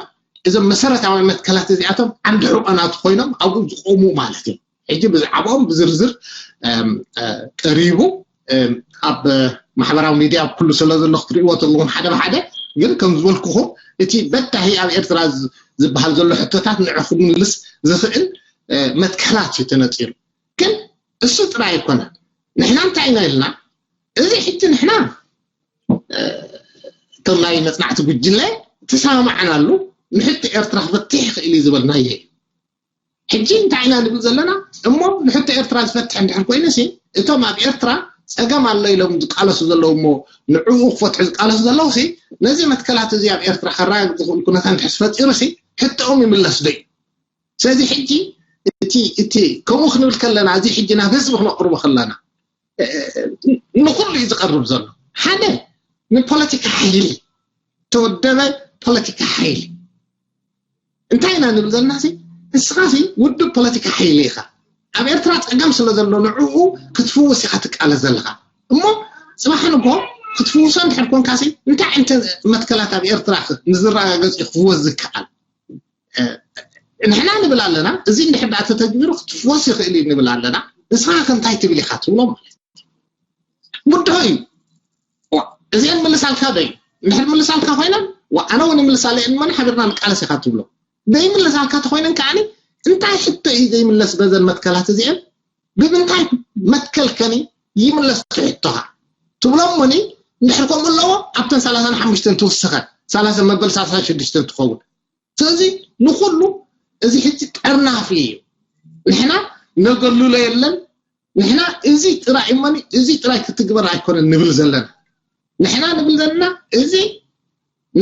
እዞም መሰረታዊ መትከላት እዚኣቶም ዓንዲ ሕቆናት ኮይኖም ኣብኡ ዝቆሙ ማለት እዩ። ሕጂ ብዛዕባኦም ብዝርዝር ቀሪቡ ኣብ ማሕበራዊ ሚድያ ኩሉ ስለ ዘሎ ክትርእይዎ ተለኹም ሓደ ብሓደ ግን ከም ዝበልኩኹም እቲ በታሂ ኣብ ኤርትራ ዝበሃል ዘሎ ሕቶታት ንዑ ክምልስ ዝኽእል መትከላት እዩ ተነፂሩ። ግን እሱ ጥራይ ኣይኮነን። ንሕና እንታይ ኢና ኢልና እዚ ሕጂ ንሕና ከም ናይ መፅናዕቲ ጉጅለ ተሰማማዕናሉ ንሕቶ ኤርትራ ክፈትሕ ይኽእል እዩ ዝበልናዮ እዩ። ሕጂ እንታይ ኢና ንብል ዘለና እሞ ንሕቶ ኤርትራ ዝፈትሕ እንድሕር ኮይኑ ሲ እቶም ኣብ ኤርትራ ፀገም ኣሎ ኢሎም ዝቃለሱ ዘለዉ እሞ ንዕኡ ክፈትሑ ዝቃለሱ ዘለዉ ሲ ነዚ መትከላት እዚ ኣብ ኤርትራ ከረጋግፅ ዝኽእል ኩነታት እንድሕር ፈጢሩ ሲ ሕቶኦም ይምለስ ዶ እዩ? ስለዚ ሕጂ እቲ እቲ ከምኡ ክንብል ከለና እዚ ሕጂ ናብ ህዝቢ ክነቅርቦ ከለና ንኩሉ እዩ ዝቀርብ ዘሎ ሓደ ንፖለቲካ ሓይሊ ተወደበ ፖለቲካ ሓይሊ እንታይ ኢና ንብል ዘለና ሲ ንስኻ ሲ ውድብ ፖለቲካ ሓይሊ ኢኻ ኣብ ኤርትራ ፀገም ስለ ዘሎ ንዕኡ ክትፍውስ ኢኻ ትቃለስ ዘለኻ እሞ ፅባሕ ንጎ ክትፍውሶ እንድሕር ኮንካ ሲ እንታይ ዓይነት መትከላት ኣብ ኤርትራ ንዝረጋገፅ እዩ ክፍወስ ዝከኣል ንሕና ንብል ኣለና እዚ እንድሕር ደኣ ተተግቢሩ ክትፍወስ ይኽእል እዩ ንብል ኣለና ንስኻ ከ እንታይ ትብል ኢኻ ትብሎ ማለት ምድሆ እዩ እዚአን ምልሳልካ ዶ እዩ እንድሕር ምልሳልካ ኮይነን ኣነ እውን ይምልሳለ እየን መን ሓቢርና ንቃለስ ኢኻ ትብሎ ዘይምልሳልካ ተኮይነን ከዓኒ እንታይ ሕቶ እዩ ዘይምለስ በዘን መትከላት እዚአን ብምንታይ መትከል ከኒ ይምለስ ሕቶኻ ትብሎም ሞኒ እንድሕር ከምኡ ኣለዎ ኣብተን ሰላሳን ሓሙሽተን ትውስኸ ሰላሳ መበል ሰላሳ ሽዱሽተ ትኸውን ስለዚ ንኩሉ እዚ ሕጂ ጠርናፊ እዩ ንሕና ነገሉሎ የለን ንሕና እዚ ጥራይ እመኒ እዚ ጥራይ ክትግበር ኣይኮነን ንብል ዘለና ንሕና ንብል ዘለና እዚ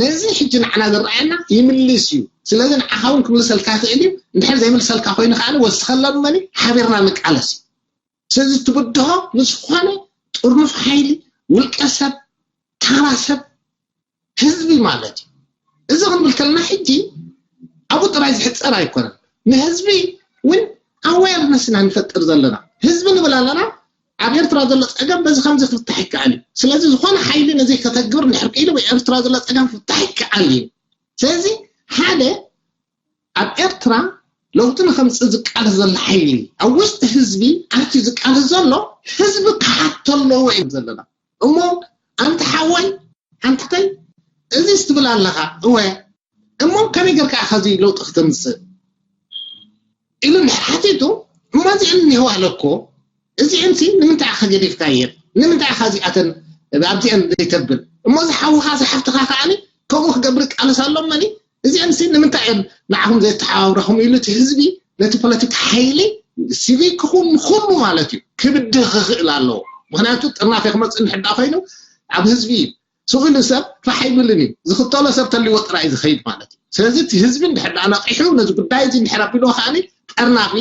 ነዚ ሕጂ ንዓና ዝረኣየና ይምልስ እዩ ስለዚ ንዓኻ እውን ክምልሰልካ ይኽእል እዩ እንድሕር ዘይምልሰልካ ኮይኑ ከዓ ወስኸሎም እመኒ ሓቢርና ንቃለስ እዩ ስለዚ ትብድሆ ንዝኾነ ጥርኑፍ ሓይሊ ውልቀ ሰብ ታራ ሰብ ህዝቢ ማለት እዩ እዚ ክንብል ከለና ሕጂ ኣብኡ ጥራይ ዝሕፀር ኣይኮነን ንህዝቢ እውን ኣዌርነስ ኢና ንፈጥር ዘለና ህዝቢ ንብል ኣለና ኣብ ኤርትራ ዘሎ ፀገም በዚ ከምዚ ክፍታሕ ይከኣል እዩ ስለዚ ዝኾነ ሓይሊ ነዚ ከተግብር እንድሕር ክኢሉ ኤርትራ ዘሎ ፀገም ክፍታሕ ይከኣል እዩ ስለዚ ሓደ ኣብ ኤርትራ ለውጢ ንከምፅእ ዝቃለስ ዘሎ ሓይሊ ኣብ ውሽጢ ህዝቢ ኣትዩ ዝቃለስ ዘሎ ህዝቢ ክሓቶ ኣለዎ እዮም ዘለና እሞ ኣንቲ ሓወይ ኣንተተይ እዚስ ትብል ኣለኻ እወ እሞ ከመይ ጌርካ ኢኻ እዚ ለውጢ ክተምፅእ ኢሉ እንድሕር ሓቲቱ እሞ እዚአን እኒህዋ ኢለ እኮ እዚአንሲ ንምንታይ ኢኻ ገዲፍካየን ንምንታይ ኢኻ እዚኣተን ኣብዚአን ዘይተብል እሞ እዚ ሓውኻ እዚ ሓፍትኻ ከዓኒ ከምኡ ክገብር ይቃለስ ኣሎ እመኒ እዚአንሲ ንምንታይ እየን ንዓኹም ዘየተሓባብራኹም ኢሉ እቲ ህዝቢ ነቲ ፖለቲካ ሓይሊ ሲቪክ ክኹን ንኹሉ ማለት እዩ ክብድህ ክኽእል ኣለዎ ምክንያቱ ጥርናፌ ክመፅእ እንድሕር ዳ ኮይኑ ኣብ ህዝቢ እዩ ስቕ ኢሉ ሰብ ፋሕ ኣይብልን እዩ ዝኽተሎ ሰብ ተልዎ ጥራይ ዝኸይድ ማለት እዩ ስለዚ እቲ ህዝቢ እንድሕር ዳ ነቒሑ ነዚ ጉዳይ እዚ እንድሕር ኣቢልዎ ከዓኒ ጠርናፊ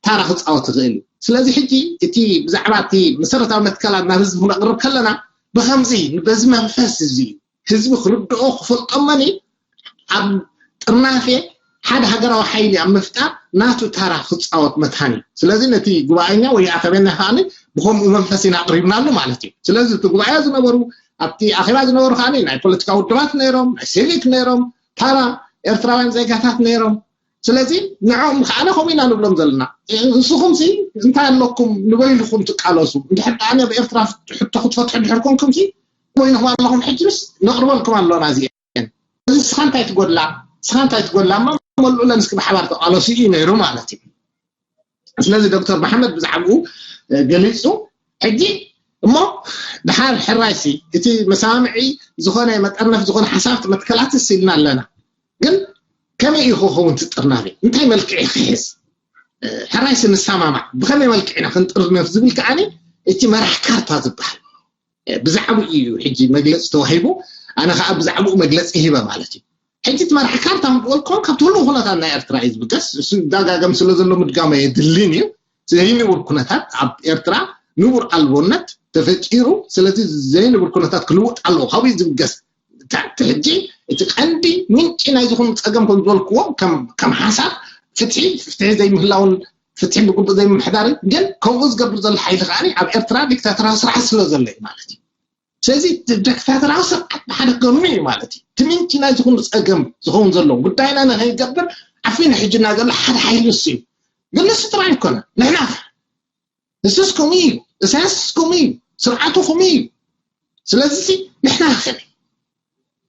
ታራ ክፃወት ይኽእል እዩ ስለዚ ሕጂ እቲ ብዛዕባ እቲ መሰረታዊ መትከላት ናብ ህዝቢ ክነቕርብ ከለና ብከምዚ በዚ መንፈስ እዚ እዩ ህዝቢ ክርድኦ ክፈልጦ መኒ ኣብ ጥርናፌ ሓደ ሃገራዊ ሓይሊ ኣብ ምፍጣር ናቱ ታራ ክፃወት መታን እዩ ስለዚ ነቲ ጉባኤኛ ወይ ኣኸበኛ ከዓኒ ብከምኡ መንፈስ ኢና ኣቅሪብናሉ ማለት እዩ ስለዚ እቲ ጉባኤ ዝነበሩ ኣብቲ ኣኼባ ዝነበሩ ከዓኒ ናይ ፖለቲካ ውድባት ነይሮም ናይ ሲቪክ ነይሮም ታራ ኤርትራውያን ዜጋታት ነይሮም። ስለዚ ንዕኦም ከዓነ ከምኡ ኢና ንብሎም ዘለና። ንስኹም ሲ እንታይ ኣለኩም ንበይንኹም ትቃለሱ? እንድሕር ደኣ ኣብ ኤርትራ ሕቶ ክትፈትሑ እንድሕር ኮንኩም ሲ በይንኹም ኣለኹም። ሕጂ ምስ ነቕርበልኩም ኣለና እዚኤን። እዚ ንስኻ እንታይ ትጎድላ? ንስኻ እንታይ ትጎድላ? እሞ መልኡለን እስኪ ብሓባር ተቃለሱ እዩ ነይሩ ማለት እዩ። ስለዚ ዶክተር መሓመድ ብዛዕባኡ ገሊፁ። ሕጂ እሞ ድሓር ሕራይሲ እቲ መሰማምዒ ዝኾነ መጠርነፍ ዝኾነ ሓሳብቲ መትከላትስ ኢልና ኣለና። ግን ከመይ እዩ ክኸውን ትጥርናፊ? እንታይ መልክዕ ክሕዝ? ሕራይሲ ንሰማማዕ ብኸመይ መልክዕ ኢና ክንጥርነፍ ዝብል ከዓኒ እቲ መራሕ ካርታ ዝበሃል ብዛዕባኡ እዩ ሕጂ መግለፂ ተዋሂቡ። ኣነ ከዓ ብዛዕባኡ መግለፂ ሂበ ማለት እዩ። ሕጂ እቲ መራሕ ካርታ ምበልኮ ካብቲ ህሉው ኩነታት ናይ ኤርትራ እዩ ዝብገስ። እሱ ይደጋገም ስለ ዘሎ ምድጋም ኣየድልን እዩ። ዘይንቡር ኩነታት ኣብ ኤርትራ ንቡር ኣልቦነት ተፈጢሩ። ስለዚ ዘይንቡር ኩነታት ክልውጥ ኣለዎ ካብኡ እዩ ዝብገስ። እቲ ሕጂ እቲ ቀንዲ ምንጪ ናይ ዝኾኑ ፀገም ከም ዝበልክዎ ከም ሓሳብ ፍትሒ ፍትሒ ዘይምህላውን ፍትሒ ብግቡእ ዘይምምሕዳርን ግን ከምኡ ዝገብር ዘሎ ሓይሊ ከዓ ኣብ ኤርትራ ዲክታተራዊ ስርዓት ስለ ዘሎ እዩ ማለት እዩ። ስለዚ ዲክታተራዊ ስርዓት ብሓደ ጎኑ እዩ ማለት እዩ። እቲ ምንጪ ናይ ዝኾኑ ፀገም ዝኸውን ዘሎ ጉዳይና ንኸይገብር ዓፊኑ ሕጂ እናዘሎ ሓደ ሓይሊ ንሱ እዩ። ግን ንሱ ጥራይ ኣይኮነ ንሕና ንስስ ከምኡ እዩ። እሳያስ ከምኡ እዩ። ስርዓቱ ከምኡ እዩ። ስለዚ ንሕና ከ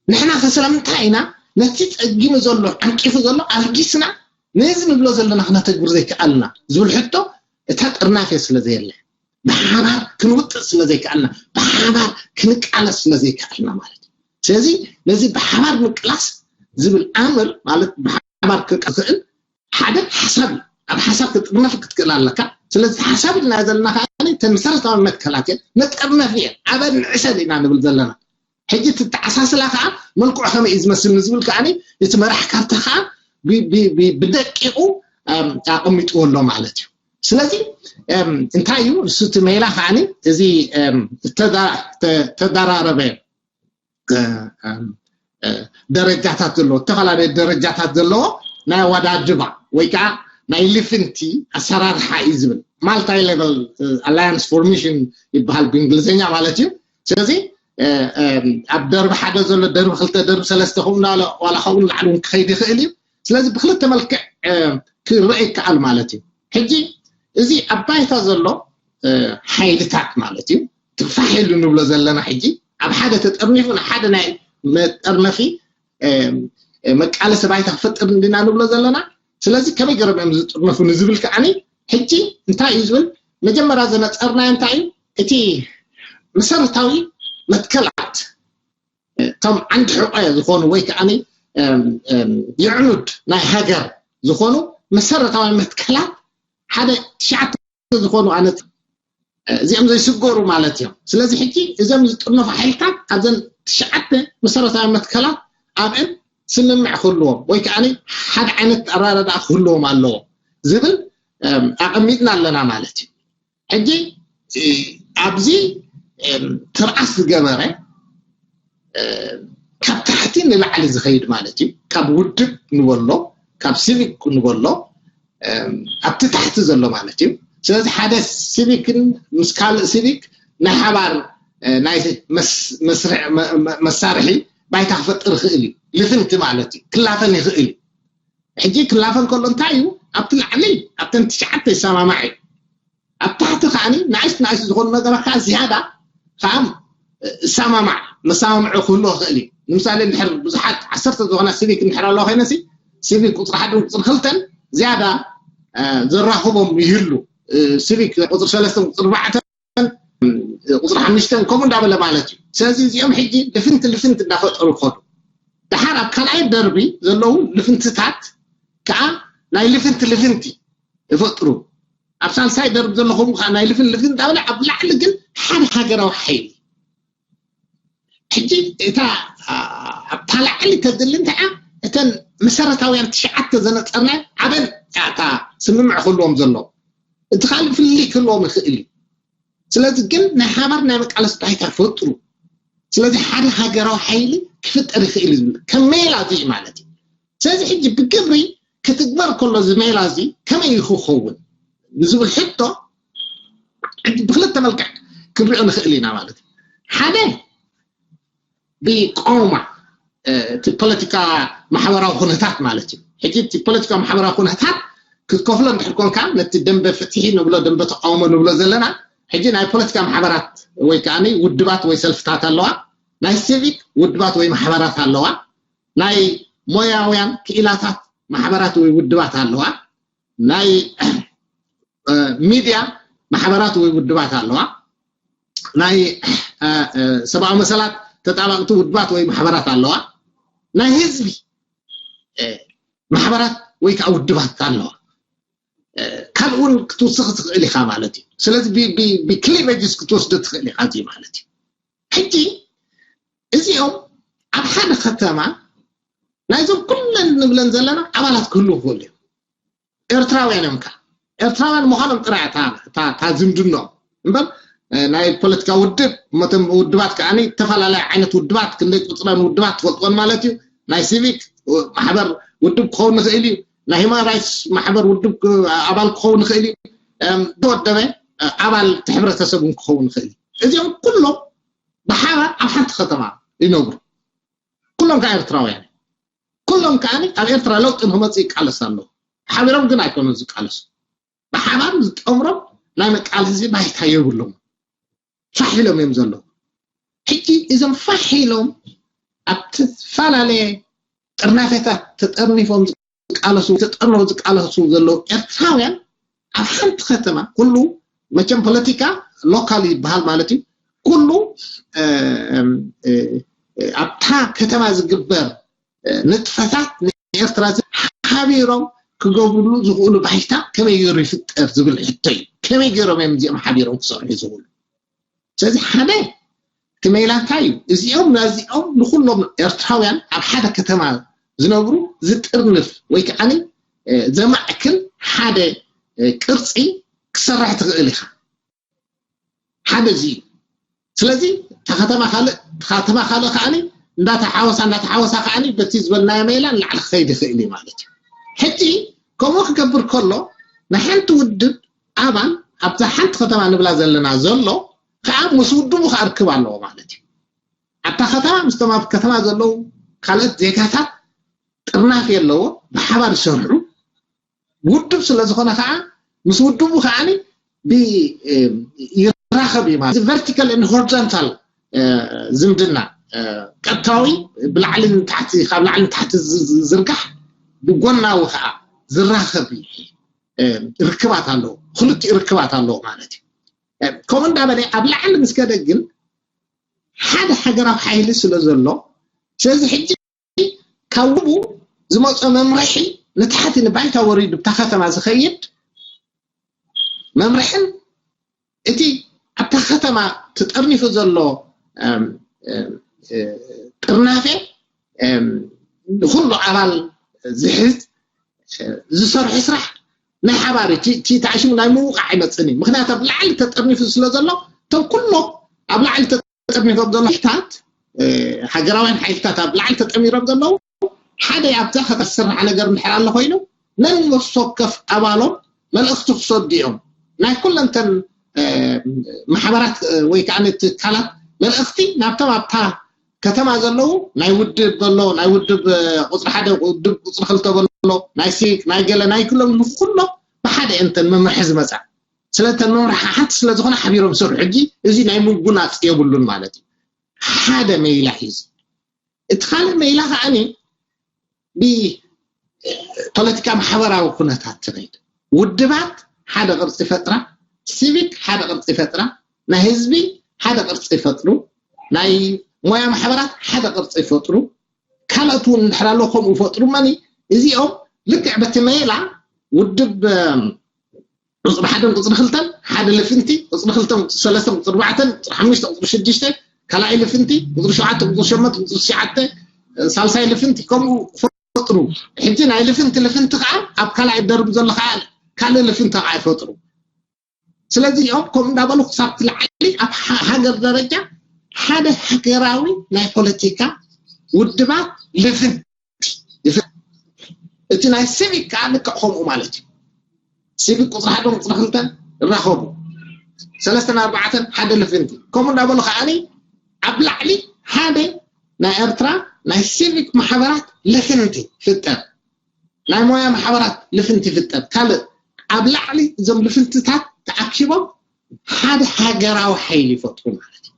ንሕና ከ ስለምንታይ ኢና ነቲ ፀጊሙ ዘሎ ዓንቂፉ ዘሎ ኣልጊስና ነዚ ንብሎ ዘለና ክነተግብር ዘይከኣልና ዝብል ሕቶ እታ ጥርናፌ ስለ ዘየለ ብሓባር ክንውጥጥ ስለ ዘይከኣልና ብሓባር ክንቃለስ ስለ ዘይከኣልና ማለት እዩ። ስለዚ ነዚ ብሓባር ምቅላስ ዝብል ኣምር ማለት ብሓባር ክክእል ሓደ ሓሳብ እዩ። ኣብ ሓሳብ ክትጥርነፍ ክትክእል ኣለካ። ስለዚ ሓሳብ ኢልና ዘለና ከዓ ተን መሰረታዊ መትከላት እየን። መጠርነፍ እየን። ኣበን ንዕሰል ኢና ንብል ዘለና። ሕጂ እቲ ተዓሳስላ ከዓ መልክዑ ከመይ እዩ ዝመስል ንዝብል ከዓ እቲ መራሕ ካርታ ከዓ ብደቂቁ ኣቐሚጥዎ ኣሎ ማለት እዩ። ስለዚ እንታይ እዩ ንሱ እቲ ሜላ ከዓ እዚ ተዳራረበ ደረጃታት ዘለዎ ዝተፈላለዩ ደረጃታት ዘለዎ ናይ ኣወዳድባ ወይ ከዓ ናይ ልፍንቲ ኣሰራርሓ እዩ ዝብል። ማልታይ ሌቨል ኣላያንስ ፎርሜሽን ይበሃል ብእንግሊዝኛ ማለት እዩ። ስለዚ ኣብ ደርቢ ሓደ ዘሎ ደርቢ ክልተ ደርቢ ሰለስተ ከምኡ እናበለ ዋላ ካብኡ ንላዕሊ እውን ክኸይድ ይኽእል እዩ። ስለዚ ብክልተ መልክዕ ክረአ ይከኣል ማለት እዩ። ሕጂ እዚ ኣብ ባይታ ዘሎ ሓይልታት ማለት እዩ ትፋሕ ኢሉ ንብሎ ዘለና ሕጂ ኣብ ሓደ ተጠርኒፉ ንሓደ ናይ መጠርነፊ መቃለሲ ባይታ ክፈጥር እንዲና ንብሎ ዘለና። ስለዚ ከመይ ገይሮም እዮም ዝጥርነፉ ንዝብል ከዓኒ ሕጂ እንታይ እዩ ዝብል መጀመርያ ዘነፀርናዮ እንታይ እዩ እቲ መሰረታዊ መትከላት እቶም ዓንዲ ሕቆ ዝኾኑ ወይ ከዓ የዕኑድ ናይ ሃገር ዝኾኑ መሰረታዊ መትከላት ሓደ ትሽዓተ ዝኾኑ ኣነ እዚኦም ዘይስገሩ ማለት እዮም። ስለዚ ሕጂ እዞም ዝጥርነፉ ሓይልታት ኣብዘን ትሽዓተ መሰረታዊ መትከላት ኣብአን ስምምዕ ክህልዎም ወይ ከዓ ሓደ ዓይነት ኣረዳድኣ ክህልዎም ኣለዎ ዝብል ኣቐሚጥና ኣለና ማለት እዩ። ሕጂ ኣብዚ ትርኣስ ዝገበረ ካብ ታሕቲ ንላዕሊ ዝኸይድ ማለት እዩ። ካብ ውድብ ንበሎ ካብ ሲቪክ ንበሎ ኣብቲ ታሕቲ ዘሎ ማለት እዩ። ስለዚ ሓደ ሲቪክን ምስ ካልእ ሲቪክ ናይ ሓባር ናይ መሳርሒ ባይታ ክፈጥር ይኽእል እዩ። ልፍንቲ ማለት እዩ ክላፈን ይኽእል እዩ። ሕጂ ክላፈን ከሎ እንታይ እዩ ኣብቲ ላዕሊ ኣብተን ትሽዓተ ይሰማማዕ እዩ። ኣብ ታሕቲ ከዓኒ ንኣሽቱ ንኣሽቱ ዝኾኑ ነገራት ከዓ ዝያዳ ከዓ እሰማማዕ መሰማምዒ ክህልዎ ይኽእል እዩ። ንምሳሌ እንድሕር ብዙሓት ዓሰርተ ዝኾና ሲቪክ እንድሕር ኣለዋ ኮይነሲ ሲቪክ ቁፅሪ ሓደን ቁፅሪ ክልተን ዝያዳ ዘራኽቦም ይህሉ። ሲቪክ ቁፅሪ ሰለስተን ቁፅሪ ኣርባዕተን ቁፅሪ ሓሙሽተን ከምኡ እንዳበለ ማለት እዩ። ስለዚ እዚኦም ሕጂ ልፍንቲ ልፍንቲ እንዳፈጠሩ ይኸዱ። ደሓር ኣብ ካልኣይ ደርቢ ዘለዉ ልፍንትታት ከዓ ናይ ልፍንቲ ልፍንቲ ይፈጥሩ። ኣብ ሳልሳይ ደርቢ ዘለኹም ከዓ ናይ ልፍን ልፍን እንዳበለ ኣብ ላዕሊ ግን ሓደ ሃገራዊ ሓይሊ ሕጂ እታ ኣብታ ላዕሊ ተድሊ እንታይ እተን መሰረታውያን ትሽዓተ ዘነፀርናዮ ዓበን እታ ስምምዕ ክህልዎም ዘለዎ እቲ ካልእ ፍልልይ ክህልዎም ይኽእል እዩ። ስለዚ ግን ናይ ሓባር ናይ መቃለስ ባይታ ፈጥሩ። ስለዚ ሓደ ሃገራዊ ሓይሊ ክፍጠር ይኽእል እዩ ዝብል ከም ሜላ እዚ ማለት እዩ። ስለዚ ሕጂ ብግብሪ ክትግበር ከሎ እዚ ሜላ እዚ ከመይ እዩ ክኸውን ንዝብል ሕቶ ብክልተ መልክዕ ክንሪኦ ንኽእል ኢና ማለት እዩ። ሓደ ብቆማ እቲ ፖለቲካ ማሕበራዊ ኩነታት ማለት እዩ። ሕጂ እቲ ፖለቲካ ማሕበራዊ ኩነታት ክትከፍሎ እንድሕር ኮንካ፣ ነቲ ደንበ ፍትሒ ንብሎ፣ ደንበ ተቃውሞ ንብሎ ዘለና፣ ሕጂ ናይ ፖለቲካ ማሕበራት ወይ ከዓ ውድባት ወይ ሰልፍታት ኣለዋ፣ ናይ ሲቪክ ውድባት ወይ ማሕበራት ኣለዋ፣ ናይ ሞያውያን ክኢላታት ማሕበራት ወይ ውድባት ኣለዋ፣ ናይ ሚድያ ማሕበራት ወይ ውድባት ኣለዋ፣ ናይ ሰብኣዊ መሰላት ተጣባቅቲ ውድባት ወይ ማሕበራት ኣለዋ፣ ናይ ህዝቢ ማሕበራት ወይ ከዓ ውድባት ኣለዋ። ካልእ እውን ክትውስኽ ትኽእል ኢኻ ማለት እዩ። ስለዚ ብክሊቨጅስ ክትወስዶ ትኽእል ኢኻ እዚ ማለት እዩ። ሕጂ እዚኦም ኣብ ሓደ ከተማ ናይዞም ኩለን ንብለን ዘለና ኣባላት ክህልው ይኽእሉ እዮም። ኤርትራውያን እዮም ከ ኤርትራውያን ምዃኖም ጥራይ እታ ዝምድኖ እምበር፣ ናይ ፖለቲካ ውድብ፣ እቶም ውድባት ከዓ ዝተፈላለዩ ዓይነት ውድባት፣ ክንደይ ቁፅረን ውድባት ትፈልጥዎን ማለት እዩ። ናይ ሲቪክ ማሕበር ውድብ ክኸውን ንኽእል እዩ፣ ናይ ሂማን ራይትስ ማሕበር ውድብ ኣባል ክኸውን ንኽእል እዩ፣ ተወደበ ኣባል እቲ ሕብረተሰብ እውን ክኸውን ንኽእል እዩ። እዚኦም ኩሎም ብሓባር ኣብ ሓንቲ ከተማ ይነብሩ። ኩሎም ከዓ ኤርትራውያን፣ ኩሎም ከዓ ኣብ ኤርትራ ለውጢ ንክመፅእ ይቃለስ ኣለዉ። ሓቢሮም ግን ኣይኮኑን ዝቃለሱ። ብሓባር ዝጠምሮም ናይ መቃለሲ ባይታ የብሎም። ፋሕ ኢሎም እዮም ዘለዉ። ሕጂ እዞም ፋሕ ኢሎም ኣብ ዝተፈላለየ ጥርናፌታት ተጠርኒፎም ዝቃለሱ፣ ተጠርነው ዝቃለሱ ዘለዉ ኤርትራውያን ኣብ ሓንቲ ከተማ ኩሉ፣ መቸም ፖለቲካ ሎካል ይበሃል ማለት እዩ። ኩሉ ኣብታ ከተማ ዝግበር ንጥፈታት ንኤርትራ ሓቢሮም ክገብርሉ ዝኽእሉ ባይታ ከመይ ገይሩ ይፍጠር ዝብል ሕቶ እዩ። ከመይ ገይሮም እዮም እዚኦም ሓቢሮም ክሰርሑ ዝኽእሉ? ስለዚ ሓደ እቲ ሜላ እንታይ እዩ? እዚኦም ነዚኦም ንኩሎም ኤርትራውያን ኣብ ሓደ ከተማ ዝነብሩ ዝጥርንፍ ወይ ከዓ ዘማዕክል ሓደ ቅርፂ ክሰራሕ ትኽእል ኢኻ። ሓደ እዚ እዩ። ስለዚ እታ ከተማ ካልእ፣ እታ ከተማ ካልእ ከዓኒ እንዳተሓወሳ እንዳተሓወሳ ከዓኒ በቲ ዝበልናዮ ሜላ ንላዕሊ ክኸይድ ይኽእል እዩ ማለት እዩ። ሕጂ ከምኡ ክገብር ከሎ ንሓንቲ ውድብ ኣባል ኣብዛ ሓንቲ ከተማ ንብላ ዘለና ዘሎ ከዓ ምስ ውድቡ ከዓ ርክብ ኣለዎ ማለት እዩ። ኣብታ ከተማ ምስቶም ኣብ ከተማ ዘለዉ ካልኦት ዜጋታት ጥርናፍ የለዎ፣ ብሓባር ይሰርሑ። ውድብ ስለ ዝኾነ ከዓ ምስ ውድቡ ከዓ ይራኸብ እዩ ማለት ቨርቲካል ን ሆሪዞንታል ዝምድና ቀጥታዊ ብላዕሊ ንታሕቲ ካብ ላዕሊ ንታሕቲ ዝርጋሕ ብጎናዊ ከዓ ዝራኸብ ርክባት ኣለዎ። ክልቲኡ ርክባት ኣለዎ ማለት እዩ። ከምኡ እንዳበለ ኣብ ላዕሊ ምስ ከደ ግን ሓደ ሃገራዊ ሓይሊ ስለ ዘሎ ስለዚ ሕጂ ካብ ውድቡ ዝመፆ መምርሒ ንታሕቲ ንባይታ ወሪዱ ብታ ከተማ ዝኸይድ መምርሕን እቲ ኣብታ ከተማ ተጠርኒፉ ዘሎ ጥርናፌ ንኩሉ ኣባል ዝሕዝ ዝሰርሑ ስራሕ ናይ ሓባር እዩ። እቲ ተኣሽሙ ናይ ምውቃዕ ኣይመፅእን እዩ። ምክንያቱ ኣብ ላዕሊ ተጠርኒፉ ስለ ዘሎ እቶም ኩሎም ኣብ ላዕሊ ተጠርኒፎም ዘሎ ሓይልታት ሃገራውያን ሓይልታት ኣብ ላዕሊ ተጠሚሮም ዘለዉ ሓደ ኣብዛ ከተስርሕ ነገር እንድሕር ኣሎ ኮይኑ ነንነፍሲ ወከፍ ኣባሎም መልእኽቲ ክሰዱ እዮም። ናይ ኩለንተን ማሕበራት ወይ ከዓ ትካላት መልእኽቲ ናብቶም ኣብታ ከተማ ዘለዉ ናይ ውድብ ዘሎ ናይ ውድብ ቁፅሪ ሓደ ውድብ ቁፅሪ ክልተ በሎ ናይ ሲክ ናይ ገለ ናይ ኩሎም ንኩሎም ብሓደ እንተን መምርሒ ዝመፃ ስለተን መምርሒ ሓንቲ ስለዝኾነ ሓቢሮም ይሰርሑ። ሕጂ እዚ ናይ ምጉናፅ የብሉን ማለት እዩ። ሓደ መይላ እዩ እዚ። እቲ ካልእ መይላ ከዓኒ ብፖለቲካ ማሕበራዊ ኩነታት ትኸይድ። ውድባት ሓደ ቅርፂ ይፈጥራ፣ ሲቪክ ሓደ ቅርፂ ይፈጥራ፣ ናይ ህዝቢ ሓደ ቅርፂ ይፈጥሩ፣ ናይ ሞያ ማሕበራት ሓደ ቅርፂ ይፈጥሩ፣ ካልኦት እውን እንድሕር ኣሎ ከምኡ ይፈጥሩ። መኒ እዚኦም ልክዕ በቲ መይላ ውድብ ቁፅሪ ሓደን ቁፅሪ ክልተን ሓደ ልፍንቲ ቁፅሪ ክልተን ቁፅሪ ሰለስተን ቁፅሪ ኣርባዕተን ቁፅሪ ሓሙሽተ ቁፅሪ ሽዱሽተ ካልኣይ ልፍንቲ ቁፅሪ ሸውዓተ ቁፅሪ ሸሞንተ ቁፅሪ ትሽዓተ ሳልሳይ ልፍንቲ ከምኡ ፈጥሩ። ሕጂ ናይ ልፍንቲ ልፍንቲ ከዓ ኣብ ካልኣይ ደርቢ ዘሎ ከዓ ካልእ ልፍንቲ ከዓ ይፈጥሩ። ስለዚ እዚኦም ከምኡ እንዳበሉ ክሳብ ትላዓሊ ኣብ ሃገር ደረጃ ሓደ ሃገራዊ ናይ ፖለቲካ ውድባት ልፍንቲ እቲ ናይ ሲቪክ ከዓ ልክዕ ከምኡ ማለት እዩ። ሲቪክ ቁፅሪ ሓደ ቁፅሪ ክልተ ይራኸቡ ሰለስተን ኣርባዕተን ሓደ ልፍንቲ ከምኡ እንዳበሉ ከዓኒ ኣብ ላዕሊ ሓደ ናይ ኤርትራ ናይ ሲቪክ ማሕበራት ልፍንቲ ፍጠር፣ ናይ ሞያ ማሕበራት ልፍንቲ ፍጠር። ካልእ ኣብ ላዕሊ እዞም ልፍንትታት ተኣኪቦም ሓደ ሃገራዊ ሓይሊ ይፈጥሩ ማለት እዩ።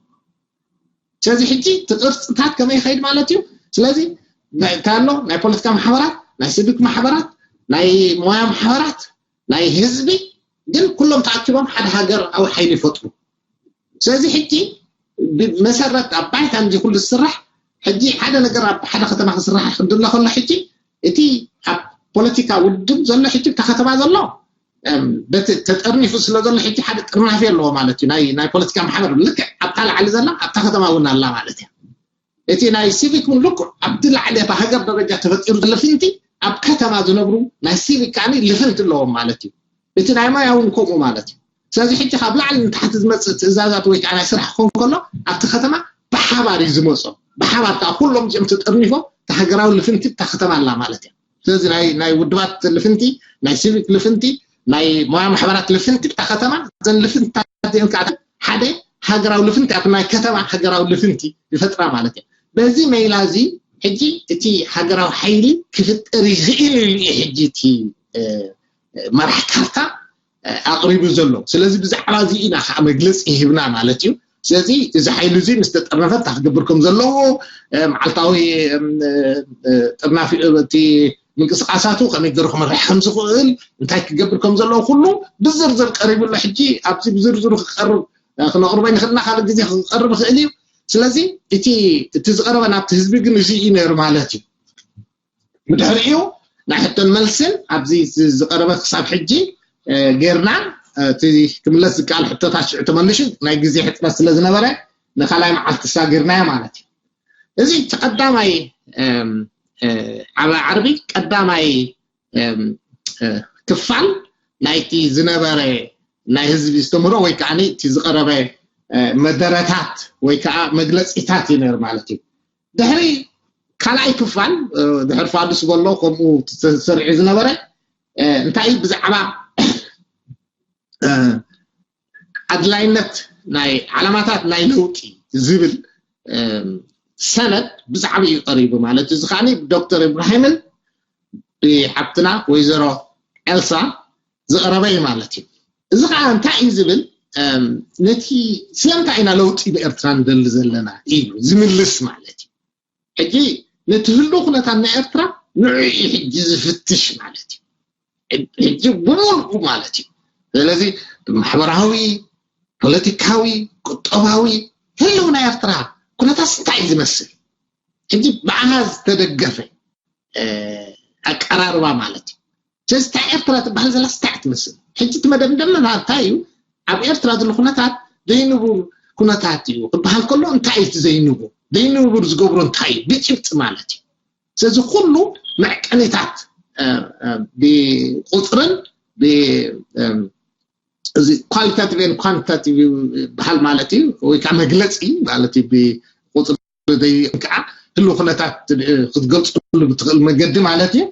ስለዚ ሕጂ እቲ ቅርፅታት ከመይ ይኸይድ ማለት እዩ? ስለዚ እንታይ ኣሎ? ናይ ፖለቲካ ማሕበራት፣ ናይ ሲቪክ ማሕበራት፣ ናይ ሞያ ማሕበራት፣ ናይ ህዝቢ፣ ግን ኩሎም ተኣኪቦም ሓደ ሃገራዊ ሓይሊ ይፈጥሩ። ስለዚ ሕጂ ብመሰረት ኣብ ባይታ እንዲ ኩሉ ዝስራሕ ሕጂ ሓደ ነገር ኣብ ሓደ ከተማ ክስራሕ ክድሎ ከሎ ሕጂ እቲ ኣብ ፖለቲካ ውድብ ዘሎ ሕጂ እታ ከተማ ዘሎ በቲ ተጠርኒፉ ስለ ዘሎ ሕጂ ሓደ ጥርናፊ ኣለዎ ማለት እዩ። ናይ ናይ ፖለቲካ ማሕበር ልክዕ ኣብታ ላዕሊ ዘላ ኣብታ ከተማ እውን ኣላ ማለት እያ። እቲ ናይ ሲቪክ እውን ልክዕ ኣብቲ ላዕሊ ብሃገር ደረጃ ተፈጢሩ ዘሎ ፍንቲ ኣብ ከተማ ዝነብሩ ናይ ሲቪክ ከዓኒ ልፍንቲ ኣለዎም ማለት እዩ። እቲ ናይ ሞያ እውን ከምኡ ማለት እዩ። ስለዚ ሕጂ ካብ ላዕሊ ንታሕቲ ዝመፅእ ትእዛዛት ወይ ከዓ ናይ ስራሕ ክኾን ከሎ ኣብቲ ከተማ ብሓባር እዩ ዝመፆ። ብሓባር ከዓ ኩሎም እዚኦም ተጠርኒፎም እታ ሃገራዊ ልፍንቲ እታ ከተማ ኣላ ማለት እያ። ስለዚ ናይ ናይ ውድባት ልፍንቲ፣ ናይ ሲቪክ ልፍንቲ፣ ናይ ሞያ ማሕበራት ልፍንቲ እታ ከተማ፣ እዘን ልፍንትታት እዚአን ከዓ ሓደ ሃገራዊ ልፍንቲ ኣብ ናይ ከተማ ሃገራዊ ልፍንቲ ይፈጥራ ማለት እዩ። በዚ መይላ እዚ ሕጂ እቲ ሃገራዊ ሓይሊ ክፍጠር ይኽእል ኢሉ እዩ ሕጂ እቲ መራሕ ካርታ ኣቕሪቡ ዘሎ። ስለዚ ብዛዕባ እዚ ኢና ከዓ መግለፂ ሂብና ማለት እዩ። ስለዚ እዚ ሓይሊ እዚ ምስ ተጠርነፈ እንታይ ክገብር ከም ዘለዎ፣ መዓልታዊ ጥርናፊ እቲ ምንቅስቃሳቱ ከመይ ገይሩ ክመርሕ ከም ዝኽእል፣ እንታይ ክገብር ከም ዘለዎ ኩሉ ብዝርዝር ቀሪቡ ኣሎ። ሕጂ ኣብዚ ብዝርዝሩ ክቀርብ ክነቕርቦ ይንኽእልና፣ ካልእ ግዜ ክቀርብ ይኽእል እዩ። ስለዚ እቲ እቲ ዝቐረበ ናብቲ ህዝቢ ግን እዚ እዩ ነይሩ ማለት እዩ። ብድሕሪኡ ናይ ሕቶን መልስን ኣብዚ ዝቀረበ ክሳብ ሕጂ ጌርና፣ እቲ ክምለስ ዝከኣል ሕቶታት ሽዑ ተመልሹ፣ ናይ ግዜ ሕፅረት ስለ ዝነበረ ንካልኣይ መዓልቲ ሳጊርናዮ ማለት እዩ። እዚ እቲ ቀዳማይ ዓቢ ዓርቢ ቀዳማይ ክፋል ናይቲ ዝነበረ ናይ ህዝቢ ዝተምህሮ ወይ ከዓ እቲ ዝቀረበ መደረታት ወይ ከዓ መግለፂታት እዩ ነይሩ ማለት እዩ። ድሕሪ ካልኣይ ክፋል ድሕሪ ፋዱስ በሎ ከምኡ ተሰሪዑ ዝነበረ እንታይ ብዛዕባ ኣድላይነት ናይ ዓላማታት ናይ ለውጢ ዝብል ሰነድ ብዛዕባኡ እዩ ቀሪቡ ማለት እዩ። እዚ ከዓ ብዶክተር ኢብራሂምን ብሓብትና ወይዘሮ ኤልሳ ዝቐረበ እዩ ማለት እዩ። እዚ ከዓ እንታይ እዩ ዝብል ነቲ ስለምንታይ ኢና ለውጢ ብኤርትራ ንደሊ ዘለና እዩ ዝምልስ ማለት እዩ። ሕጂ ነቲ ህልው ኩነታት ናይ ኤርትራ ንዑ እዩ ሕጂ ዝፍትሽ ማለት እዩ። ሕጂ ብምልኡ ማለት እዩ። ስለዚ ብማሕበራዊ፣ ፖለቲካዊ፣ ቁጠባዊ ህልው ናይ ኤርትራ ኩነታት እንታይ እዩ ዝመስል? ሕጂ ብኣሃዝ ዝተደገፈ ኣቀራርባ ማለት እዩ። ስለዚ እታ ኤርትራ ትበሃል ዘላ እንታይ ትመስል? ሕጂ እቲ መደምደምና እንታይ እዩ? ኣብ ኤርትራ ዘሎ ኩነታት ዘይንቡር ኩነታት እዩ ክበሃል ከሎ እንታይ እዩ እቲ ዘይንቡር? ዘይንቡር ዝገብሮ እንታይ እዩ? ብጭብጢ ማለት እዩ። ስለዚ ኩሉ መዕቀኒታት ብቁፅርን እዚ ኳሊታቲቭ ን ኳንቲታቲቭ ይበሃል ማለት እዩ። ወይ ከዓ መግለፂ ማለት እዩ። ብቁፅሪ ከዓ ህሉ ኩነታት ክትገልፅሉ ብትኽእል መገዲ ማለት እዩ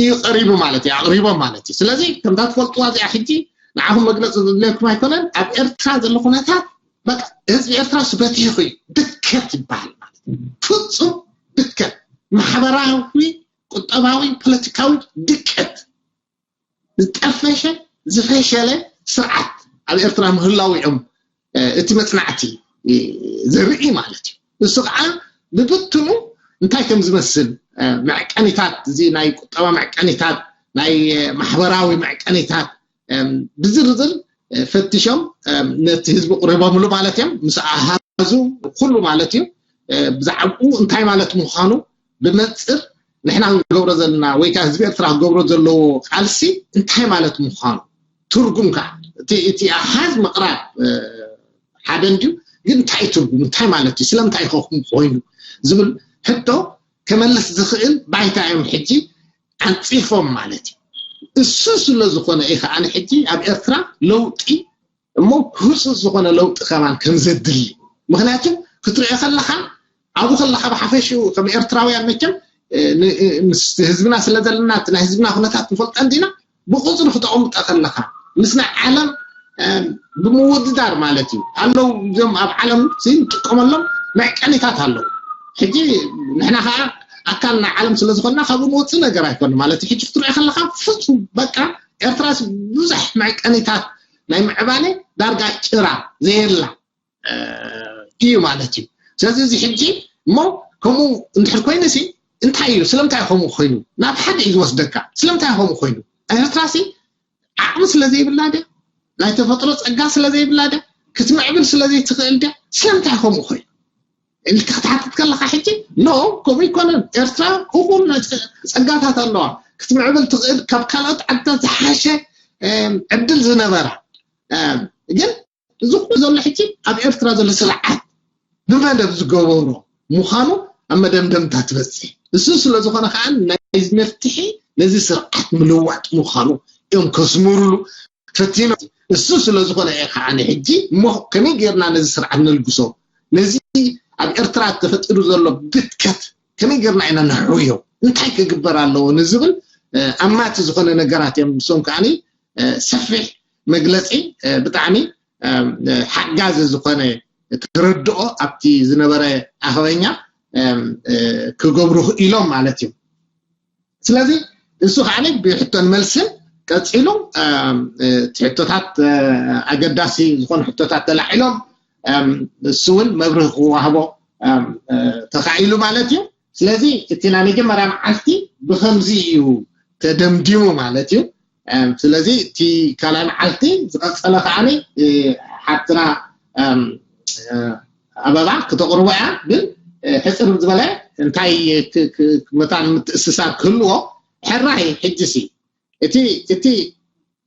እዩ ቀሪቡ ማለት እዩ ኣቕሪቦም ማለት እዩ። ስለዚ ከምታ ትፈልጥዋ እዚኣ ሕጂ ንዓኹም መግለፂ ዘድለየኩም ኣይኮነን። ኣብ ኤርትራ ዘሎ ኩነታት በቃ ህዝቢ ኤርትራ ስበቲኹ እዩ። ድከት ይበሃል ማለት እዩ። ፍፁም ድከት፣ ማሕበራዊ፣ ቁጠባዊ፣ ፖለቲካዊ ድቀት፣ ዝጠፈሸ ዝፈሸለ ስርዓት ኣብ ኤርትራ ምህላው እዮም እቲ መፅናዕቲ ዘርኢ ማለት እዩ። እሱ ከዓ ብብትኑ እንታይ ከም ዝመስል መዕቀኒታት፣ እዚ ናይ ቁጠባ መዕቀኒታት፣ ናይ ማሕበራዊ መዕቀኒታት ብዝርዝር ፈትሾም ነቲ ህዝቢ ቅሪቦምሉ ማለት እዮም። ምስ ኣሃዙ ኩሉ ማለት እዩ። ብዛዕባኡ እንታይ ማለት ምዃኑ ብመንፅር ንሕና ክንገብሮ ዘለና ወይ ከዓ ህዝቢ ኤርትራ ክገብሮ ዘለዎ ቃልሲ እንታይ ማለት ምዃኑ ትርጉም ከዓ እቲ ኣሃዝ ምቕራብ ሓደ እንድዩ፣ ግን እንታይ እዩ ትርጉም እንታይ ማለት እዩ ስለምንታይ ይኸውን ኮይኑ ዝብል ሕቶ ከመልስ ዝኽእል ባይታ እዮም ሕጂ ኣንፂፎም ማለት እዩ። እሱ ስለ ዝኾነ እዩ ከዓ ሕጂ ኣብ ኤርትራ ለውጢ እሞ ህፁፅ ዝኾነ ለውጢ ከማን ከም ዘድሊ። ምክንያቱ ክትሪኦ ከለካ ኣብኡ ከለካ ብሓፈሽኡ ከም ኤርትራውያን መቸም ምስ ህዝብና ስለ ዘለና እቲ ናይ ህዝብና ኩነታት ንፈልጦ እንዲና ብቁፅሪ ክተቐምጦ ከለካ ምስ ናይ ዓለም ብምውድዳር ማለት እዩ ኣለዉ። እዞም ኣብ ዓለም ንጥቀመሎም መዕቀኒታት ኣለዉ። ሕጂ ንሕና ከዓ ኣካል ናይ ዓለም ስለ ዝኾንና ካብኡ ንወፅእ ነገር ኣይኮነ ማለት እዩ። ሕጂ ክትሪኦ ከለካ ፍፁም በቃ ኤርትራስ ብዙሕ መዕቀኒታት ናይ ምዕባለ ዳርጋ ጭራ ዘየላ እዩ ማለት እዩ። ስለዚ እዚ ሕጂ እሞ ከምኡ እንድሕር ኮይኑ ሲ እንታይ እዩ? ስለምንታይ ከምኡ ኮይኑ ናብ ሓደ እዩ ዝወስደካ? ስለምንታይ ከምኡ ኮይኑ? ኤርትራ ሲ ዓቕሚ ስለ ዘይብላ ድያ? ናይ ተፈጥሮ ፀጋ ስለ ዘይብላ ድያ? ክትምዕብል ስለ ዘይትኽእል ድያ? ስለምንታይ ከምኡ ኮይኑ ኢልካ ክትሓትት ከለካ ሕጂ ኖ፣ ከምኡ ይኮነን። ኤርትራ እኹል ናይ ፀ- ፀጋታት ኣለዋ፣ ክትምዕብል ትኽእል፣ ካብ ካልኦት ዓድታት ዝሓሸ እም፣ ዕድል ዝነበራ። እም፣ ግን እዚ ኩሉ ዘሎ ሕጂ ኣብ ኤርትራ ዘሎ ስርዓት ብመደብ ዝገበሮ ምዃኑ ኣብ መደምደምታ ትበፅሕ። እሱ ስለ ዝኾነ ከዓ ናይ መፍትሒ ነዚ ስርዓት ምልዋጥ ምዃኑ እዮም ከስምሩሉ ፈቲኖ። እሱ ስለ ዝኾነ እየ ከዓ ሕጂ እሞ ከመይ ጌርና ነዚ ስርዓት ነልግሶ፣ ነዚ ኣብ ኤርትራ ተፈጢሩ ዘሎ ብትከት ከመይ ጌርና ኢና ነሕውዮ፣ እንታይ ክግበር ኣለዎ ንዝብል ኣማቲ ዝኾነ ነገራት እዮም። ንሶም ከዓ ሰፊሕ መግለፂ ብጣዕሚ ሓጋዚ ዝኾነ ተረድኦ ኣብቲ ዝነበረ ኣኸበኛ ክገብሩ ኢሎም ማለት እዩ። ስለዚ እሱ ከዓ ብሕቶን መልስን ቀፂሉ እቲ ሕቶታት ኣገዳሲ ዝኾኑ ሕቶታት ተላዒሎም እሱ እውን መብርህ ክዋህቦ ተኻኢሉ ማለት እዩ። ስለዚ እቲ ናይ መጀመርያ መዓልቲ ብከምዚ እዩ ተደምዲሙ ማለት እዩ። ስለዚ እቲ ካልኣይ መዓልቲ ዝቐፀለ ከዓ ሓብትና ኣበባ ክተቕርቦ እያ። ግን ሕፅር ዝበለ እንታይ መታን ምትእስሳር ክህልዎ ሕራይ ሕጂ ሲ እቲ እቲ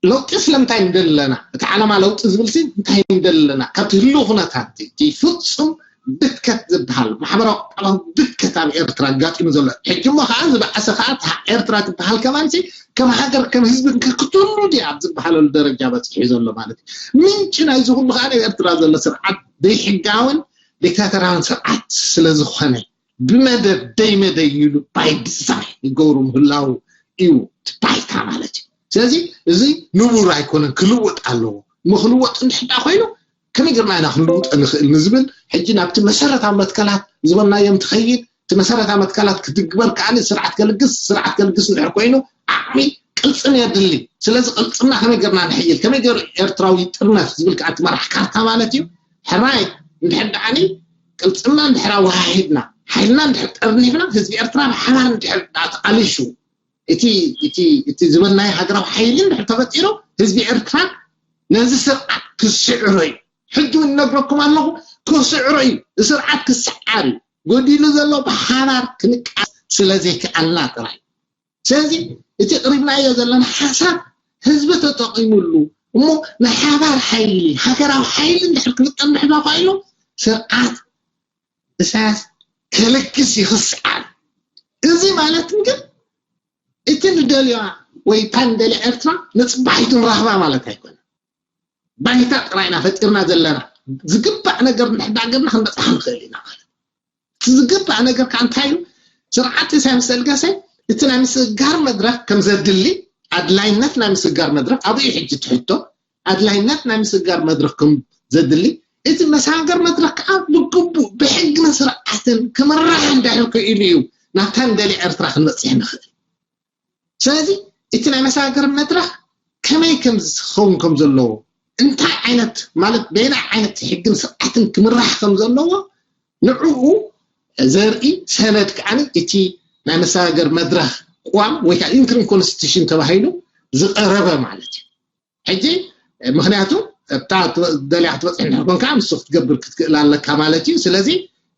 ለውጢ ስለምንታይ ንደሊ ኣለና? እቲ ዓላማ ለውጢ ዝብል ሲ እንታይ ንደሊ ኣለና? ካብቲ ህልው ኩነታት እቲ ፍፁም ብትከት ዝበሃል ማሕበራዊ ቁጠባዊ ብትከት ኣብ ኤርትራ ኣጋጢሙ ዘሎ ሕጂ እሞ ከዓ ዝበዓሰ ከዓ እታ ኤርትራ ትበሃል ከማን ሲ ከም ሃገር ከም ህዝቢ ክትህሉ ድያ ኣብ ዝበሃለሉ ደረጃ በፂሑ ዘሎ ማለት እዩ። ምንጪ ናይዚ ኩሉ ከዓ ኣብ ኤርትራ ዘሎ ስርዓት ዘይሕጋውን ዲክታተራውን ስርዓት ስለ ዝኾነ ብመደብ ደይ መደይ ኢሉ ባይ ዲዛይን ይገብሩ ምህላው እዩ እቲ ባይታ ማለት እዩ። ስለዚ እዚ ንቡር ኣይኮነን፣ ክልወጥ ኣለዎ። እሞ ክልወጥ እንድሕዳ ኮይኑ ከመይ ጌርና ኢና ክንልውጦ ንኽእል ንዝብል ሕጂ ናብቲ መሰረታዊ መትከላት ዝበልናዮም ትኸይድ። እቲ መሰረታዊ መትከላት ክትግበር ከኣ ስርዓት ከልግስ፣ ስርዓት ከልግስ እንድሕር ኮይኑ ዓቕሚ ቅልፅም የድሊ። ስለዚ ቅልፅምና ከመይ ጌርና ንሕይል፣ ከመይ ገይሩ ኤርትራዊ ይጥርነፍ ዝብል ከኣ እቲ መራሕ ካርታ ማለት እዩ። ሕራይ እንድሕር ደኣኒ ቅልፅምና እንድሕር ኣወሃሂድና፣ ሓይልና እንድሕር ጠርኒፍና፣ ህዝቢ ኤርትራ ብሓባር እንድሕር ደኣ ተቓሊሹ፣ እቲ እቲ እቲ ዝበልናዮ ሃገራዊ ሓይሊ እንድሕር ተፈጢሩ፣ ህዝቢ ኤርትራ ነዚ ስርዓት ክስዕሮ እዩ። ሕጂ እውን እነግረኩም ኣለኹ፣ ክስዕሮ እዩ። ስርዓት ክስዓር እዩ። ጎዲሉ ዘሎ ብሓባር ክንቃስ ስለ ዘይከኣልና ጥራይ። ስለዚ እቲ ቅሪብናዮ ዘለና ሓሳብ ህዝቢ ተጠቒሙሉ እሞ ናይ ሓባር ሓይሊ ሃገራዊ ሓይሊ እንድሕር ክንጠምሕ ዶ ኮይኑ ስርዓት ኢሳያስ ከልግስ ይኽስዓል። እዚ ማለት ግን እቲ ንደልያ ወይ እታ ንደልያ ኤርትራ ንፅባሒቱ ንራኽባ ማለት ኣይኮነ። ባይታ ጥራይና ፈጢርና ዘለና ዝግባእ ነገር ንሕዳገርና ክንበፅሓ ንኽእል ኢና ማለት እቲ ዝግባእ ነገር ከዓ እንታይ እዩ? ስርዓት ኢሳያስ ዘልገሰ እቲ ናይ ምስግጋር መድረክ ከም ዘድሊ ኣድላይነት ናይ ምስግጋር መድረክ ኣብኡ እዩ ሕጂ ትሕቶ ኣድላይነት ናይ ምስግጋር መድረክ ከም ዘድሊ እቲ መሳገር መድረክ ከዓ ብግቡእ ብሕግን ስርዓትን ክምራሕ እንድሕር ክኢሉ እዩ ናብታ ንደሊ ኤርትራ ክንበፅሕ ንኽእል። ስለዚ እቲ ናይ መሳገር መድረክ ከመይ ከም ዝኸውን ከም ዘለዎ እንታይ ዓይነት ማለት በየናይ ዓይነት ሕግን ስርዓትን ክምራሕ ከም ዘለዎ ንዕኡ ዘርኢ ሰነድ ከዓ እቲ ናይ መሳገር መድረክ ቅዋም ወይ ከዓ ኢንትሪም ኮንስቲቱሽን ተባሂሉ ዝቐረበ ማለት እዩ። ሕጂ ምክንያቱ እታ ደልያ ክትበፅሕ እንድሕር ኮንካ ንሱ ክትገብር ክትክእል ኣለካ ማለት እዩ። ስለዚ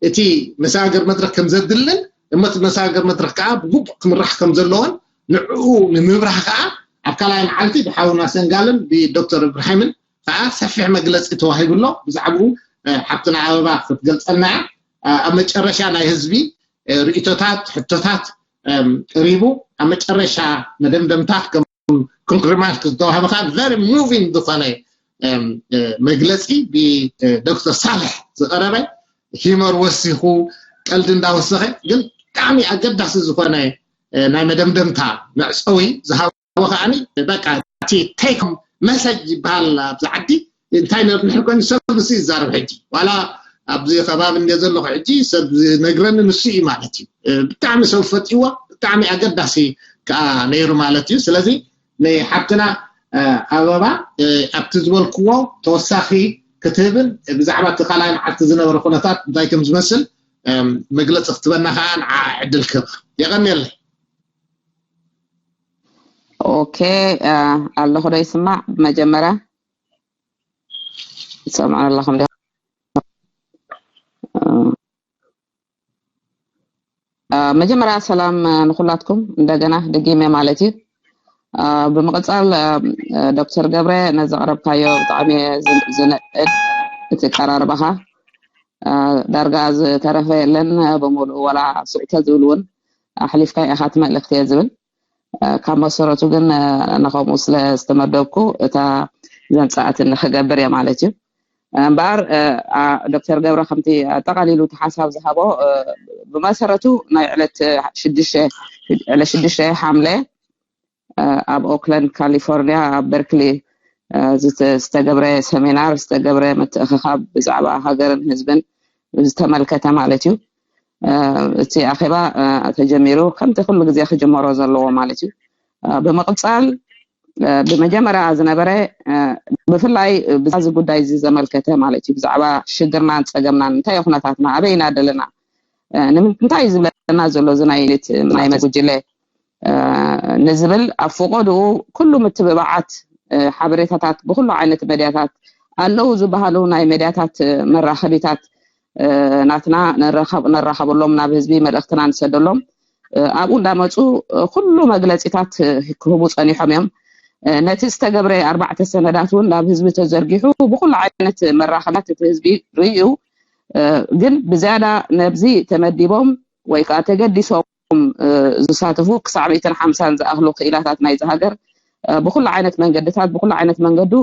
እቲ መሳገር መድረክ ከም ዘድልን እሞ እቲ መሳገር መድረክ ከዓ ብግቡእ ክምራሕ ከም ዘለዎን ንዕኡ ንምብራህ ከዓ ኣብ ካልኣይ መዓልቲ ብሓውና ሰንጋልን ብዶክተር እብራሂምን ከዓ ሰፊሕ መግለፂ ተዋሂቡ ኣሎ። ብዛዕባኡ ሓብትና ኣበባ ክትገልፀልና እያ። ኣብ መጨረሻ ናይ ህዝቢ ርእቶታት፣ ሕቶታት ቀሪቡ ኣብ መጨረሻ መደምደምታ ከም ኮንክሪማት ዝተዋህበ ከዓ very moving ዝኾነ መግለፂ ብዶክተር ሳልሕ ዝቀረበ ሂመር ወሲኹ ቀልዲ እንዳወሰኸ ግን ብጣዕሚ ኣገዳሲ ዝኾነ ናይ መደምደምታ መዕፀዊ ዝሃቦ ከዓ በቃ እቲ take message ይበሃል ኣብዚ ዓዲ እንታይ ነርንሕ ኮይኑ ሰብ ምስ ይዛረብ ሕጂ ዋላ ኣብዚ ከባቢ እንደ ዘለኹ ሕጂ ሰብ ዝነግረኒ ንሱ እዩ ማለት እዩ። ብጣዕሚ ሰብ ፈትይዎ፣ ብጣዕሚ ኣገዳሲ ከዓ ነይሩ ማለት እዩ። ስለዚ ንሓብትና ኣበባ ኣብቲ ዝበልክዎ ተወሳኺ ክትህብን ብዛዕባ እቲ ካልኣይ መዓልቲ ዝነበረ ኩነታት እንታይ ከም ዝመስል መግለፂ ክትበና ከዓ ንዓ ዕድል ክህብ። የቐንየለይ። ኦኬ፣ ኣለኹ ዶ ይስማዕ? መጀመርያ ይሰምዑ ኣለኹም ዲ? መጀመርያ ሰላም ንኩላትኩም እንደገና ደጊመ ማለት እዩ። ብምቕፃል ዶክተር ገብረ ነዘቕረብካዮ ብጣዕሚ ዝንዕድ እቲ ቀራርባኻ። ዳርጋ ዝተረፈ የለን፣ ብምሉእ ዋላ ስቕተ ዝብል እውን ኣሕሊፍካ ኢኻ እቲ መልእኽቲ እየ ዝብል። ካብ መሰረቱ ግን ንኸምኡ ስለ ዝተመደብኩ እታ ዘምፃኣትኒ ክገብር እየ ማለት እዩ። እምበኣር ዶክተር ገብረ ከምቲ ኣጠቓሊሉ እቲ ሓሳብ ዝሃቦ፣ ብመሰረቱ ናይ ዕለት ሽዱሽተ ሓምለ ኣብ ኦክላንድ ካሊፎርኒያ ኣብ በርክሊ ዝተገብረ ሰሚናር፣ ዝተገብረ ምትእኽኻብ ብዛዕባ ሃገርን ህዝብን ዝተመልከተ ማለት እዩ። እቲ ኣኼባ ተጀሚሩ ከምቲ ኩሉ ግዜ ክጅመሮ ዘለዎ ማለት እዩ። ብምቕፃል ብመጀመርያ ዝነበረ ብፍላይ ብዛዚ ጉዳይ እዚ ዘመልከተ ማለት እዩ፣ ብዛዕባ ሽግርናን ፀገምናን እንታይ ኩነታትና ኣበይና ዘለና ንምንታይ ዝብለና ዘሎ እዚ ናይ ናይ ጉጅለ ንዝብል ኣብ ፈቐድኡ ኩሉ ምትብባዓት ሓበሬታታት ብኩሉ ዓይነት መድያታት ኣለዉ ዝበሃሉ ናይ መድያታት መራኸቢታት ናትና ነራኸበሎም፣ ናብ ህዝቢ መልእኽትና ንሰደሎም። ኣብኡ እንዳመፁ ኩሉ መግለፂታት ክህቡ ፀኒሖም እዮም። ነቲ ዝተገብረ ኣርባዕተ ሰነዳት እውን ናብ ህዝቢ ተዘርጊሑ ብኩሉ ዓይነት መራኸቢታት እቲ ህዝቢ ርእዩ። ግን ብዝያዳ ነብዚ ተመዲቦም ወይ ከዓ ተገዲሶም ዝሳተፉ ክሳዕ ሚእትን ሓምሳን ዝኣኽሉ ክኢላታት ናይዚ ሃገር ብኩሉ ዓይነት መንገድታት ብኩሉ ዓይነት መንገዱ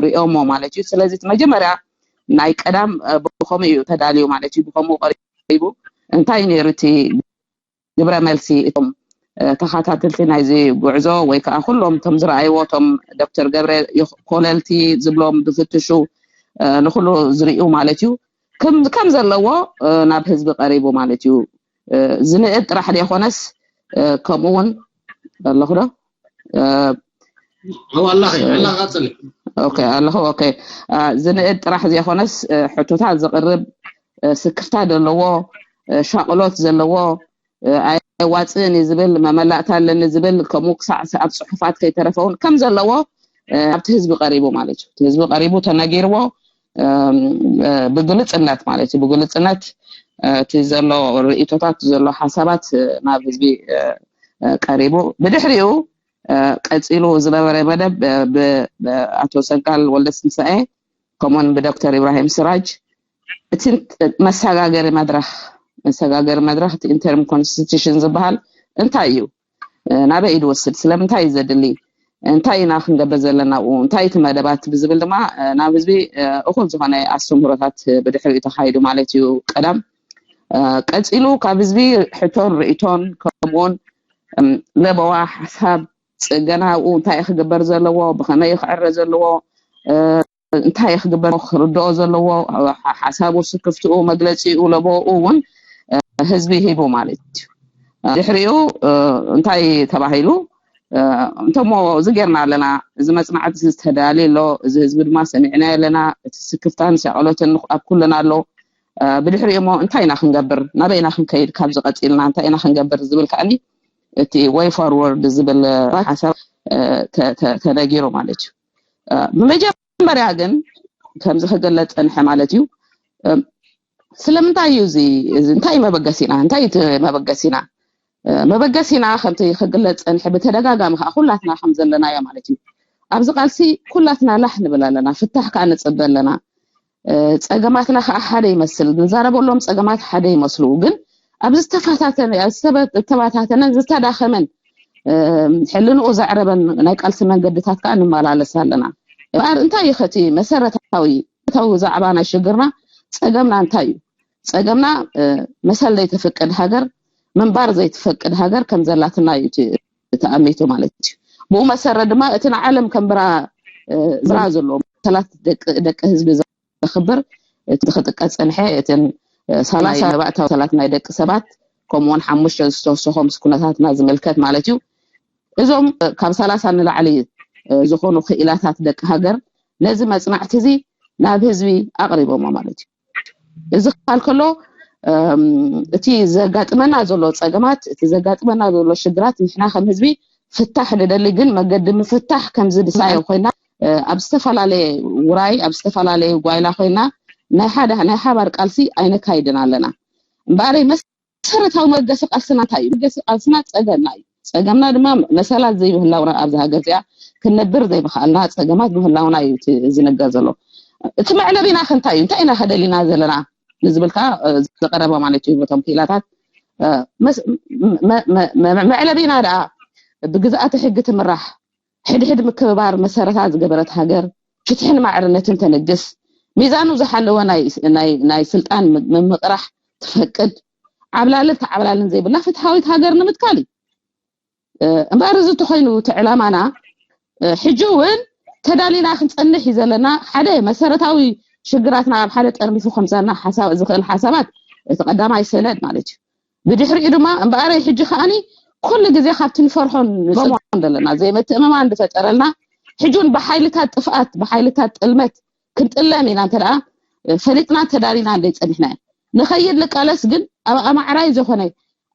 ርእዮሞ ማለት እዩ። ስለዚ መጀመርያ ናይ ቀዳም ብኸምኡ እዩ ተዳልዩ ማለት እዩ። ብኸምኡ ቀሪቡ እንታይ ነይሩ እቲ ግብረ መልሲ እቶም ተኸታተልቲ ናይዚ ጉዕዞ ወይ ከዓ ኩሎም እቶም ዝረኣይዎ እቶም ዶክተር ገብረ ኮለልቲ ዝብሎም ዝፍትሹ ንኩሉ ዝርእዩ ማለት እዩ። ከም ዘለዎ ናብ ህዝቢ ቀሪቡ ማለት እዩ። ዝንእድ ጥራሕ ዘይኮነስ ከምኡ እውን ኣለኹ ዶ ኣለኹ። ዝንእድ ጥራሕ ዘይኮነስ ሕቶታት ዘቕርብ፣ ስክፍታ ዘለዎ፣ ሻቕሎት ዘለዎ፣ ኣየዋፅእን እዩ ዝብል፣ መመላእታ ኣለኒ ዝብል፣ ከምኡ ክሳዕ ኣብ ፅሑፋት ከይተረፈ እውን ከም ዘለዎ ኣብቲ ህዝቢ ቀሪቡ ማለት እዩ። እቲ ህዝቢ ቀሪቡ ተነጊርዎ ብግልፅነት ማለት እዩ። ብግልፅነት እቲ ዘሎ ርእቶታት ዘሎ ሓሳባት ናብ ህዝቢ ቀሪቡ ብድሕሪኡ ቀፂሉ ዝነበረ መደብ ብኣቶ ሰጋል ወልደትንሳኤ ከምኡውን ብዶክተር ኢብራሂም ስራጅ እቲ መሰጋገሪ መድረኽ መሰጋገሪ መድረኽ እቲ ኢንተርም ኮንስቲቱሽን ዝበሃል እንታይ እዩ? ናበይ እዩ ዝወስድ? ስለምንታይ እዩ ዘድሊ? እንታይ ኢና ክንገብር ዘለና ኣብኡ? እንታይ እቲ መደባት ብዝብል ድማ ናብ ህዝቢ እኹል ዝኾነ ኣስተምህሮታት ብድሕሪኡ ተኻይዱ ማለት እዩ። ቀዳም ቀፂሉ ካብ ህዝቢ ሕቶን ርእቶን ከምኡውን ለበዋ ሓሳብ ፅገና ኣብኡ እንታይ ክግበር ዘለዎ፣ ብኸመይ ክዕረ ዘለዎ፣ እንታይ ክግበር ክርድኦ ዘለዎ፣ ሓሳቡ ስክፍትኡ መግለፂኡ ለበኡ እውን ህዝቢ ሂቡ ማለት እዩ። ድሕሪኡ እንታይ ተባሂሉ? እንተሞ እዚ ጌርና ኣለና፣ እዚ መፅናዕቲ ዝተዳልየ ኣሎ፣ እዚ ህዝቢ ድማ ሰሚዕና ኣለና፣ እቲ ስክፍታን ሻቕሎትን ኣብ ኩልና ኣሎ። ብድሕሪኡ እሞ እንታይ ኢና ክንገብር፣ ናበይ ኢና ክንከይድ፣ ካብዚ ቀፂልና እንታይ ኢና ክንገብር ዝብል ከዓኒ እቲ ወይ ፎርወርድ ዝብል ሓሳብ ተነጊሩ ማለት እዩ። ብመጀመርያ ግን ከምዚ ክግለፅ ፀንሐ ማለት እዩ። ስለምንታይ እዩ እዚ? እንታይ መበገሲና? እንታይ እቲ መበገሲና? መበገሲና ከምቲ ክግለፅ ፀንሐ ብተደጋጋሚ ከዓ ኩላትና ከም ዘለናዮ ማለት እዩ። ኣብዚ ቃልሲ ኩላትና ላሕ ንብል ኣለና፣ ፍታሕ ከዓ ንፅበ ኣለና። ፀገማትና ከዓ ሓደ ይመስል፣ ንዛረበሎም ፀገማት ሓደ ይመስሉ፣ ግን ኣብ ዝተፈታተነ ዝተበታተነን ዝተዳኸመን ሕልንኡ ዘዕረበን ናይ ቃልሲ መንገድታት ከዓ ንመላለስ ኣለና። እምበኣር እንታይ እዩ ከቲ መሰረታዊ ታዊ ዛዕባ ናይ ሽግርና? ፀገምና እንታይ እዩ? ፀገምና መሰል ዘይተፍቅድ ሃገር፣ ምንባር ዘይትፈቅድ ሃገር ከም ዘላትና እዩ ተኣሚቱ ማለት እዩ። ብኡ መሰረት ድማ እቲ ንዓለም ከም ብራ ዝራ ዘለዎ መሰላት ደቂ ህዝቢ ዘኽብር እቲ ክጥቀ ፀንሐ እትን ሰላሳ መባእታዊ ሰላት ናይ ደቂ ሰባት ከምኡውን ሓሙሽተ ዝተወሰኾ ምስ ኩነታትና ዝምልከት ማለት እዩ። እዞም ካብ ሰላሳ ንላዕሊ ዝኾኑ ክኢላታት ደቂ ሃገር ነዚ መፅናዕቲ እዚ ናብ ህዝቢ ኣቕሪቦሞ ማለት እዩ። እዚ ክበሃል ከሎ እቲ ዘጋጥመና ዘሎ ፀገማት፣ እቲ ዘጋጥመና ዘሎ ሽግራት ንሕና ከም ህዝቢ ፍታሕ ንደሊ፣ ግን መገዲ ምፍታሕ ከምዚ ድሳዮ ኮይና ኣብ ዝተፈላለየ ውራይ ኣብ ዝተፈላለየ ጓይላ ኮይና ናይ ሓደ ናይ ሓባር ቃልሲ ኣይነካይድን ኣለና። እምበኣረይ መሰረታዊ መገሲ ቃልስና እንታይ እዩ? መገሲ ቃልስና ፀገምና እዩ። ፀገምና ድማ መሰላት ዘይምህላውና ኣብዚ ሃገር እዚኣ ክንነብር ዘይምኽኣልና ፀገማት ምህላውና እዩ ዝነገር ዘሎ። እቲ መዕለቢና ከ እንታይ እዩ? እንታይ ኢና ከደሊና ዘለና ንዝብል ከዓ ዝቀረበ ማለት እዩ። በቶም ክኢላታት መዕለቢና ደኣ ብግዝኣተ ሕጊ ትምራሕ፣ ሕድሕድ ምክብባር መሰረታ ዝገበረት ሃገር፣ ፍትሕን ማዕርነትን ተንግስ፣ ሚዛኑ ዝሓለወ ናይ ስልጣን ምምቕራሕ ትፈቅድ፣ ዓብላልን ተዓብላልን ዘይብላ ፍትሓዊት ሃገር ንምትካል እዩ። እምበኣር እዚ እንተኮይኑ እቲ ዕላማና ሕጂ እውን ተዳሊና ክንፀንሕ እዩ ዘለና። ሓደ መሰረታዊ ሽግራትና ኣብ ሓደ ጠርኒፉ ከምፀና ዝኽእል ሓሳባት እቲ ቀዳማይ ሰነድ ማለት እዩ። ብድሕሪኡ ድማ እምበኣረይ ሕጂ ከዓኒ ኩሉ ግዜ ካብቲ ንፈርሖን ንፅልኦን ዘለና ዘይምትእምማን ዝፈጠረልና ሕጂ እውን ብሓይልታት ጥፍኣት ብሓይልታት ጥልመት ክንጥለም ኢና እንተ ደኣ ፈሊጥና ተዳሊና እንደ ጸኒሕና ንኸይድ ንቃለስ ግን ኣብ ኣማዕራይ ዝኾነ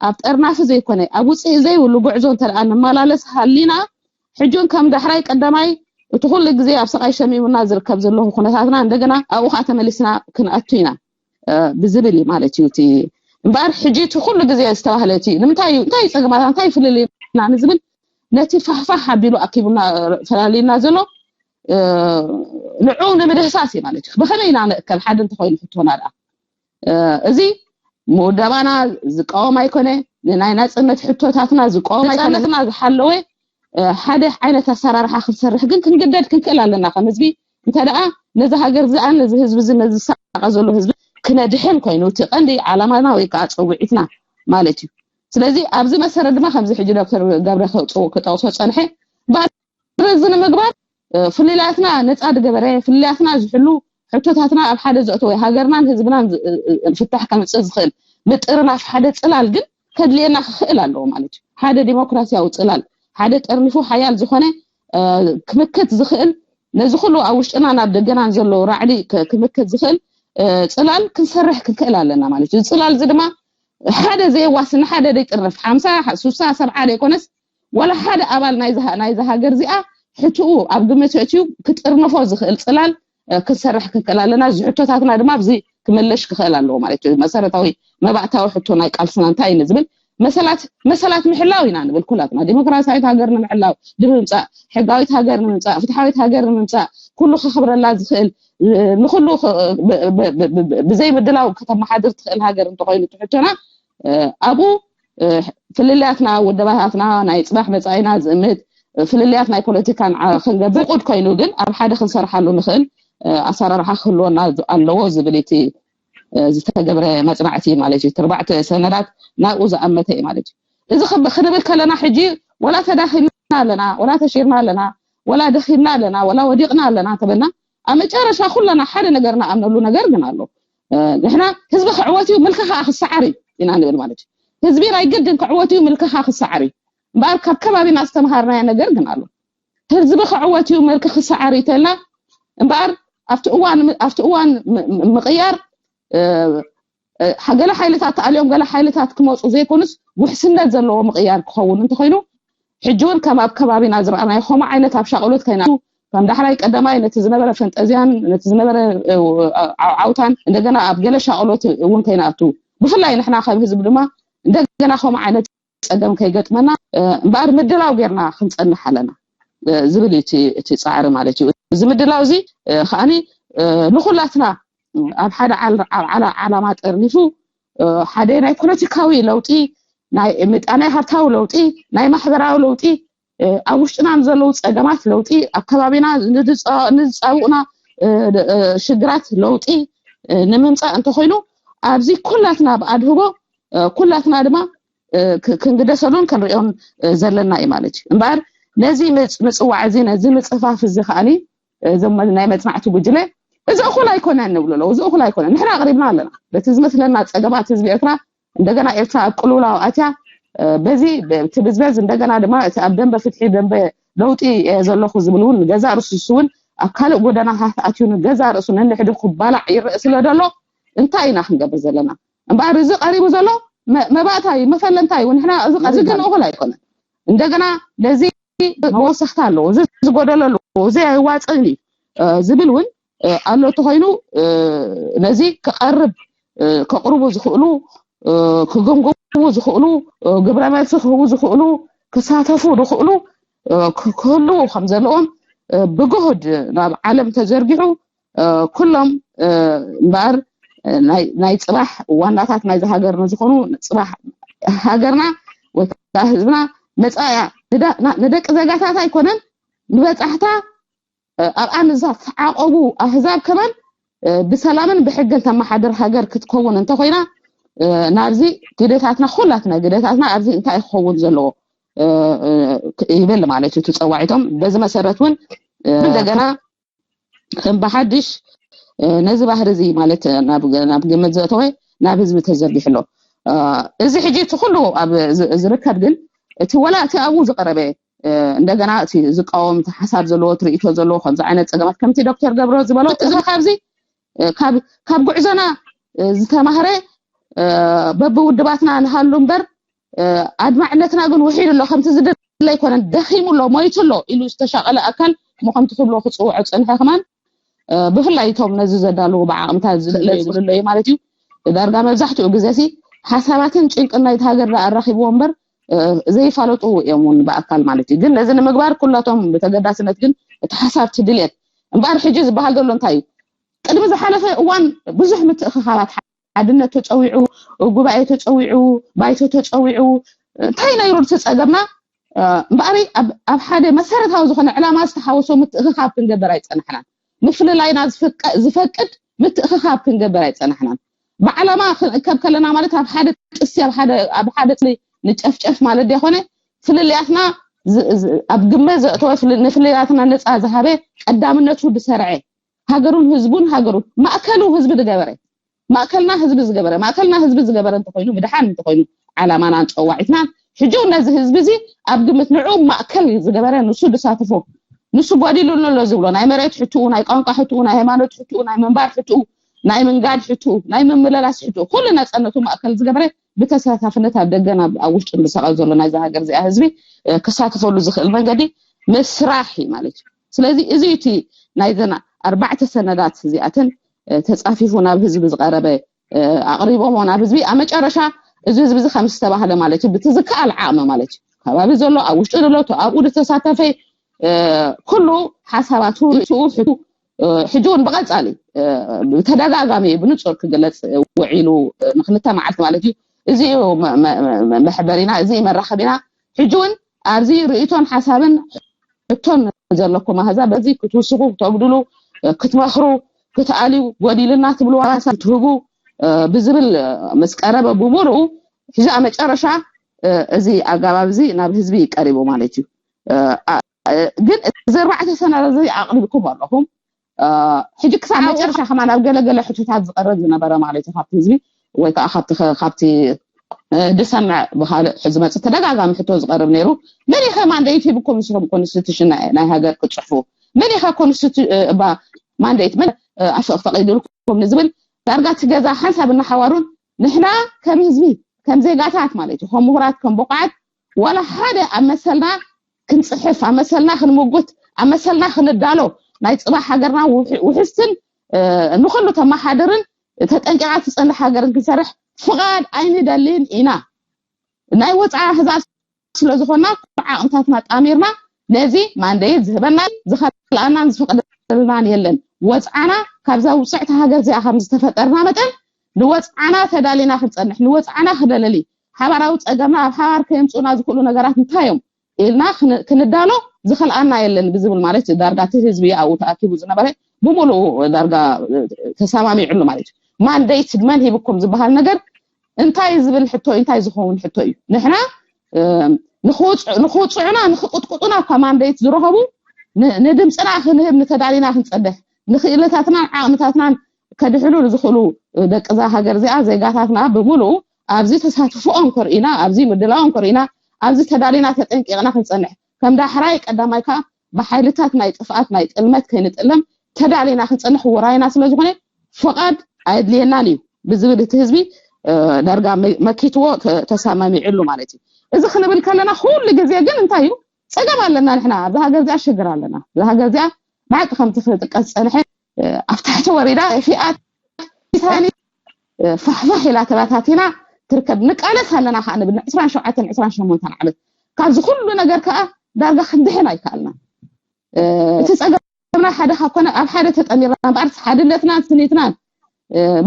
ኣብ ጠርናፊ ዘይኮነ ኣብ ውፅኢ ዘይብሉ ጉዕዞ እንተ ደኣ ንመላለስ ሃሊና ሕጂ እውን ከም ዳሕራይ ቀዳማይ እቲ ኩሉ ግዜ ኣብ ስቓይ ሸሚሙና ዝርከብ ዘለኹ ኩነታትና እንደገና ኣብኡ ከዓ ተመሊስና ክንኣቱ ኢና ብዝብል እዩ ማለት እዩ። እቲ እምበኣር ሕጂ እቲ ኩሉ ግዜ ዝተባህለ እቲ ንምንታይ እዩ እንታይ እዩ ፀገማትና እንታይ እዩ ፍልልይና ንዝብል ነቲ ፋሕፋሕ ኣቢሉ ኣኪቡና ፈላልዩና ዘሎ ንዑ ንምድህሳስ እዩ ማለት እዩ። ብኸመይ ኢና ንእከብ ሓደ እንተኮይኑ ሕቶና ደኣ እዚ ምውደባና ዝቃወም ኣይኮነ፣ ንናይ ናፅነት ሕቶታትና ዝቃወም ኣይኮነ። ናፅነትና ዝሓለወ ሓደ ዓይነት ኣሰራርሓ ክንሰርሕ ግን ክንግደድ ክንክእል ኣለና ከም ህዝቢ። እንተ ደኣ ነዚ ሃገር እዚኣ ነዚ ህዝቢ እዚ ነዚ ዝሳቐ ዘሎ ህዝቢ ክነድሕን ኮይኑ እቲ ቀንዲ ዓላማና ወይ ከዓ ፀውዒትና ማለት እዩ። ስለዚ ኣብዚ መሰረት ድማ ከምዚ ሕጂ ዶክተር ገብረ ክጠቕሶ ፀንሐ እዚ ንምግባር ፍልልያትና ነፃ ዝገበረ ፍልልያትና ዝሕሉ ሕቶታትና ኣብ ሓደ ዘእተወ ሃገርናን ህዝብናን ፍታሕ ከምፅእ ዝኽእል ምጥርናፍ ሓደ ፅላል ግን ከድልየና ክኽእል ኣለዎ ማለት እዩ። ሓደ ዲሞክራሲያዊ ፅላል ሓደ ጠርኒፉ ሓያል ዝኾነ ክምክት ዝኽእል ነዚ ኩሉ ኣብ ውሽጥና ናብ ደገናን ዘሎ ራዕዲ ክምክት ዝኽእል ፅላል ክንሰርሕ ክንክእል ኣለና ማለት እዩ። ፅላል እዚ ድማ ሓደ ዘየዋስን ሓደ ዘይጥርንፍ ሓምሳ ሱሳ ሰብዓ ዘይኮነስ ዋላ ሓደ ኣባል ናይዚ ሃገር እዚኣ ሕትኡ ኣብ ግምት ኣእትዩ ክጥርንፎ ዝኽእል ፅላል ክንሰርሕ ክንክእል ኣለና። እዚ ሕቶታትና ድማ ብዚ ክምለሽ ክኽእል ኣለዎ ማለት እዩ። መሰረታዊ መባእታዊ ሕቶ ናይ ቃልስና እንታይ እዩ ንዝብል መሰላት መሰላት ምሕላው ኢና ንብል ኩላትና። ዲሞክራሲያዊት ሃገር ንምሕላው ንምምፃእ፣ ሕጋዊት ሃገር ንምምፃእ፣ ፍትሓዊት ሃገር ንምምፃእ፣ ኩሉ ክኽብረላ ዝኽእል ንኩሉ ብዘይ ምድላው ከተመሓድር ትኽእል ሃገር እንተኮይኑ ትሕቶና ኣብኡ ፍልልያትና ውደባታትና ናይ ፅባሕ መፃኢና ዝእምት ፍልልያት ናይ ፖለቲካን ክንገብር ፍቁድ ኮይኑ ግን ኣብ ሓደ ክንሰርሓሉ ንኽእል ኣሰራርሓ ክህልወና ኣለዎ ዝብል እቲ ዝተገብረ መፅናዕቲ ማለት እዩ። ተርባዕተ ሰነዳት ናብኡ ዝኣመተ እዩ ማለት እዩ። እዚ ክንብል ከለና ሕጂ ወላ ተዳኺምና ኣለና፣ ወላ ተሽርና ኣለና፣ ወላ ደኺምና ኣለና፣ ወላ ወዲቕና ኣለና ተበልና ኣብ መጨረሻ ኩለና ሓደ ነገር ንኣምነሉ ነገር ግን ኣሎ። ንሕና ህዝቢ ክዕወት እዩ ምልኪ ከዓ ክሰዓር እዩ ኢና ንብል ማለት እዩ። ህዝቢ ናይ ግድን ክዕወት እዩ ምልኪ ከዓ ክሰዓር እዩ። እምበኣር ካብ ከባቢና ዝተምሃርናዮ ነገር ግን ኣሎ። ህዝቢ ክዕወት እዩ ምልኪ ክሰዓር እዩ ተልና እምበኣር ኣብቲ እዋን ኣብቲ እዋን ምቕያር ገለ ሓይልታት ተኣልዮም ገለ ሓይልታት ክመፁ ዘይኮኑስ ውሕስነት ዘለዎ ምቕያር ክኸውን እንተኮይኑ ሕጂ እውን ከም ኣብ ከባቢና ዝረኣናዮ ከምኡ ዓይነት ኣብ ሻቕሎት ከይና ከም ዳሕራይ ቀዳማይ ነቲ ዝነበረ ፈንጠዝያን ነቲ ዝነበረ ዓውታን እንደገና ኣብ ገለ ሻቕሎት እውን ከይናቱ ብፍላይ ንሕና ከም ህዝቢ ድማ እንደገና ከምኡ ዓይነት ፀገም ከይገጥመና እምበኣር ምድላው ጌርና ክንፀንሕ ኣለና ዝብል እዩ እቲ ፃዕሪ ማለት እዩ። እዚ ምድላው እዚ ከዓኒ ንኩላትና ኣብ ሓደ ዓላማ ጠርኒፉ ሓደ ናይ ፖለቲካዊ ለውጢ ናይ ምጣናይ ሃብታዊ ለውጢ ናይ ማሕበራዊ ለውጢ ኣብ ውሽጥና ንዘለዉ ፀገማት ለውጢ ኣብ ከባቢና ንዝፃውኡና ሽግራት ለውጢ ንምምፃእ እንተኮይኑ ኣብዚ ኩላትና ብኣድህቦ ኩላትና ድማ ክንግደሰሉን ክንሪኦን ዘለና እዩ ማለት እዩ። እምበኣር ነዚ ምፅዋዕ እዚ ነዚ ምፅፋፍ እዚ ከዓኒ እዞም ናይ መፅናዕቲ ጉጅለ እዚ እኹል ኣይኮነን ንብሉ ኣለዉ። እዚ እኹል ኣይኮነን። ንሕና ኣቕሪብና ኣለና። በቲ ዝመስለና ጸገማት ህዝቢ ኤርትራ፣ እንደገና ኤርትራ ኣብ ቅልውላው ኣትያ፣ በዚ ብዝበዝ እንደገና ድማ እቲ ኣብ ደንበ ፍትሒ ደንበ ለውጢ እየ ዘለኹ ዝብል እውን ገዛ ርእሱ እውን ኣብ ካልእ ጎደናታት ኣትዩ ገዛ ርእሱ ነንሕዱ ክባላዕ ይረእ ስለ ዘሎ እንታይ ኢና ክንገብር ዘለና? እምበኣር እዚ ቀሪቡ ዘሎ መባእታ እዩ፣ መፈለምታ እዩ። ንሕና እዚ ግን እኹል ኣይኮነን። እንደገና ነዚ መወሰኽታ ኣለዎ፣ እዚ ዝጎደሎ ኣለዎ፣ እዚ ኣይዋፅእን እዩ ዝብል እውን ኣሎ። ተኮይኑ ነዚ ክቐርብ ከቕርቡ ዝኽእሉ ክግምግሙ ዝኽእሉ ግብረ መልሲ ክህቡ ዝኽእሉ ክሳተፉ ዝኽእሉ ክህልዉ ከም ዘለዎም ብግሁድ ናብ ዓለም ተዘርጊሑ ኩሎም እምበኣር ናይ ፅባሕ ዋናታት ናይዚ ሃገር ንዝኾኑ ፅባሕ ሃገርና ወይ ከዓ ህዝብና መፃእያ ንደቂ ዘጋታት ኣይኮነን ንበፃሕታ ኣብኣ ንዝተዓቐቡ ኣህዛብ ከማን ብሰላምን ብሕግን ተመሓድር ሃገር ክትከውን እንተኮይና ናብዚ ግደታትና ኩላትና ግደታትና ኣብዚ እንታይ ክኸውን ዘለዎ ይብል ማለት እዩ። ተፀዋዒቶም በዚ መሰረት እውን እንደገና ከም ብሓድሽ ነዚ ባህሪ እዚ ማለት ናብ ግምት ዘእተወ ናብ ህዝቢ ተዘርጊሑ ኣሎ። እዚ ሕጂ እቲ ኩሉ ኣብ ዝርከብ ግን እቲ ወላ እቲ ኣብኡ ዝቀረበ እንደገና እቲ ዝቃወም እቲ ሓሳብ ዘለዎ ትርኢቶ ዘለዎ ከምዚ ዓይነት ፀገማት ከምቲ ዶክተር ገብረ ዝበሎ እዚ ካብዚ ካብ ጉዕዞና ዝተማህረ በብውድባትና ንሃሉ እምበር ኣድማዕነትና ግን ውሒድ ኣሎ። ከምቲ ዝድለ ኣይኮነን፣ ደኺሙ ኣሎ፣ ሞይቱ ኣሎ ኢሉ ዝተሻቐለ ኣካል እሞ ከምቲ ክብሎ ክፅውዖ ፀንሐ ከማን ብፍላይ እቶም ነዚ ዘዳለዉ ብዓቕምታት ዝልለዩ ዝልለዩ ማለት እዩ። ዳርጋ መብዛሕትኡ ግዜ ሲ ሓሳባትን ጭንቅን ናይቲ ሃገር ዳ ኣራኺብዎ እምበር ዘይፋለጡ እዮም እውን ብኣካል ማለት እዩ። ግን ነዚ ንምግባር ኩላቶም ብተገዳስነት ግን እቲ ሓሳብ እቲ ድልየት እምበኣር ሕጂ ዝበሃል ዘሎ እንታይ እዩ? ቅድሚ ዝሓለፈ እዋን ብዙሕ ምትእኽኻባት ሓድነት ተፀዊዑ፣ ጉባኤ ተፀዊዑ፣ ባይቶ ተፀዊዑ እንታይ ነይሩ እቲ ፀገምና? እምበኣር ኣብ ሓደ መሰረታዊ ዝኾነ ዕላማ ዝተሓወሶ ምትእኽኻብ ክንገብር ኣይፀናሕናን። ምፍልላይና ዝፈቅድ ምትእኽኻብ ክንገብር ኣይፀናሕናን። ብዓላማ ክንእከብ ከለና ማለት ኣብ ሓደ ጥሲ ኣብ ሓደ ንጨፍጨፍ ማለት ዲያኮነ ፍልልያትና ኣብ ግመ ዘእተወ ንፍልልያትና ነፃ ዝሃበ ቀዳምነቱ ዝሰርዐ ሃገሩን ህዝቡን ሃገሩ ማእከሉ ህዝቢ ዝገበረ ማእከልና ህዝቢ ዝገበረ ማእከልና ህዝቢ ዝገበረ እንተኮይኑ ምድሓን እንተኮይኑ ዓላማናን ፀዋዒትናን ሕጂ እውን ነዚ ህዝቢ እዚ ኣብ ግምት ንዑ ማእከል ዝገበረ ንሱ ዝሳተፎ ንሱ ጎዲሉኒ ኣሎ ዝብሎ ናይ መሬት ሕትኡ ናይ ቋንቋ ሕትኡ ናይ ሃይማኖት ሕትኡ ናይ ምንባር ሕትኡ ናይ ምንጋድ ሕትኡ ናይ ምምልላስ ሕትኡ ኩሉ ነፀነቱ ማእከል ዝገበረ ብተሳታፍነት ኣብ ደገን ኣብ ውሽጥን ዝሰቐል ዘሎ ናይዚ ሃገር እዚኣ ህዝቢ ክሳተፈሉ ዝኽእል መንገዲ ምስራሕ እዩ ማለት እዩ። ስለዚ እዚ እቲ ናይዘን ኣርባዕተ ሰነዳት እዚኣተን ተፃፊፉ ናብ ህዝቢ ዝቐረበ ኣቕሪቦሞ ናብ ህዝቢ ኣብ መጨረሻ እዚ ህዝቢ እዚ ከም ዝተባህለ ማለት እዩ ብቲ ዝከኣል ዓቕሚ ማለት እዩ ከባቢ ዘሎ ኣብ ውሽጢ ዘሎ ኣብኡ ዝተሳተፈ ኩሉ ሓሳባቱ ርእስኡ ሕጂ እውን ብቐፃሊ ብተደጋጋሚ ብንፁር ክግለፅ ውዒሉ ንክልተ መዓልቲ ማለት እዩ እዚ መሕበሪና እዚ መራኸቢና ሕጂ እውን ኣብዚ ርእቶን ሓሳብን ሕቶን ዘለኩም ኣህዛብ በዚ ክትውስኹ ክተጉድሉ ክትመኽሩ ክትኣልዩ ጎዲልና ትብልዎ ሓሳብ ክትህቡ ብዝብል ምስ ቀረበ ብምሉኡ ሕዚ ኣብ መጨረሻ እዚ ኣገባብ እዚ ናብ ህዝቢ ቀሪቡ ማለት እዩ። ግን እዚ ኣርባዕተ ሰነድ እዚ ኣቕሪብኩም ኣለኹም። ሕጂ ክሳብ መጨረሻ ከማን ኣብ ገለገለ ሕቶታት ዝቐረብ ዝነበረ ማለት እዩ ካብቲ ህዝቢ ወይ ከዓ ካብቲ ድሰምዕ ብካልእ ዝመፅእ ተደጋጋሚ ሕቶ ዝቐርብ ነይሩ። መን ኢኸ ማንዴት ሂብኩም ንስኹም ኮንስቲቱሽን ናይ ሃገር ክትፅሕፉ? መን ኢኸ ኮንስቲቱ ማንዴት መን ኣፈቂድልኩም ንዝብል ዳርጋ እቲ ገዛ ሓንሳብ እናሓዋሩን ንሕና ከም ህዝቢ ከም ዜጋታት ማለት እዩ ከም ምሁራት ከም ብቑዓት ዋላ ሓደ ኣብ መሰልና ክንፅሕፍ ኣብ መሰልና ክንምጉት ኣብ መሰልና ክንዳሎ ናይ ፅባሕ ሃገርና ውሕስትን ንኩሉ ተመሓድርን ተጠንቂቓ ትፀንሕ ሃገርን ክንሰርሕ ፍቓድ ኣይንደልን ኢና። ናይ ወፃኢ ኣህዛብ ስለዝኾና ዓቕምታትና ጣሚርና ነዚ ማንዴት ዝህበና ዝኸልኣናን ዝፈቅደልናን የለን። ወፅዓና ካብዛ ውፅዕቲ ሃገር እዚኣ ከም ዝተፈጠርና መጠን ንወፅዓና ተዳሊና ክንፀንሕ ንወፅዓና ክደለሊ ሓባራዊ ፀገምና ኣብ ሓባር ከየምፅኡና ዝኽእሉ ነገራት እንታይ እዮም ኢልና ክንዳሎ ዝኸልኣና የለን ብዝብል ማለት ዳርጋ እቲ ህዝቢ ኣብኡ ተኣኪቡ ዝነበረ ብምሉኡ ዳርጋ ተሰማሚዕሉ ማለት እዩ። ማንዴት መን ሂብኩም ዝበሃል ነገር እንታይ ዝብል ሕቶ እንታይ ዝኸውን ሕቶ እዩ? ንሕና ንክውፅዑና ንክቅጥቅጡና እኳ ማንዴት ዝረኸቡ ንድምፅና ክንህብ ንተዳሊና ክንፀንሕ ንኽእለታትናን ዓቕምታትናን ከድሕኑ ንዝኽእሉ ደቂ እዛ ሃገር እዚኣ፣ ዜጋታትና ብምሉእ ኣብዚ ተሳትፎኦም ከርእዩና፣ ኣብዚ ምድላዎም ከርእዩና፣ ኣብዚ ተዳሊና ተጠንቂቕና ክንጸንሕ፣ ከም ዳሕራይ ቀዳማይ ከኣ ብሓይልታት ናይ ጥፍኣት ናይ ጥልመት ከይንጥለም ተዳሊና ክንጸንሕ ውራይና ስለ ዝኾነ ፍቓድ ኣየድልየናን እዩ ብዝብል እቲ ህዝቢ ዳርጋ መኪትዎ ተሰማሚዕሉ ማለት እዩ። እዚ ክንብል ከለና ኩሉ ግዜ ግን እንታይ እዩ? ጸገም ኣለና ንሕና። ኣብዚ ሃገር እዚኣ ሽግር ኣለና። እዚ ሃገር እዚኣ ብሓቂ ከምቲ ክጥቀስ ዝጸንሐ ኣብ ታሕቲ ወሪዳ ፊኣት ፋሕፋሕ ኢላ ተባታቲና ትርከብ። ንቃለስ ኣለና ከዓ ንብል ዕስራን ሸውዓተን ዕስራን ሸሞንተን ዓመት ካብዚ ኩሉ ነገር ከዓ ዳርጋ ክንድሕን ኣይከኣልና። እቲ ጸገምና ሓደ ካብ ኮነ ኣብ ሓደ ተጠሚርና እምበኣርስ ሓድነትናን ስኒትናን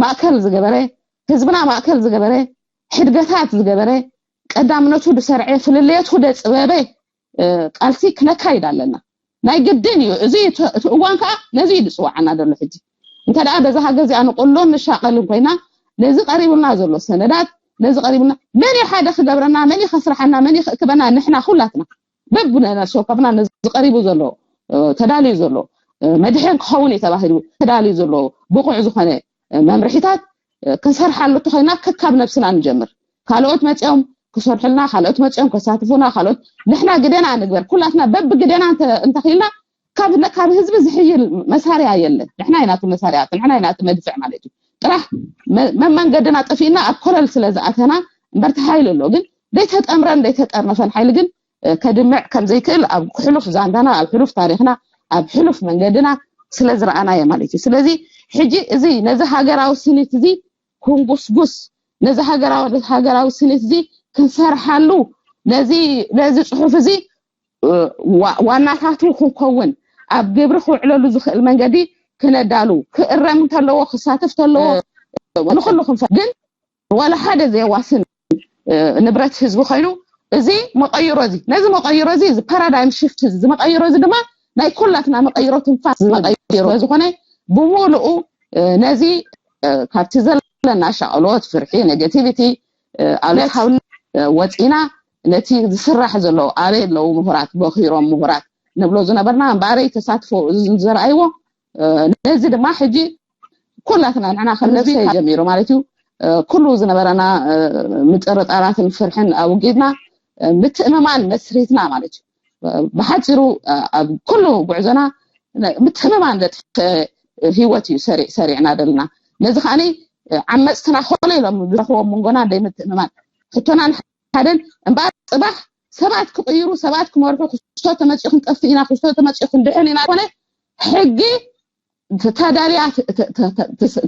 ማእከል ዝገበረ፣ ህዝብና ማእከል ዝገበረ፣ ሕድገታት ዝገበረ፣ ቀዳምነቱ ዝሰርዐ፣ ፍልልየቱ ዘጽበበ ቃልሲ ክነካይድ ኣለና። ናይ ግድን እዩ። እዚ እቲ እዋን ከዓ ነዚ እዩ ዝፅዋዓና ዘሎ ሕጂ። እንተ ደኣ በዛ ሃገር እዚኣ ንቁሎን ንሻቐልን ኮይና ነዚ ቀሪቡልና ዘሎ ሰነዳት ነዚ ቀሪቡልና መን እዩ ሓደ ክገብረና፣ መን እዩ ከስርሓና፣ መን እዩ ክእክበና? ንሕና ኩላትና በብነፍሲ ወከፍና ነዚ ቀሪቡ ዘሎ ተዳልዩ ዘሎ መድሕን ክኸውን እዩ ተባሂሉ ተዳልዩ ዘሎ ብቑዕ ዝኾነ መምርሒታት ክንሰርሓሉ እንተኾይና ከካብ ነብስና ንጀምር። ካልኦት መፂኦም ክሰርሑልና፣ ካልኦት መፂኦም ከሳትፉና፣ ካልኦት ንሕና ግደና ንግበር። ኩላትና በብግደና እንተኺልና ካብ ህዝቢ ዝሕይል መሳርያ የለን። ንሕና ይናቱ መሳርያ፣ ንሕና ይናቱ መድፍዕ ማለት እዩ። ጥራሕ መመንገድና ጠፊእና ኣብ ኮለል ስለ ዝኣተና እምበር ሓይሊ ኣሎ። ግን ዘይተጠምረን ዘይተጠርነፈን ሓይሊ ግን ከድምዕ ከም ዘይክእል ኣብ ሕሉፍ ዛንታና፣ ኣብ ሕሉፍ ታሪኽና፣ ኣብ ሕሉፍ መንገድና ስለ ዝረኣናዮ ማለት እዩ። ስለዚ ሕጂ እዚ ነዚ ሃገራዊ ስኒት እዚ ኩንጉስጉስ፣ ነዚ ሃገራዊ ሃገራዊ ስኒት እዚ ክንሰርሓሉ፣ ነዚ ነዚ ጽሑፍ እዚ ዋናታቱ ክንከውን፣ ኣብ ግብሪ ክውዕለሉ ዝኽእል መንገዲ ክነዳሉ፣ ክእረም እንተለዎ ክሳተፍ ተለዎ ንኩሉ ክንፈ ግን ዋላ ሓደ ዘየዋስን ንብረት ህዝቢ ኮይኑ እዚ መቐይሮ እዚ ነዚ መቐይሮ እዚ እዚ ፓራዳይም ሽፍት እዚ መቐይሮ እዚ ድማ ናይ ኩላትና መቐይሮ ትንፋስ መቐይሮ ዝኾነ ብምሉኡ ነዚ ካብቲ ዘለና ሻቕሎት፣ ፍርሒ፣ ኔጋቲቪቲ፣ ኣሉታውነት ወፂና ነቲ ዝስራሕ ዘሎ ኣበይ ኣለዉ ምሁራት፣ በኺሮም ምሁራት ንብሎ ዝነበርና እምበኣረይ ተሳትፎ እዚ ዘርኣይዎ ነዚ ድማ ሕጂ ኩላትና ንሕና ከም ነብሰ ጀሚሩ ማለት እዩ ኩሉ ዝነበረና ምጥርጣራትን ፍርሕን ኣውጊድና ምትእምማን መስሪትና ማለት እዩ። ብሓፂሩ ኣብ ኩሉ ጉዕዞና ምትእምማን ዘጥፍአ ህይወት እዩ ሰሪዕና ዘለና። ነዚ ከዓኒ ዓመፅትና ኮሎ ኢሎም ዝረኽቦ መንጎና ዘይምትእምማን ሕቶናን ሓደን እምበኣር ፅባሕ ሰባት ክቕይሩ፣ ሰባት ክመርሑ፣ ክስቶ ተመፂኡ ክንጠፍእ ኢና፣ ክስቶ ተመፂኡ ክንድሕን ኢና ኮነ ሕጊ ተዳልያ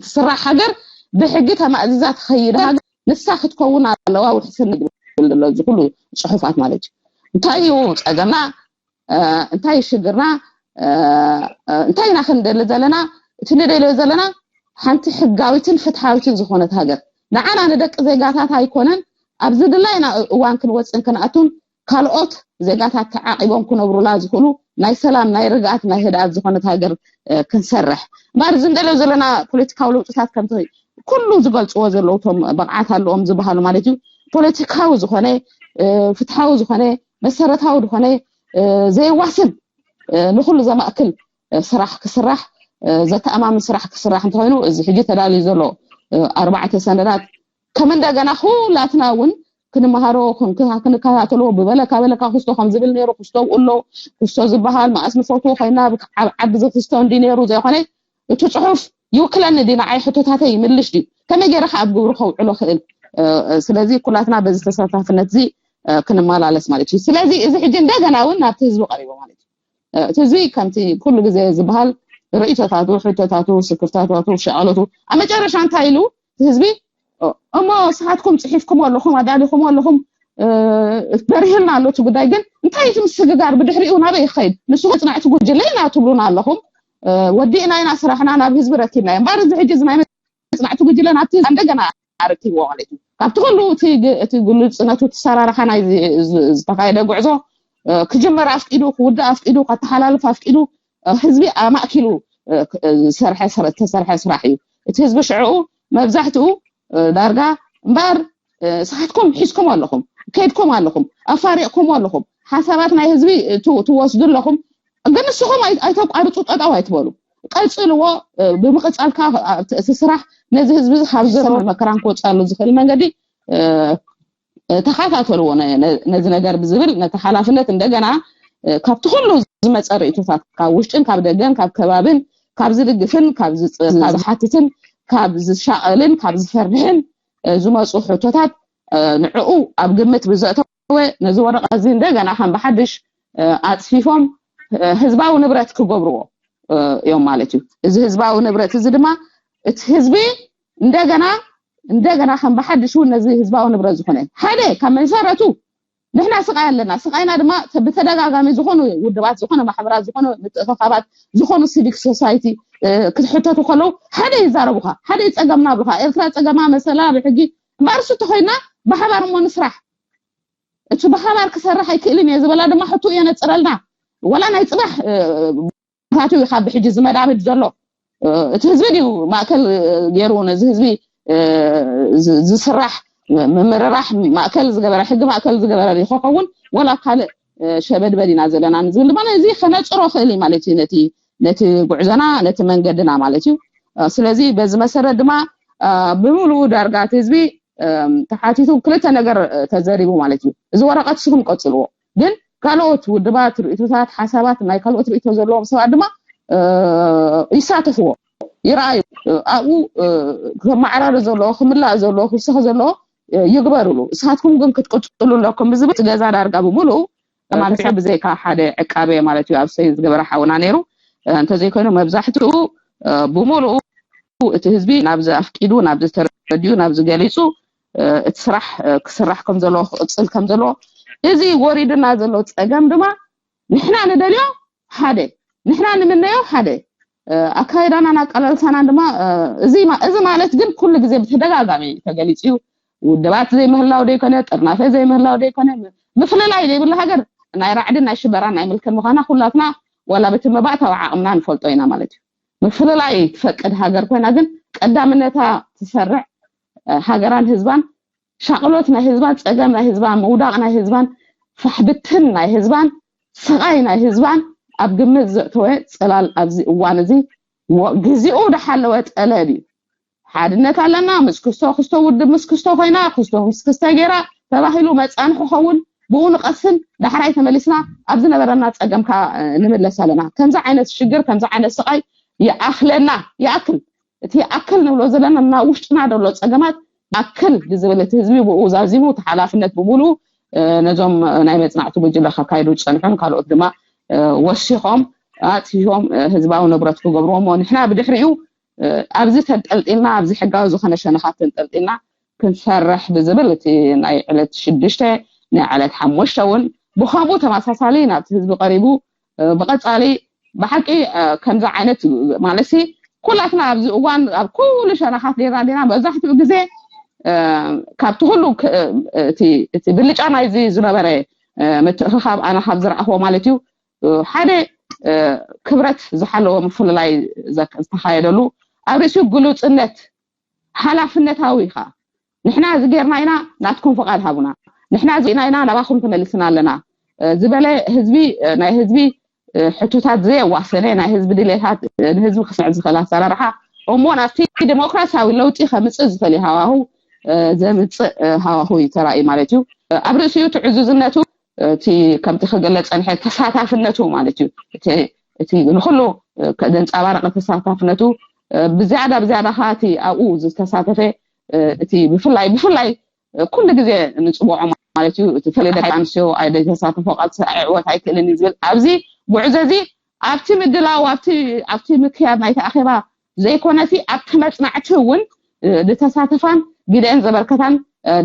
ትስራሕ ሃገር ብሕጊ ተማእዝዛ ትኸይድ ሃገር ንሳ ክትከውን ኣለዋ። ውሕስን ዝብል ዘሎ እዚ ኩሉ ፅሑፋት ማለት እዩ። እንታይ እዩ ፀገምና? እንታይ ሽግርና? እንታይ ኢና ክንደሊ ዘለና? እቲ ንደልዮ ዘለና ሓንቲ ሕጋዊትን ፍትሓዊትን ዝኾነት ሃገር ንዓና ንደቂ ዜጋታት ኣይኮነን ኣብዚ ድላይና እዋን ክንወፅን ክንኣቱን ካልኦት ዜጋታት ተዓቂቦም ክነብሩላ ዝኽእሉ ናይ ሰላም ናይ ርግኣት ናይ ህድኣት ዝኾነት ሃገር ክንሰርሕ እምበር እዚ ንደልዮ ዘለና ፖለቲካዊ ለውጥታት ከምቲ ኩሉ ዝገልፅዎ ዘለዉ እቶም ብቕዓት ኣለዎም ዝበሃሉ ማለት እዩ ፖለቲካዊ ዝኾነ ፍትሓዊ ዝኾነ መሰረታዊ ዝኾነ ዘየዋስን ንኩሉ ዘማእክል ስራሕ ክስራሕ ዘተኣማምን ስራሕ ክስራሕ እንተኮይኑ እዚ ሕጂ ተዳልዩ ዘሎ ኣርባዕተ ሰነዳት ከም እንደገና ኩላትና እውን ክንመሃሮ ክንከታተልዎ ብበለካ በለካ ክስቶ ከም ዝብል ነይሩ ክስቶ ኣሎ ክስቶ ዝበሃል መኣስ ንፈትዎ ኮይና ዓዲ ዝክስቶ እንዲ ነይሩ ዘይኮነ እቲ ፅሑፍ ይውክለኒ ድዩ ንዓይ ሕቶታተይ ይምልሽ ድዩ ከመይ ገይረ ኣብ ግብሪ ከውዕሎ ክእል ስለዚ ኩላትና በዚ ተሳታፍነት እዚ ክንመላለስ ማለት እዩ ስለዚ እዚ ሕጂ እንደገና እውን ናብቲ ህዝቢ ቀሪቡ ማለት እዩ እቲ ህዝቢ ከምቲ ኩሉ ግዜ ዝበሃል ርእይቶታቱ ሕቶታቱ ስክፍታታቱ ሸቐሎቱ ኣብ መጨረሻ እንታይ ኢሉ ህዝቢ እሞ ስኻትኩም ፅሒፍኩም ኣለኹም ኣዳሊኹም ኣለኹም በሪህልና ኣሎ እቲ ጉዳይ ግን እንታይ እቲ ምስግጋር ብድሕሪኡ ናበይ ይኸይድ ንስኹም መፅናዕቲ ጉጅለ ኢና ትብሉና ኣለኹም ወዲእና ኢና ስራሕና ናብ ህዝቢ ረኪብና እምበር እዚ ሕጂ እዚ ናይ መፅናዕቲ ጉጅለ ናብቲ እንደገና ኣረኪብዎ ማለት እዩ ካብቲ ኩሉ እቲ ግልፅነቱ ተሰራርሓ ናይ ዝተካየደ ጉዕዞ ክጅመር ኣፍቂዱ ክውዳእ ኣፍቂዱ ከተሓላልፍ ኣፍቂዱ ህዝቢ ኣማእኪሉ ዝተሰርሐ ስራሕ እዩ እቲ ህዝቢ ሽዕኡ መብዛሕትኡ ዳርጋ እምበር ስሓትኩም ሒዝኩም ኣለኹም ከይድኩም ኣለኹም ኣፋሪቕኩም ኣለኹም ሓሳባት ናይ ህዝቢ ትወስዱ ኣለኹም ግን ንስኹም ኣይተቋርፁ ጠጠው ኣይትበሉ ቀፅልዎ። ብምቕፃልካ እቲ ስራሕ ነዚ ህዝቢ ካብ ዘሎ መከራን ክወፅኣሉ ዝኽእል መንገዲ ተኸታተልዎ ነዚ ነገር ብዝብል ነቲ ሓላፍነት እንደገና ካብቲ ኩሉ ዝመፀ ርእቶታት ካብ ውሽጥን ካብ ደገን ካብ ከባብን ካብ ዝድግፍን ካብ ዝሓትትን ካብ ዝሻቐልን ካብ ዝፈርሕን ዝመፁ ሕቶታት ንዕኡ ኣብ ግምት ብዘእተወ ነዚ ወረቐት እዚ እንደገና ከም ብሓድሽ ኣፅፊፎም ህዝባዊ ንብረት ክገብርዎ እዮም ማለት እዩ። እዚ ህዝባዊ ንብረት እዚ ድማ እቲ ህዝቢ እንደገና እንደገና ከም ብሓድሽ እውን ነዚ ህዝባዊ ንብረት ዝኾነ ሓደ ካብ መሰረቱ ንሕና ስቓይ ኣለና። ስቓይና ድማ ብተደጋጋሚ ዝኾኑ ውድባት፣ ዝኾነ ማሕበራት፣ ዝኾኑ ምትእኽኻባት፣ ዝኾኑ ሲቪክ ሶሳይቲ ክትሕተቱ ከለዉ ሓደ ይዛረቡኻ፣ ሓደ ይፀገምና ብሉኻ። ኤርትራ ፀገማ መሰላ ብሕጊ እምበኣር እሱ እንተኾይና ብሓባር እሞ ንስራሕ። እቲ ብሓባር ክሰርሕ ኣይክእልን እየ ዝበላ ድማ ሕቱ የነፅረልና። ወላ ናይ ፅባሕ ቱ ካብ ሕጂ ዝመዳብድ ዘሎ እቲ ህዝቢ ድዩ ማእከል ገይሩ ነዚ ህዝቢ ዝስራሕ ምምርራሕ ማእከል ዝገበረ ሕጊ ማእከል ዝገበረ ይኸውን ወላ ካልእ ሸበድበድ ኢና ዘለና ንዝብል ድማ እዚ ከነፅሮ ክእል ማለት እዩ ነቲ ነቲ ጉዕዞና ነቲ መንገድና ማለት እዩ። ስለዚ በዚ መሰረት ድማ ብምሉኡ ዳርጋ እቲ ህዝቢ ተሓቲቱ ክልተ ነገር ተዘሪቡ ማለት እዩ። እዚ ወረቐት ንስኹም ቀፅልዎ፣ ግን ካልኦት ውድባት ርእቶታት ሓሳባት ናይ ካልኦት ርእቶ ዘለዎም ሰባት ድማ ይሳተፍዎ ይረኣዩ። ኣብኡ ከመዓራሪ ዘለዎ ክምላእ ዘለዎ ክውሰኽ ዘለዎ ይግበርሉ። ንስኻትኩም ግን ክትቅፅሉ ኣለኩም ብዝብል ገዛ ዳርጋ ብምሉኡ ማለት ሰብ ብዘይካ ሓደ ዕቃበ ማለት እዩ ኣብ ሰይን ዝገበረ ሓውና ነይሩ። እንተዘይኮይኑ መብዛሕትኡ ብምሉኡ እቲ ህዝቢ ናብዚ ኣፍቂዱ ናብዚ ተረዲኡ ናብዚ ገሊፁ እቲ ስራሕ ክስራሕ ከም ዘለዎ ክቅፅል ከም ዘለዎ እዚ ወሪድና ዘሎ ፀገም ድማ ንሕና ንደልዮ ሓደ ንሕና ንምነዮ ሓደ ኣካይዳናን ኣቃላልሳናን ድማ እዚ እዚ ማለት ግን ኩሉ ግዜ ብተደጋጋሚ ተገሊፁ እዩ። ውድባት ዘይምህላው ዘይኮነ ጥርናፈ ዘይምህላው ዘይኮነ ምፍልላይ ዘይብሉ ሃገር ናይ ራዕድን ናይ ሽበራን ናይ ምልክን ምዃና ኩላትና ዋላ በቲ መባእታዊ ዓቕምና ንፈልጦ ኢና ማለት እዩ። ምፍልላይ ትፈቅድ ሃገር ኮይና ግን ቀዳምነታ ትሰርዕ ሃገራን ህዝባን ሻቕሎት ናይ ህዝባን ፀገም ናይ ህዝባን ምውዳቕ ናይ ህዝባን ፋሕብትን ናይ ህዝባን ስቓይ ናይ ህዝባን ኣብ ግምት ዘእተወ ፅላል ኣብዚ እዋን እዚ ግዜኡ ዝሓለወ ጠለብ እዩ። ሓድነት ኣለና ምስ ክስቶ ክስቶ ውድብ ምስ ክስቶ ኮይና ክስቶ ምስ ክስተ ገይራ ተባሂሉ መፃንሒ ኸውን ብኡ ንቐስን ዳሕራይ ተመሊስና ኣብ ዝነበረና ፀገም ከዓ ንምለስ ኣለና። ከምዚ ዓይነት ሽግር ከምዚ ዓይነት ስቓይ ይኣኽለና ይኣክል እቲ ኣክል ንብሎ ዘለና ናብ ውሽጥና ዘሎ ፀገማት ኣክል ብዝብል እቲ ህዝቢ ብኡ ዛዚሙ እቲ ሓላፍነት ብምሉ ነዞም ናይ መፅናዕቲ ጉጅለ ከካይዱ ዝፀንሑን ካልኦት ድማ ወሲኾም ኣፅፊፎም ህዝባዊ ንብረት ክገብርዎ እሞ ንሕና ብድሕሪኡ ኣብዚ ተንጠልጢልና ኣብዚ ሕጋዊ ዝኾነ ሸነኻት ተንጠልጢልና ክንሰርሕ ብዝብል እቲ ናይ ዕለት ሽዱሽተ ናይ ዕለት ሓሙሽተ እውን ብኸምኡ ተመሳሳሊ ናብቲ ህዝቢ ቀሪቡ ብቐፃሊ ብሓቂ ከምዚ ዓይነት ማለት ኩላትና ኣብዚ እዋን ኣብ ኩሉ ሸነኻት ዴና ዴና መብዛሕትኡ ግዜ ካብቲ ኩሉ እቲ ብልጫ ናይዚ ዝነበረ ምትእኽኻብ ኣነ ካብ ዝረኣኽዎ ማለት እዩ ሓደ ክብረት ዝሓለዎ ምፍልላይ ዝተኻየደሉ ኣብ ርእሲኡ ግሉፅነት ሓላፍነታዊ ኢኻ ንሕና እዚ ጌርና ኢና ናትኩም ፍቓድ ሃቡና ንሕና እዚ ኢና ኢና ናባኹም ተመሊስና ኣለና ዝበለ ህዝቢ ናይ ህዝቢ ሕቶታት ዘየዋሰነ ናይ ህዝቢ ድሌታት ንህዝቢ ክስምዕ ዝኽእል ኣሰራርሓ እሞ ናብቲ ዲሞክራሲያዊ ለውጢ ከምፅእ ዝኽእል ሃዋሁ ዘምፅእ ሃዋሁ እዩ ተራእዩ ማለት እዩ ኣብ ርእሲኡ ትዕዙዝነቱ እቲ ከምቲ ክግለፅ ፀንሐ ተሳታፍነቱ ማለት እዩ እቲ ንኩሉ ዘንፀባረቐ ተሳታፍነቱ ብዝያዳ ብዝያዳ ከዓ እቲ ኣብኡ ዝተሳተፈ እቲ ብፍላይ ብፍላይ ኩሉ ግዜ ንፅውዖ ማለት እዩ እቲ ፈለደ ኣንስትዮ ኣይደተሳተፎ ቀፅዕ ዕወት ኣይክእልን እዩ ዝብል ኣብዚ ጉዕዞ እዚ ኣብቲ ምድላው ኣብቲ ኣብቲ ምክያድ ናይቲ ኣኼባ ዘይኮነቲ ኣብቲ መፅናዕቲ እውን ዝተሳተፋን ግደአን ዘበርከታን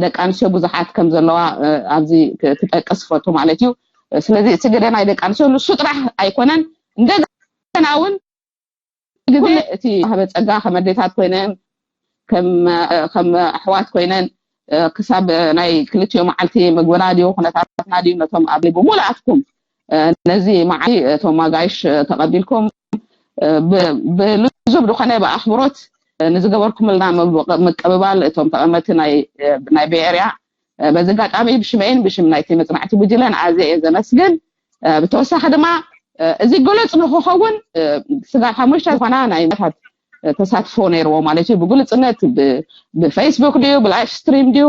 ደቂ ኣንስትዮ ብዙሓት ከም ዘለዋ ኣብዚ ክጠቅስ ፈቱ ማለት እዩ ስለዚ እቲ ግደ ናይ ደቂ ኣንስትዮ ንሱ ጥራሕ ኣይኮነን እንደገና እውን ግዜ እቲ ሃበ ፀጋ ከም ኣዴታት ኮይነን ከም ኣሕዋት ኮይነን ክሳብ ናይ ክልትዮ መዓልቲ ምግብና ድዩ ኩነታትና ድዩ ነቶም ኣብ ብሙሉኣትኩም ነዚ መዓልቲ እቶም ኣጋይሽ ተቐቢልኩም ብልዙብ ዝኾነ ብኣኽብሮት ንዝገበርኩምልና ምቅብባል እቶም ተቐመቲ ናይ ቤኤርያ በዚ ኣጋጣሚ ብሽመይን ብሽም ናይቲ መፅናዕቲ ጉጅለን ኣዝየ እየ ዘመስግን ብተወሳኺ ድማ እዚ ግሉጽ ንክኸውን ስጋብ ሓሙሽተ ዝኾና ናይ መታት ተሳትፎ ነይርዎ ማለት እዩ። ብግሉጽነት ብፌስቡክ ድዩ፣ ብላይፍ ስትሪም ድዩ፣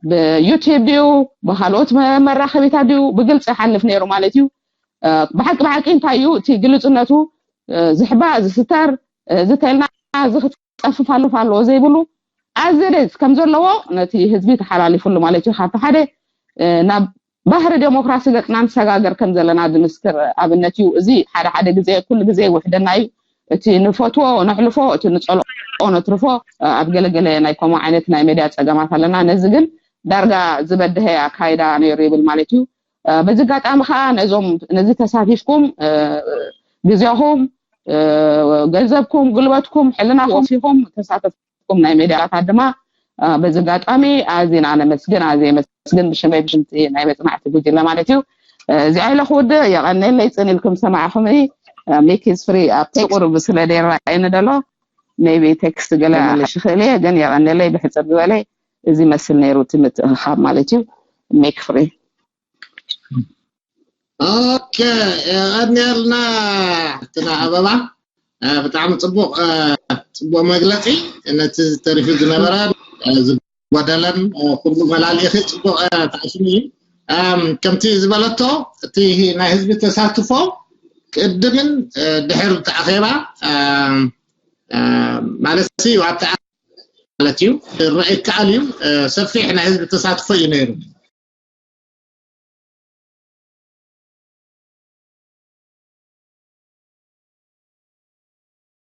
ብዩቲብ ድዩ፣ ብካልኦት መራኸቢታት ድዩ፣ ብግልፂ ይሓልፍ ነይሩ ማለት እዩ። ብሓቂ ብሓቂ እንታይ እዩ እቲ ግልፅነቱ? ዝሕባ ዝስተር ዝተልና ዝክፀፍፍ ኣለዎ ዘይብሉ ኣዘደት ከም ዘለዎ ነቲ ህዝቢ ተሓላሊፉሉ ማለት እዩ። ካብቲ ሓደ ናብ ባህሪ ዴሞክራሲ ገፅና ንሰጋገር ከም ዘለና ዝምስክር ኣብነት እዩ። እዚ ሓደ ሓደ ግዜ ኩሉ ግዜ ይውሕደና እዩ። እቲ ንፈትዎ ነሕልፎ፣ እቲ ንፀልኦ ነትርፎ። ኣብ ገለገለ ናይ ከምኡ ዓይነት ናይ ሜድያ ፀገማት ኣለና። ነዚ ግን ዳርጋ ዝበድሀ ኣካይዳ ነይሩ ይብል ማለት እዩ። በዚ ኣጋጣሚ ከዓ ነዞም ነዚ ተሳቲፍኩም ግዜኹም፣ ገንዘብኩም፣ ጉልበትኩም፣ ሕልናኹም ሲኹም ተሳተፍኩም ናይ ሜድያታት ድማ በዚ ኣጋጣሚ ኣዚና ነመስግን፣ ኣዝየ የመስግን ብሽመይ ብሽምቲ ናይ መፅናዕቲ ጉጅለ ማለት እዩ። እዚኣ ኢለ ክውድእ። የቐንየለይ ፅን ኢልኩም ሰማዕኹም። ሚክ ኢዝ ፍሪ ኣብ ቁሩብ ስለ ደይረኣየኒ ደሎ ሜቢ ቴክስት ገለ ክኽእል እየ፣ ግን የቐንየለይ ብሕፅር ዝበለ እዚ መስል ነይሩ እቲ ምትእኽኻብ ማለት እዩ። ሚክ ፍሪ። ኦኬ፣ የቐንየልና ትና ኣበባ። ብጣዕሚ ፅቡቕ ፅቡቕ መግለፂ። ነቲ ተሪፉ ዝነበረ ዝጎደለን ኩሉ መላሊእኺ ፅቡቕ ተዓሽሙ እዩ። ከምቲ ዝበለቶ እቲ ናይ ህዝቢ ተሳትፎ ቅድምን ድሕር እቲ ኣኼባ ማለት ሲ ኣብቲ ማለት እዩ ርእ ይከኣል እዩ። ሰፊሕ ናይ ህዝቢ ተሳትፎ እዩ ነይሩ።